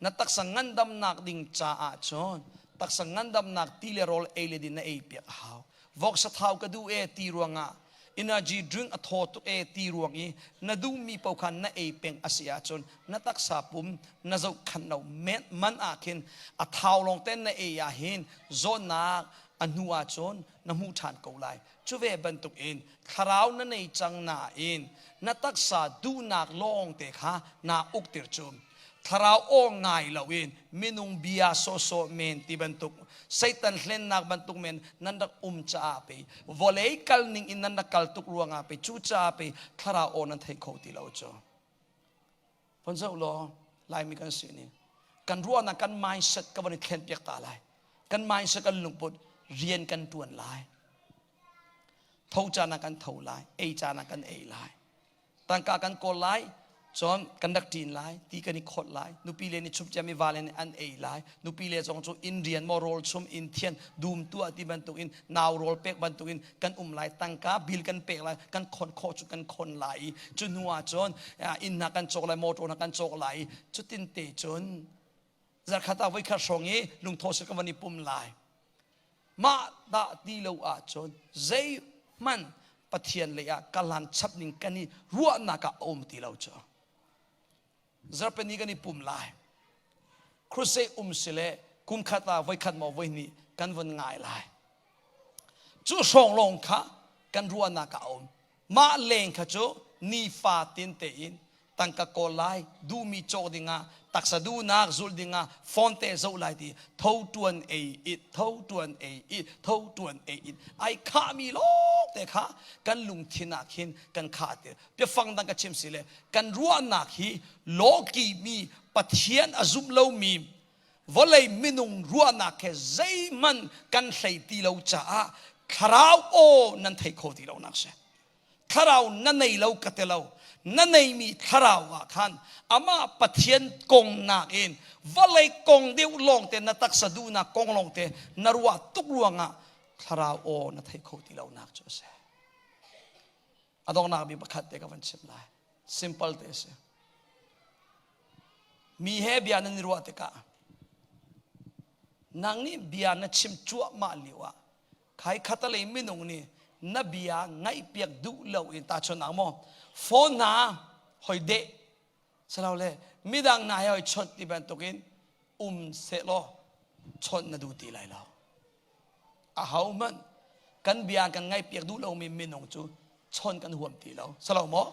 na taksa ngandamnak ding caah cun taksa ngandamnak ti le rawl ei le din na ei piak a hau. Voksa thau ka duh e ti ruangah energy drink a thaw tuk e ti ruang i na duhmi paoh kha na ei peng a si ahcun na taksa pum na zohkhan lo man ah khin a thau lawng ten na ei ah hin zawtnak a hnu ahcun na hmuh ṭhan ko lai. Cu ve bantuk in thlarau na nei cang nain na taksa duhnak lawng te kha naa uktir cu thlarau aw ngai loin minung bia sawhsawh men ti bantuk Satan hlennak bantuk men nan rak um caah pei vawlei kal ning in nan rak kal tuk ruangah pei cu caah pei thlarau aw nan thei kho ti lo cu. Von zoh law Laimi kan si ni kan ruahnak kan mindset ka van i thlen piak ta lai. Kan mindset kan lungput rian kan tuan lai. Tho caan ah kan tho lai, ei caan ah kan ei lai. Tangka kan kawl lai, cun kan rak ṭin lai, ti kan i khawt lai. Nupi le nih chumh ciami vale nih an ei lai. Nupi le zong cu inn rian maw rawl chum inn thian dum tuah ti bantukin nau rawl pek bantukin kan um lai tangka bil kan pek lai kan khon khawh cu kan khon lai i cu hnu ah cun inn hna kan cawk lai motor hna kan cawk lai i cutin te cun zarkhat ah voikhat hrawng i lungtho sir kan van i pum lai mah dah ti lo ahcun zeihmanh Pathian lei ah kalan chap ning kan i ruahnak ah a um ti lo cu Zarhpini kan i pum lai. Crusade um si le kum khat ah voikhat maw voihnih kan vun ngai lai. Cu hrawng lawng kha kan ruahnak ah a um. Mah leng kha cu nifa tin tein tangka kawl lai, duhmi cawk dingah, taksa duhnak zulh dingah phone te zoh lai ti tho tuan ei it tho tuan ei it tho tuan ei it ai khahmi lawng te kha kan lungthin ah khin kan khah ti biafang dang ka chim si le kan ruahnak hi lawki mi Pathian a zum lomi vawlei minung ruahnak he zeihmanh kan hlei ti lo caah thlarau aw nan thei kho ti lo nak si thlarau na nei lo ka te lo na neimi thlarau ah khan amah Pathian kong nakin vawlei kong deuh lawng te na taksa duhnak kong lawng te na ruah tuk ruangah thlarau aw na thei kho ti lo nak cu a si A donghnak bik pakhat te ka van chim lai. Simple te a si. Mi he bia nan i ruah tikah nang nih bia na chim cuahmah lio ah khai khatalei minung nih na bia ngaihpiak duh lo in tahchunhnak maw phone hna hoi deh Silole midang hna he hoi chawnh ti bantukin um sehlaw chawnh na duh ti lai lo. Ahohmanh kan bia kan ngaihpiak duh lomi minung cu chawnh kan huam ti lo. Salo maw?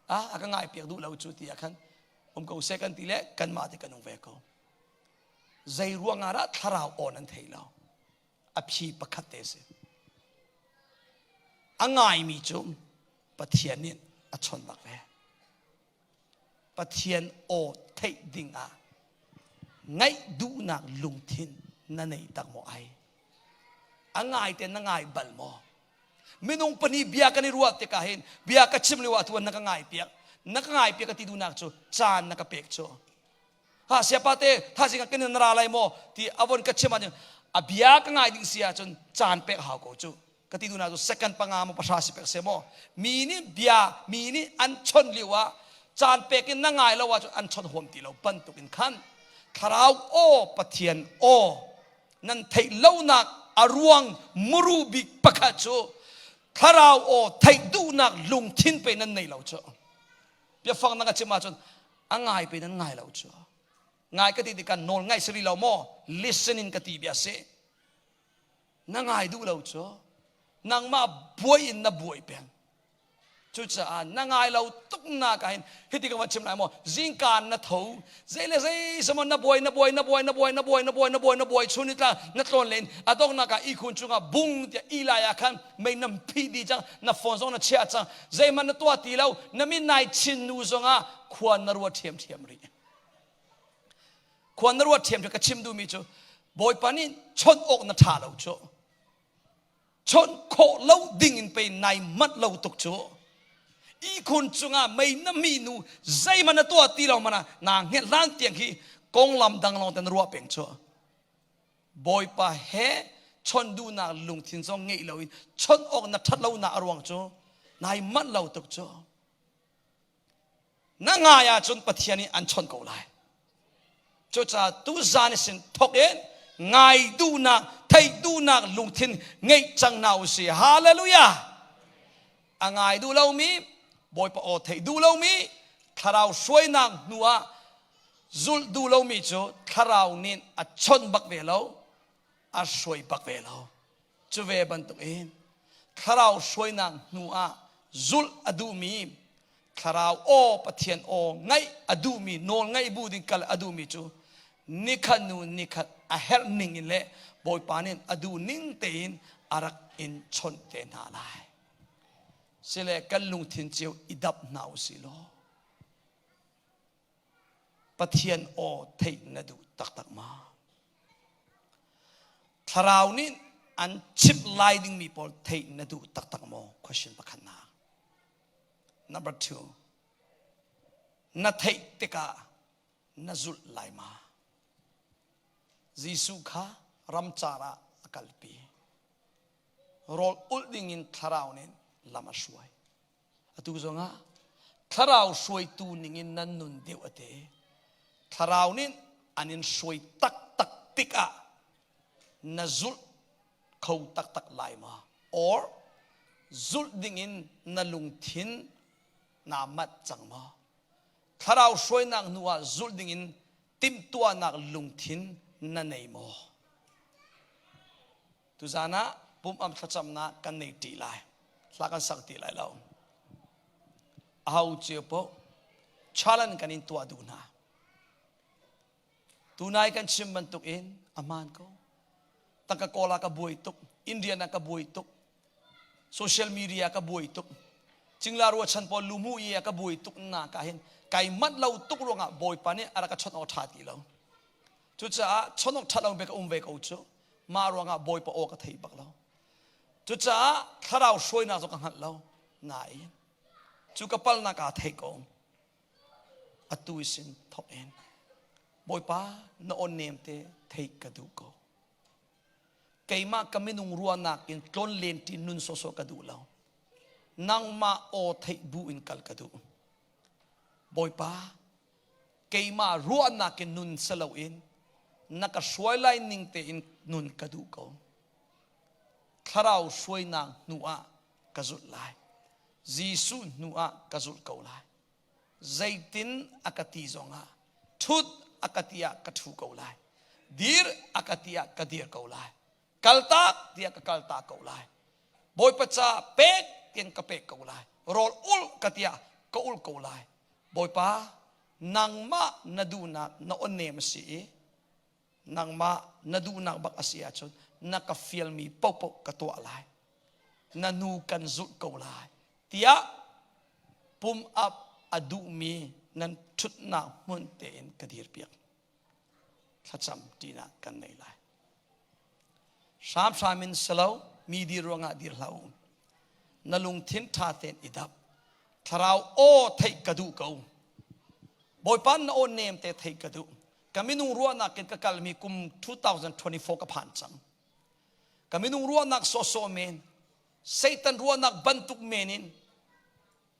Ah, a ka ngaihpiak duh lo cu ti ah khan um ko seh kan ti le kanmah te kan um ve ko. Zei ruangah dah thlarau aw nan thei lo? A phi pakhat te si. A ngaimi cu Pathian nih a chawnh bak ve. Pathian aw theih ding ah ngaih duhnak lungthin na nei tak maw ai? A ngai te na ngai bal maw? Minung pahnih bia kan i ruah tikah hin bia ka chim lio ah tuan na ka ngai piak. Na ka ngai piak ka ti duhnak cu caan na ka pek cu. Ha siapa te thazing ah kan in ra lai maw ti avon ka chim ahcun a bia ka ngai ding si ahcun caan pek hau ko cu ka ti duhnak cu second panga maw pahra si pek se maw mi nih bia mi nih an chawnh lio ah caan pek in na ngai lo ahcun an chawnh huam ti lo bantuk in khan thlarau aw pathian aw. Nan theih lonak a ruang muru bik pakhat cu thlarau aw theih duhnak lungthin pe nan nei lo cu. Biafang na ka chim ahcun a ngai pe nan ngai lo cu. Ngai ka ti tikah nawl ngaih si rih lo maw? Listen in ka ti bia si. Na ngai duh lo cu. Nangmah buai in na buai peng. Cucaah na ngai lo tuk nak ah hin hiti ka van chim lai maw zingka na tho zei le zei samaw na buai na buai na buai na buai na buai na buai na buai na buai chun ni tla na tlawn len a donghnak ah ihkhun cungah bung tiah ilai ah khan mei nam phih dih cang na phone zong na chiah cang zeihmanh na tuah ti lo na min nai chin nu zongah khua na ruat ṭhiamṭhiam rih khua na ruat ṭhiamṭhiam ka chim duhmi cu Bawipa nih chawnh awk na ṭha lo cu chawnh khawh lo ding in pei nai manh lo tuk cu ihkhun cungah mei na mi nu zeihmanh na tuah ti lo mana naa hngelh hlan tiang khi konglam dang lawng te na ruah peng cu Bawipa he chawnh duhnak lungthin zong ngeih loin chawnh awk na ṭhat lonak a ruang cu nai manh lo tuk cu Na ngai ahcun Pathian nih an chawnh ko lai. Cucaah tuzan sin thok in ngai duhnak, theih duhnak lungthin ngeih cang hna u sih. Hallelujah! A ngai duh lomi, Bawipa aw theih duh lomi, thlarau hruainak hnu ah zulh duh lomi cu thlarau nih a chawnh bak ve lo, a hruai bak ve lo. Cu ve bantukin thlarau hruainak hnu ah zulh a duhmi thlarau aw Pathian aw ngaih a duhmi nawl ngaih bu ding kal a duhmi cu nikhat nu nikhat a herh ning in le Bawipa nih a duh ning tein a rak in chawnh te hna lai. Sile kan lungthin cio i dap hna u sih law Pathian aw theih na duh taktak ma? Thlarau nih an chimh lai dingmi pawl theih na duh taktak maw? Question pakhatnak. Number two, na theih tikah na zulh lai ma? Jesuh kha ramcar ah a kalpi. Rawl ulh dingin thlarau nih lam a hruai. Atu zongah thlarau hruaitu ningin nan nun deuh a ti. Thlarau nih an in hruai taktak tikah na zulh kho taktak lai ma? Or zulh dingin na lungthin naa manh cang maw? Thlarau hruainak hnu ah zulh dingin timhtuahnak lungthin na nei maw? Tuzaan ah pumh-am thlacamnak kan nei ṭi lai. Hla kan sak ti lai lo. Aho cio paoh challenge kan in tuah duh hna. Tunai kan chim bantuk in a hmaan ko. Tangka kawl ah ka buai tuk, Indian ah ka buai tuk, social media ka buai tuk, cingla ruachan pawl lumu i ka buai tuk na ka hin kai manh lo tuk ruangah Bawipa nih a rak ka chawnh awk ṭha ti lo. Cucaah chawnh awk ṭhat lo bek a um ve ko cu. Mah ruangah Bawipa aw ka thei bak lo. Cucaah thlarau hruainak zong ka hngalh lo. Nain cu ka palnak aa thei ko. Atu sin thok in Bawipa na aw nem te theih ka duh ko. Keimah ka minung ruahnak in tlawn len ṭi nun sawsawh ka duh lo. Nangmah aw theih bu in kal ka duh. Bawipa keimah ruahnak in nun si loin na ka hruai lai ning tein nun ka duh ko. Thlarau hruainak hnu ah ka zulh lai. Jesuh hnu ah ka zulh ko lai. Zeitin a ka ti zongah ṭhut a ka ti ah ka ṭhu ko lai. Dir a ka ti ah ka dir ko lai. Kaltak tiah ka kaltak ko lai. Bawipa ca pek tiang ka pek ko lai. Rawl ul ka tiah ka ul ko lai. Bawipa, nangmah na duhnak na on-nem a si i nangmah na duhnak bak a si ahcun na ka fialmi paohpaoh ka tuah lai. Na nu kan zulh ko lai tiah pum up a duhmi nan ṭhutnak hmun tein ka dirpiak. Thlacam ṭinak kan nei lai. Hramhram in si lo, mi dir ruangah dir hlah u. Na lungthin ṭha tein i dap. Thlarau aw theih ka duh ko. Bawipa na aw nem te theih ka duh. Ka minung ruahnak in ka kalmi kum 2024 ka phan cang. Ka minung ruahnak sawhsawh men, Satan ruahnak bantuk men in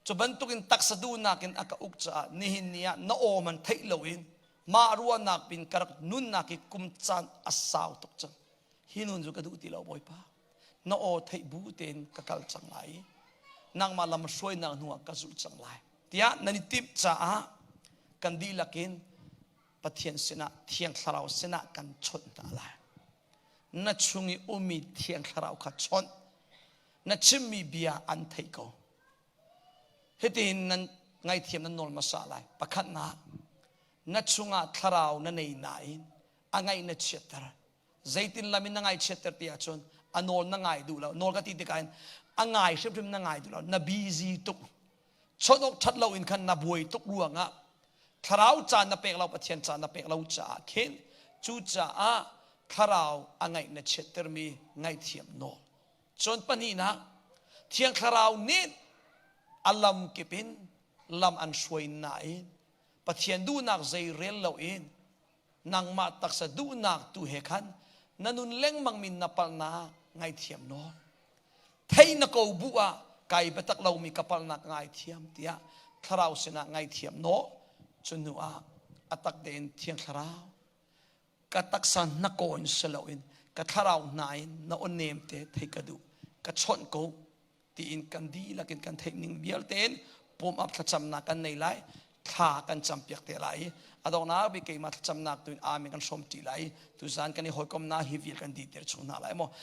Cu bantukin taksa duhnak in a ka uk caah nihin ni ah na aw man theih loin mah ruahnak pin ka rak nunnak hi kum caan a sau tuk cang. Hi nun cu ka duh ti lo, Bawipa. Na aw theih bu tein ka kal cang lai i nangmah lam hruainak hnu ah ka zulh cang lai tiah nan i timh caah kan dihlak in Pathian sinah, Thiang Thlarau sinah kan chawnh hna lai. Na chung i ummi Thiang Thlarau kha chawnh. Na chimmi bia an theih ko. Hitin nan ngaithiam nan nawl hmasa lai. Pakhatnak, na chungah thlarau na nei nain a ngaih na chiatter. Zeitin lam in na ngaihchiatter ti ahcun a nawl na ngai duh lo. Nawl ka ti tikah in a ngai hrimhrim na ngai duh lo. Na busy tuk. Chawnh awk ṭhat lo in khan na buai tuk ruangah thlarau caan na pek lo, Pathian caan na pek lo caah khin cucaah thlarau a ngaih na chiattermi ngaihthiam nawl. Cun pahnihnak, Thiang Thlarau nih a lam kip in lam an hruai nain Pathian duhnak zei rel loin nangmah taksa duhnak tu he khan na nun lengmang min na palhnak ngaithiam nawl. Thei na ko bu ah kai biatak lomi ka palhnak ngaithiam tiah thlarau sinah ngaithiam nawl. Cu hnu ah a tak tein Thiang Thlarau ka taksa na ko in si loin ka thlarau hna in na aw nem te thei ka duh, ka chawnh ko tiin kan dihlak in kan theih ning vialte in pum up thlacamnak kan nei lai, thla kan campiak te lai i a donghnak bik keimah thlacamnak tu in amen kan hrawm ṭi lai. Tuzan kan i hawikomnak hi vial kan dih ter chung hna lai maw.